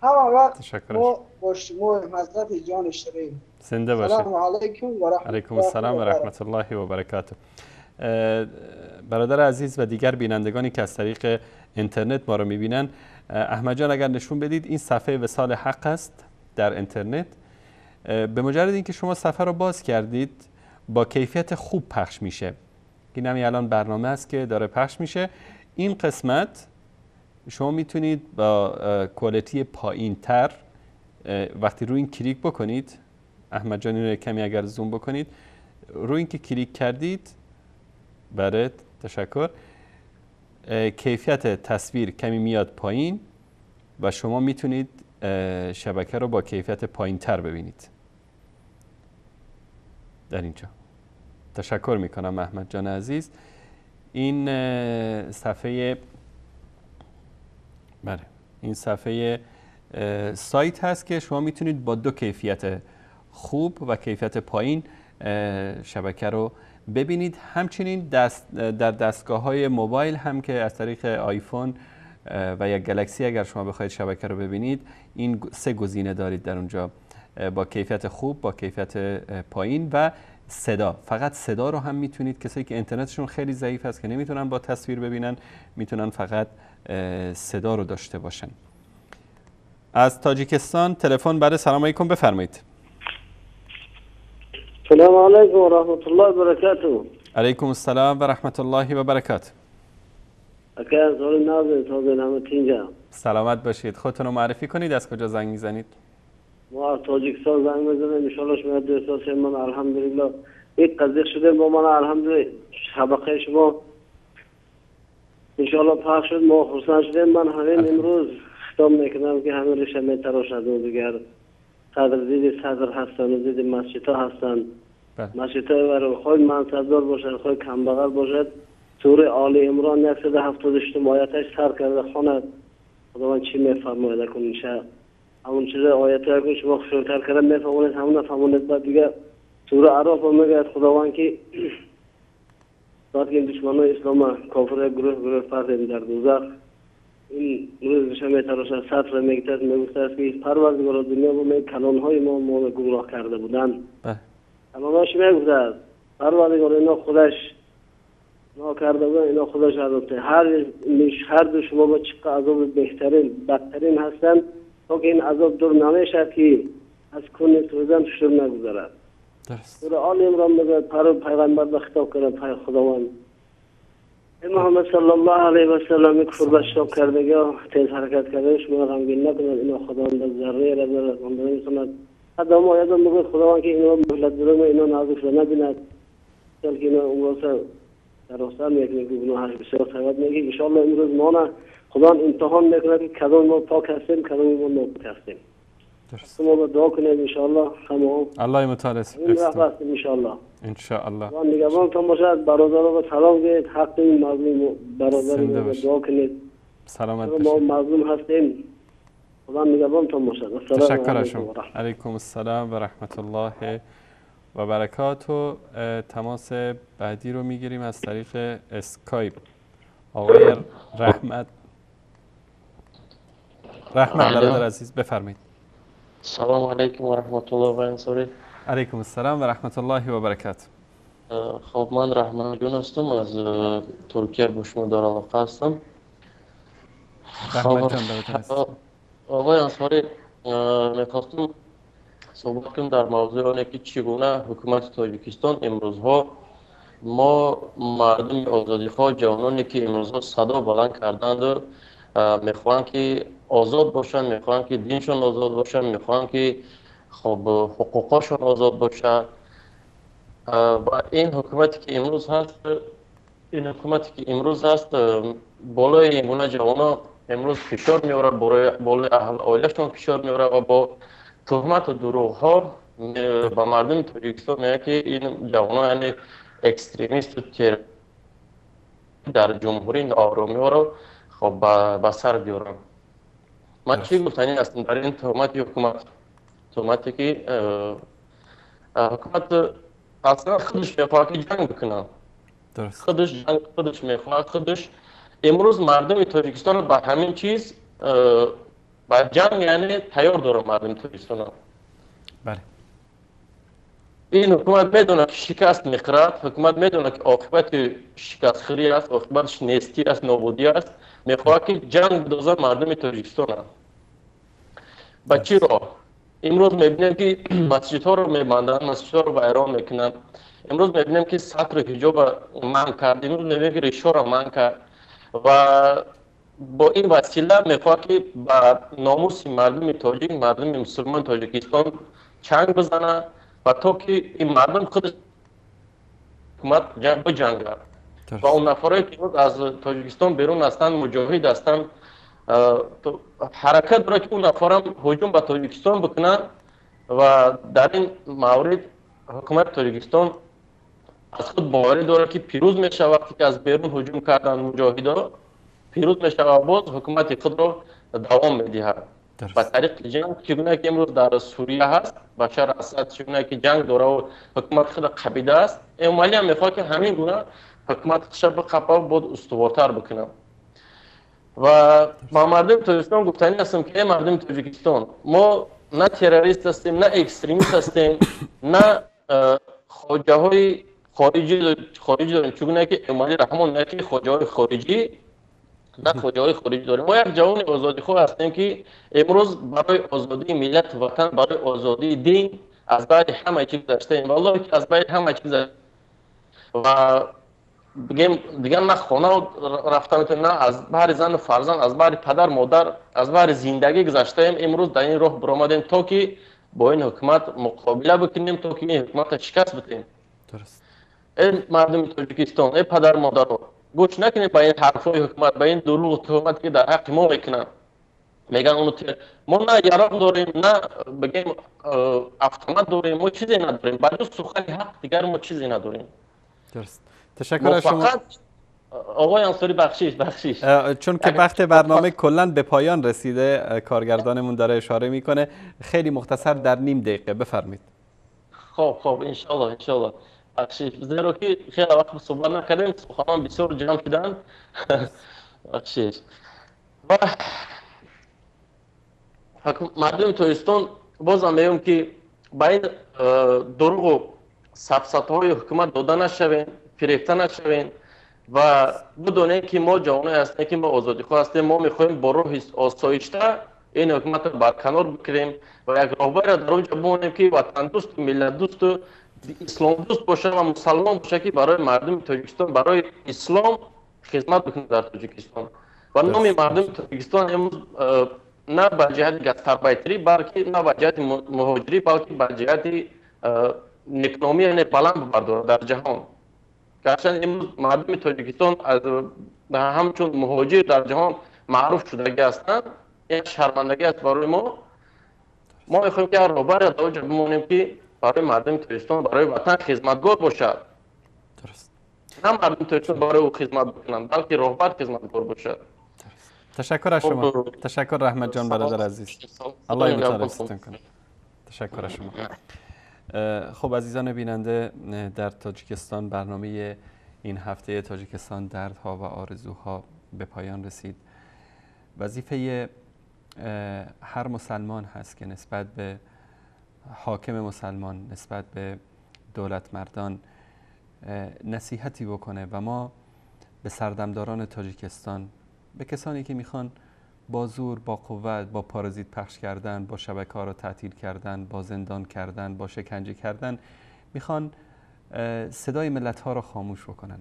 همه وقت ما با شما حضرت جان شیرین. زنده باشید. سلام علیکم و رحمت علیکم السلام و رحمت الله و برکاته. برادر عزیز و دیگر بینندگانی که از طریق اینترنت ما رو میبینن، احمد جان اگر نشون بدید این صفحه وصال حق است در اینترنت. به مجرد اینکه شما صفحه رو باز کردید با کیفیت خوب پخش میشه. این همین الان برنامه است که داره پخش میشه. این قسمت شما میتونید با quality پایین تر وقتی روی این کلیک بکنید، احمد جان اینو کمی اگر زوم بکنید، روی این که کلیک کردید، بله تشکر، کیفیت تصویر کمی میاد پایین و شما میتونید شبکه رو با کیفیت پایین تر ببینید در اینجا. تشکر میکنم احمد جان عزیز. این صفحه، بله این صفحه سایت هست که شما میتونید با دو کیفیت خوب و کیفیت پایین شبکه رو ببینید. همچنین در دستگاه های موبایل هم که از طریق آیفون و یا گلکسی اگر شما بخواید شبکه رو ببینید، این سه گزینه دارید در اونجا، با کیفیت خوب، با کیفیت پایین و صدا. فقط صدا رو هم میتونید، کسایی که اینترنتشون خیلی ضعیف هست که نمیتونن با تصویر ببینن، میتونن فقط صدا رو داشته باشن. از تاجیکستان تلفن، بله سلام علیکم، بفرمایید. سلام علیکم و رحمت الله و برکاته. علیکم السلام و رحمت الله و برکاته. سلامت باشید. خودتون رو معرفی کنید، از کجا زنگ میزنید؟ ما از تاجیکستان زنگ میزنیم. ان شاء الله شما دوست من الحمدلله یک قضیه شده با من، الحمدلله شبکه شما ان شاء الله پخش شد، ما خرسند شدیم. من همین امروز خطاب میکنم که همین ریشه میتراشد و دیگر صدر زید صدر هستند و زید مسجدها هستند، مسجدهای برای خود منصبدار باشد، خود کمبغل باشد. سوره آل عمران 178 آیتش سر کرده خواند، خداوند چی میفرماید کن میشه همون چیز آیت های شما خوشتر کرده میفهمونید، همون نفهمونید. بعد دیگه سوره اعراف میگه خداوند که بعد که دشمنان اسلام کافر گروه گروه پردیم در دوزخ، این روز میشه میتراشد سطر میگتد میگفته است که پروردگار دنیا با می کلانهای ما رو گمراه کرده بودن. کلانهاش میگفته است پروردگار اینا خودش نا کرده بودن، اینا خودش عذاب ده. هر دو شما با چقدر عذاب بهترین بدترین هستند تا که این عذاب دور نمیشد که از کن سوزن شروع نگذارد. سوره آل عمران میگه پیغمبر به خطاب کرد خداوند ای محمد صلی الله علیه و سلم کفر به شتاب کرده یا تیز حرکت کرده شما غمگین نکنید، اینا خداوند به ذره را رسانده نمیتواند. حتی ما آیات میگه خداوند که اینا مهلت داره، اینا نازک شده نبیند، بلکه اینا امروز در راستان میکنه که گناهش بسیار ثواب میگه. ان شاء الله امروز ما نه خداوند امتحان میکنه که کدام ما پاک هستیم کدام ما ناپاک هستیم. درست. شما دعا کنید ان شاء الله همه الله متعال هستیم ان شاء الله. ان شاء الله. خدا نگهبانتون باشد. برادرها سلام گویید، حق این مظلوم برادر دعا کنید. سلامت باشید. ما مظلوم هستیم. خدا نگهبانتون باشد. تشکر از شما. علیکم السلام و رحمت الله و برکاته. تماس بعدی رو میگیریم از طریق اسکایپ. آقای رحمت برادر عزیز بفرمایید. سلام علیکم و رحمت الله و برکاته. علیکم السلام و رحمت الله و برکاته. خب من رحمان جون هستم، از ترکیه با شما در علاقه هستم. رحمت جان برادر عزیز. آقای انصاری، میخواستم صحبت کنم در موضوع آنه که چگونه حکومت تاجیکستان امروزها ما مردم آزادیخواه، جوانانی که امروزها صدا بلند کردند و میخواهند که آزاد باشند، میخواهند که دینشان آزاد باشند، میخواهند که خب حقوقاشون آزاد باشند، و این حکومتی که امروز هست، این حکومتی که امروز هست بالای این گونه جوانان امروز فشار میاره، بالای اهل عائلهشون فشار میاره و با تهمت و دروغ ها به مردم تاجیکستان میگه که این جوانان یعنی اکستریمیست و تر در جمهوری ناآرامی ها رو خب به سر بیارن. من چی گفتنی هستم در این تهمت حکومت، تهمتی که حکومت اصلا خودش میخواد که جنگ بکنه، خودش جنگ خودش میخواد، خودش امروز مردم تاجیکستان به همین چیز به جنگ یعنی تیار داره مردم تاجیکستان. بله. این حکومت میدونه که شکست میخورد، حکومت میدونه که عاقبت شکست خوری است، عاقبتش نیستی است، نابودی است. میخواد که جنگ بدوزه مردم تاجیکستان است. با چی راه؟ امروز میبینیم که مسجدها رو میبندن، مسجدها رو ویران میکنن. امروز میبینیم که ستر حجاب منع کرد، امروز میبینیم که ریشه را منع کرد و با این وسیله میخواد که با ناموس مردم تاجیک، مردم مسلمان تاجیکستان چنگ بزنه و تا که این مردم خود حکومت بجنگه و اون نفرایی که از تاجیکستان بیرون هستند، مجاهد هستند، حرکت داره که اون نفرم هجوم به تاجیکستان بکنن و در این مورد حکومت تاجیکستان از خود باوری داره که پیروز میشه. وقتی که از بیرون هجوم کردن مجاهدا پیروز میشه و باز حکومت خود رو دوام میدهد با طریق جنگ، چگونه که امروز در سوریه هست بشار اسد، چگونه که جنگ داره و حکومت خود قبیده است، امالی هم میخواد که همین گونه حکومت خودش بقپه و بود استوارتر بکنه. و با مردم تاجیکستان گفتنی هستم که ای مردم تاجیکستان، ما نه تروریست هستیم، نه اکستریمیست هستیم، نه خواجه های خارجی داریم، چگونه که امالی رحمان نه که خواجه های خارجی، نه خواجه های خارجی داریم. ما یک جوان آزادی خواه هستیم که امروز برای آزادی ملت وطن، برای آزادی دین از بعد همه چیز گذشته‌ایم، والله که از بعد همه چیز و بگیم دیگه نه خانه رفتن میتونیم، نه از بهر زن و فرزند، از بهر پدر مادر، از بهر زندگی گذشته‌ایم. امروز در این راه برآمدیم تا که با این حکومت مقابله بکنیم، تا که این حکومت شکست بدیم. درست. ای مردم تاجیکستان، ای پدر مادرها، گوش نکنید به این حرفای حکومت، به این دروغ و تهمت که در حق ما میکنن. میگن اونو ما نه یراق داریم، نه بگیم افغان داریم، ما چیزی نداریم. بعد سخن حق دیگر ما چیزی نداریم. درست. تشکر از شما آقای انصاری. بخشیش چون که وقت برنامه کلا به پایان رسیده، کارگردانمون داره اشاره میکنه. خیلی مختصر در نیم دقیقه بفرمایید. خب انشالله بخشیش، زیرا که خیلی وقت صحبت نکردیم، سخنان بسیار جمع شدن. بخشیش. و مردم تاجیکستان بازم میگم که با این دروغ و سفسطه‌های حکومت داده نشوین، فریفته نشوین و بدونین که ما جوانای هستیم، که ما آزادیخواه هستیم. ما میخوایم با روح آسایشته این حکومت رو برکنار بکنیم و یک راهبر را در اونجا بمونیم که وطن دوست و ملت دوست و اسلام دوست باشه و مسلمان باشه که برای مردم تاجیکستان، برای اسلام خدمت بکنه در تاجیکستان. و نام مردم تاجیکستان امروز نه به جهت گستربایتری، بلکه نه به جهت مهاجری، بلکه به جهت نکنامی، یعنی بلند برداره در جهان. گرچه امروز مردم تاجیکستان از همچون مهاجر در جهان معروف شدگی هستند، یک شرمندگی است برای ما. ما میخوایم که راهبر را در اونجا بمونیم که برای مردم تاجیکستان، برای وطن خدمتگار باشد. درست. نه مردم تاجیکستان برای او خدمت بکنند، بلکه راهبر خدمتگار باشد. درست. تشکر از شما. تشکر رحمت جان برادر عزیز. الله متعال کنه. تشکر از شما. خب عزیزان بیننده، در تاجیکستان برنامه این هفته تاجیکستان دردها و آرزوها به پایان رسید. وظیفه هر مسلمان هست که نسبت به حاکم مسلمان، نسبت به دولت مردان نصیحتی بکنه و ما به سردمداران تاجیکستان، به کسانی که میخوان با زور، با قوت، با پارازیت پخش کردن، با شبکه‌ها رو تعطیل کردن، با زندان کردن، با شکنجه کردن، میخوان صدای ملت‌ها رو خاموش بکنن،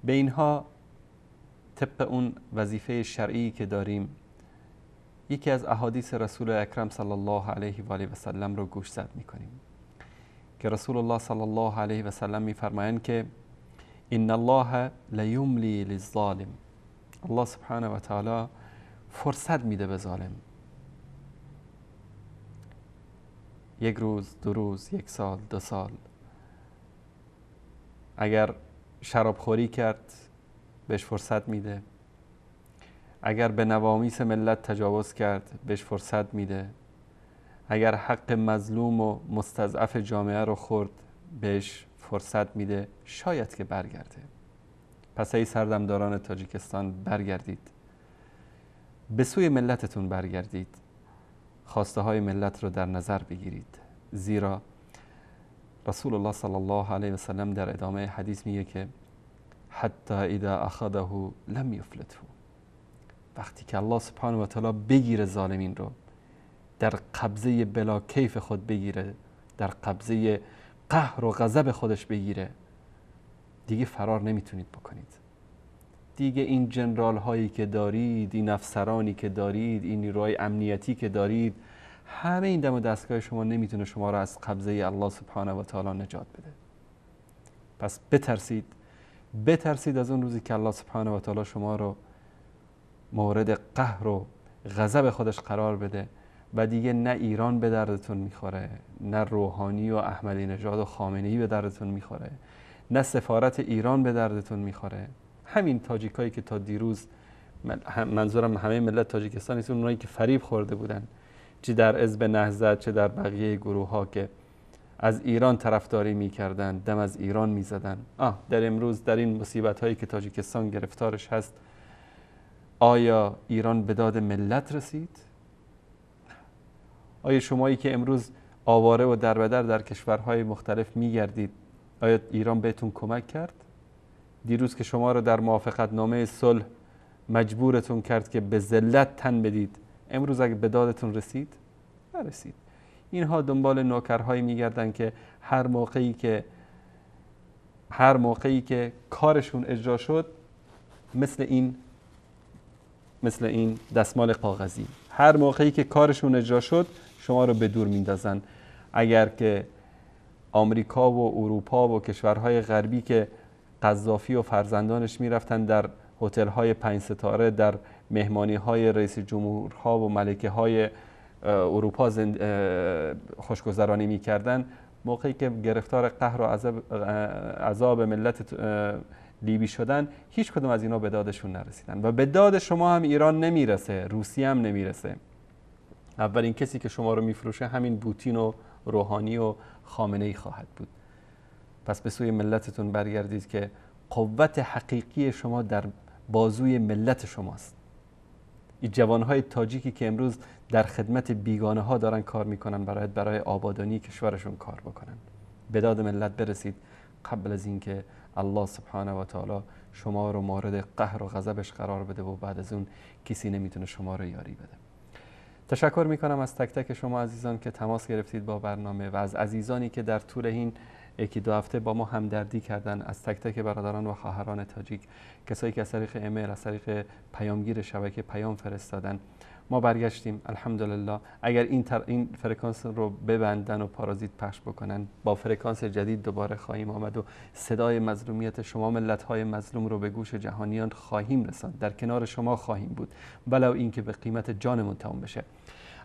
به اینها طبق اون وظیفه شرعی که داریم یکی از احادیث رسول اکرم صلی الله علیه و آله و سلم رو گوشزد میکنیم که رسول الله صلی الله علیه و سلم میفرمایند که ان الله لیملی للظالم، الله سبحانه و تعالی فرصت میده به ظالم، یک روز، دو روز، یک سال، دو سال. اگر شرابخوری کرد بهش فرصت میده، اگر به نوامیس ملت تجاوز کرد بهش فرصت میده، اگر حق مظلوم و مستضعف جامعه رو خورد بهش فرصت میده، شاید که برگرده. پس ای سردمداران تاجیکستان، برگردید، به سوی ملتتون برگردید، خواسته های ملت رو در نظر بگیرید، زیرا رسول الله صلی الله علیه و سلم در ادامه حدیث میگه که حتی اذا اخذه لم یفلته. وقتی که الله سبحانه و تعالی بگیره ظالمین رو، در قبضه بلا کیف خود بگیره، در قبضه قهر و غضب خودش بگیره، دیگه فرار نمیتونید بکنید. دیگه این جنرال هایی که دارید، این افسرانی که دارید، این نیروهای امنیتی که دارید، همه این دم و دستگاه شما نمیتونه شما را از قبضه الله سبحانه و تعالی نجات بده. پس بترسید، بترسید از اون روزی که الله سبحانه و تعالی شما رو مورد قهر و غضب خودش قرار بده و دیگه نه ایران به دردتون میخوره، نه روحانی و احمدی نژاد و خامنه‌ای به دردتون میخوره، نه سفارت ایران به دردتون میخوره. همین تاجیکایی که تا دیروز، منظورم همه ملت تاجیکستان نیست، اونایی که فریب خورده بودن، چه در حزب نهضت چه در بقیه گروه ها که از ایران طرفداری میکردن، دم از ایران میزدن، در امروز در این مصیبت هایی که تاجیکستان گرفتارش هست، آیا ایران به داد ملت رسید؟ آیا شمایی که امروز آواره و دربدر در کشورهای مختلف میگردید، آیا ایران بهتون کمک کرد؟ دیروز که شما رو در موافقت نامه صلح مجبورتون کرد که به ذلت تن بدید، امروز اگه به دادتون رسید؟ نرسید. اینها دنبال نوکرهایی میگردن که هر موقعی که کارشون اجرا شد، مثل این دستمال کاغذی، هر موقعی که کارشون اجرا شد شما رو به دور میندازن. اگر که آمریکا و اروپا و کشورهای غربی که قذافی و فرزندانش میرفتن در هتل‌های 5 ستاره، در مهمانی‌های رئیس جمهورها و ملکه‌های اروپا خوشگذرانی می‌کردن، موقعی که گرفتار قهر و عذاب ملت لیبی شدن، هیچ کدوم از اینا به دادشون نرسیدن و به داد شما هم ایران نمیرسه، روسیه هم نمیرسه. اولین کسی که شما رو میفروشه همین بوتین و روحانی و خامنه‌ای خواهد بود. پس به سوی ملتتون برگردید که قوت حقیقی شما در بازوی ملت شماست. این جوانهای تاجیکی که امروز در خدمت بیگانه ها دارن کار میکنن، برای آبادانی کشورشون کار بکنن. به داد ملت برسید قبل از اینکه الله سبحانه و تعالی شما رو مورد قهر و غضبش قرار بده و بعد از اون کسی نمیتونه شما رو یاری بده. تشکر میکنم از تک تک شما عزیزان که تماس گرفتید با برنامه و از عزیزانی که در طول این یکی دو هفته با ما همدردی کردن، از تک تک برادران و خواهران تاجیک، کسایی که از طریق ایمیل، از طریق پیامگیر شبکه پیام فرستادن. ما برگشتیم الحمدلله. اگر این فرکانس رو ببندن و پارازیت پخش بکنن، با فرکانس جدید دوباره خواهیم آمد و صدای مظلومیت شما ملت‌های مظلوم رو به گوش جهانیان خواهیم رساند. در کنار شما خواهیم بود، ولو اینکه به قیمت جانمون تمام بشه.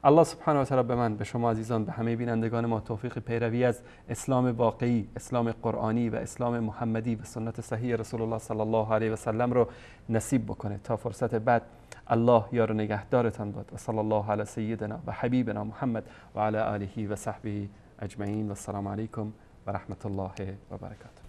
الله سبحانه و تعالی به من، به شما عزیزان، به همه بینندگان ما توفیق پیروی از اسلام واقعی، اسلام قرآنی و اسلام محمدی و سنت صحیح رسول الله صلی الله علیه و سلم رو نصیب بکنه. تا فرصت بعد، الله یار و نگهدارتان باد. و صلی الله علی سیدنا و حبیبنا محمد و علی آله و صحبه اجمعین. و السلام علیکم و رحمت الله و برکاته.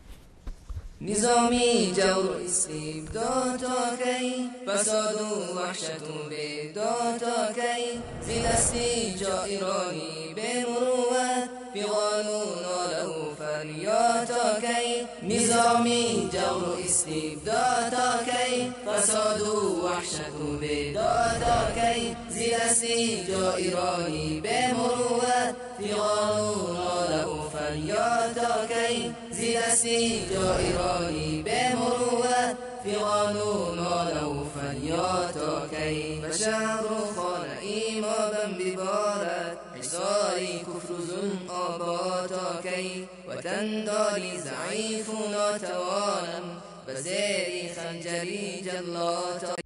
نظامی جور استبداد تا کی، فساد و وحشت و بیداد تا کی، ز دست جائرانی به مروت، فغان و ناله و فریاد تا کی، نظامی جور استبداد تا کی، فساد و وحشت و بیداد تا کی، ز دست جائرانی به مروت، فغان و ناله و فریاد تا کی، ز دست جائرانی به مروت، فغان و ناله و فریاد تا کی، و شهر خانه ای ما بم ببارد، حصاری کفر و ظلم آباد تا کی، وطن داری ضعیف و ناتوانم، به زیر خنجری جلاد تا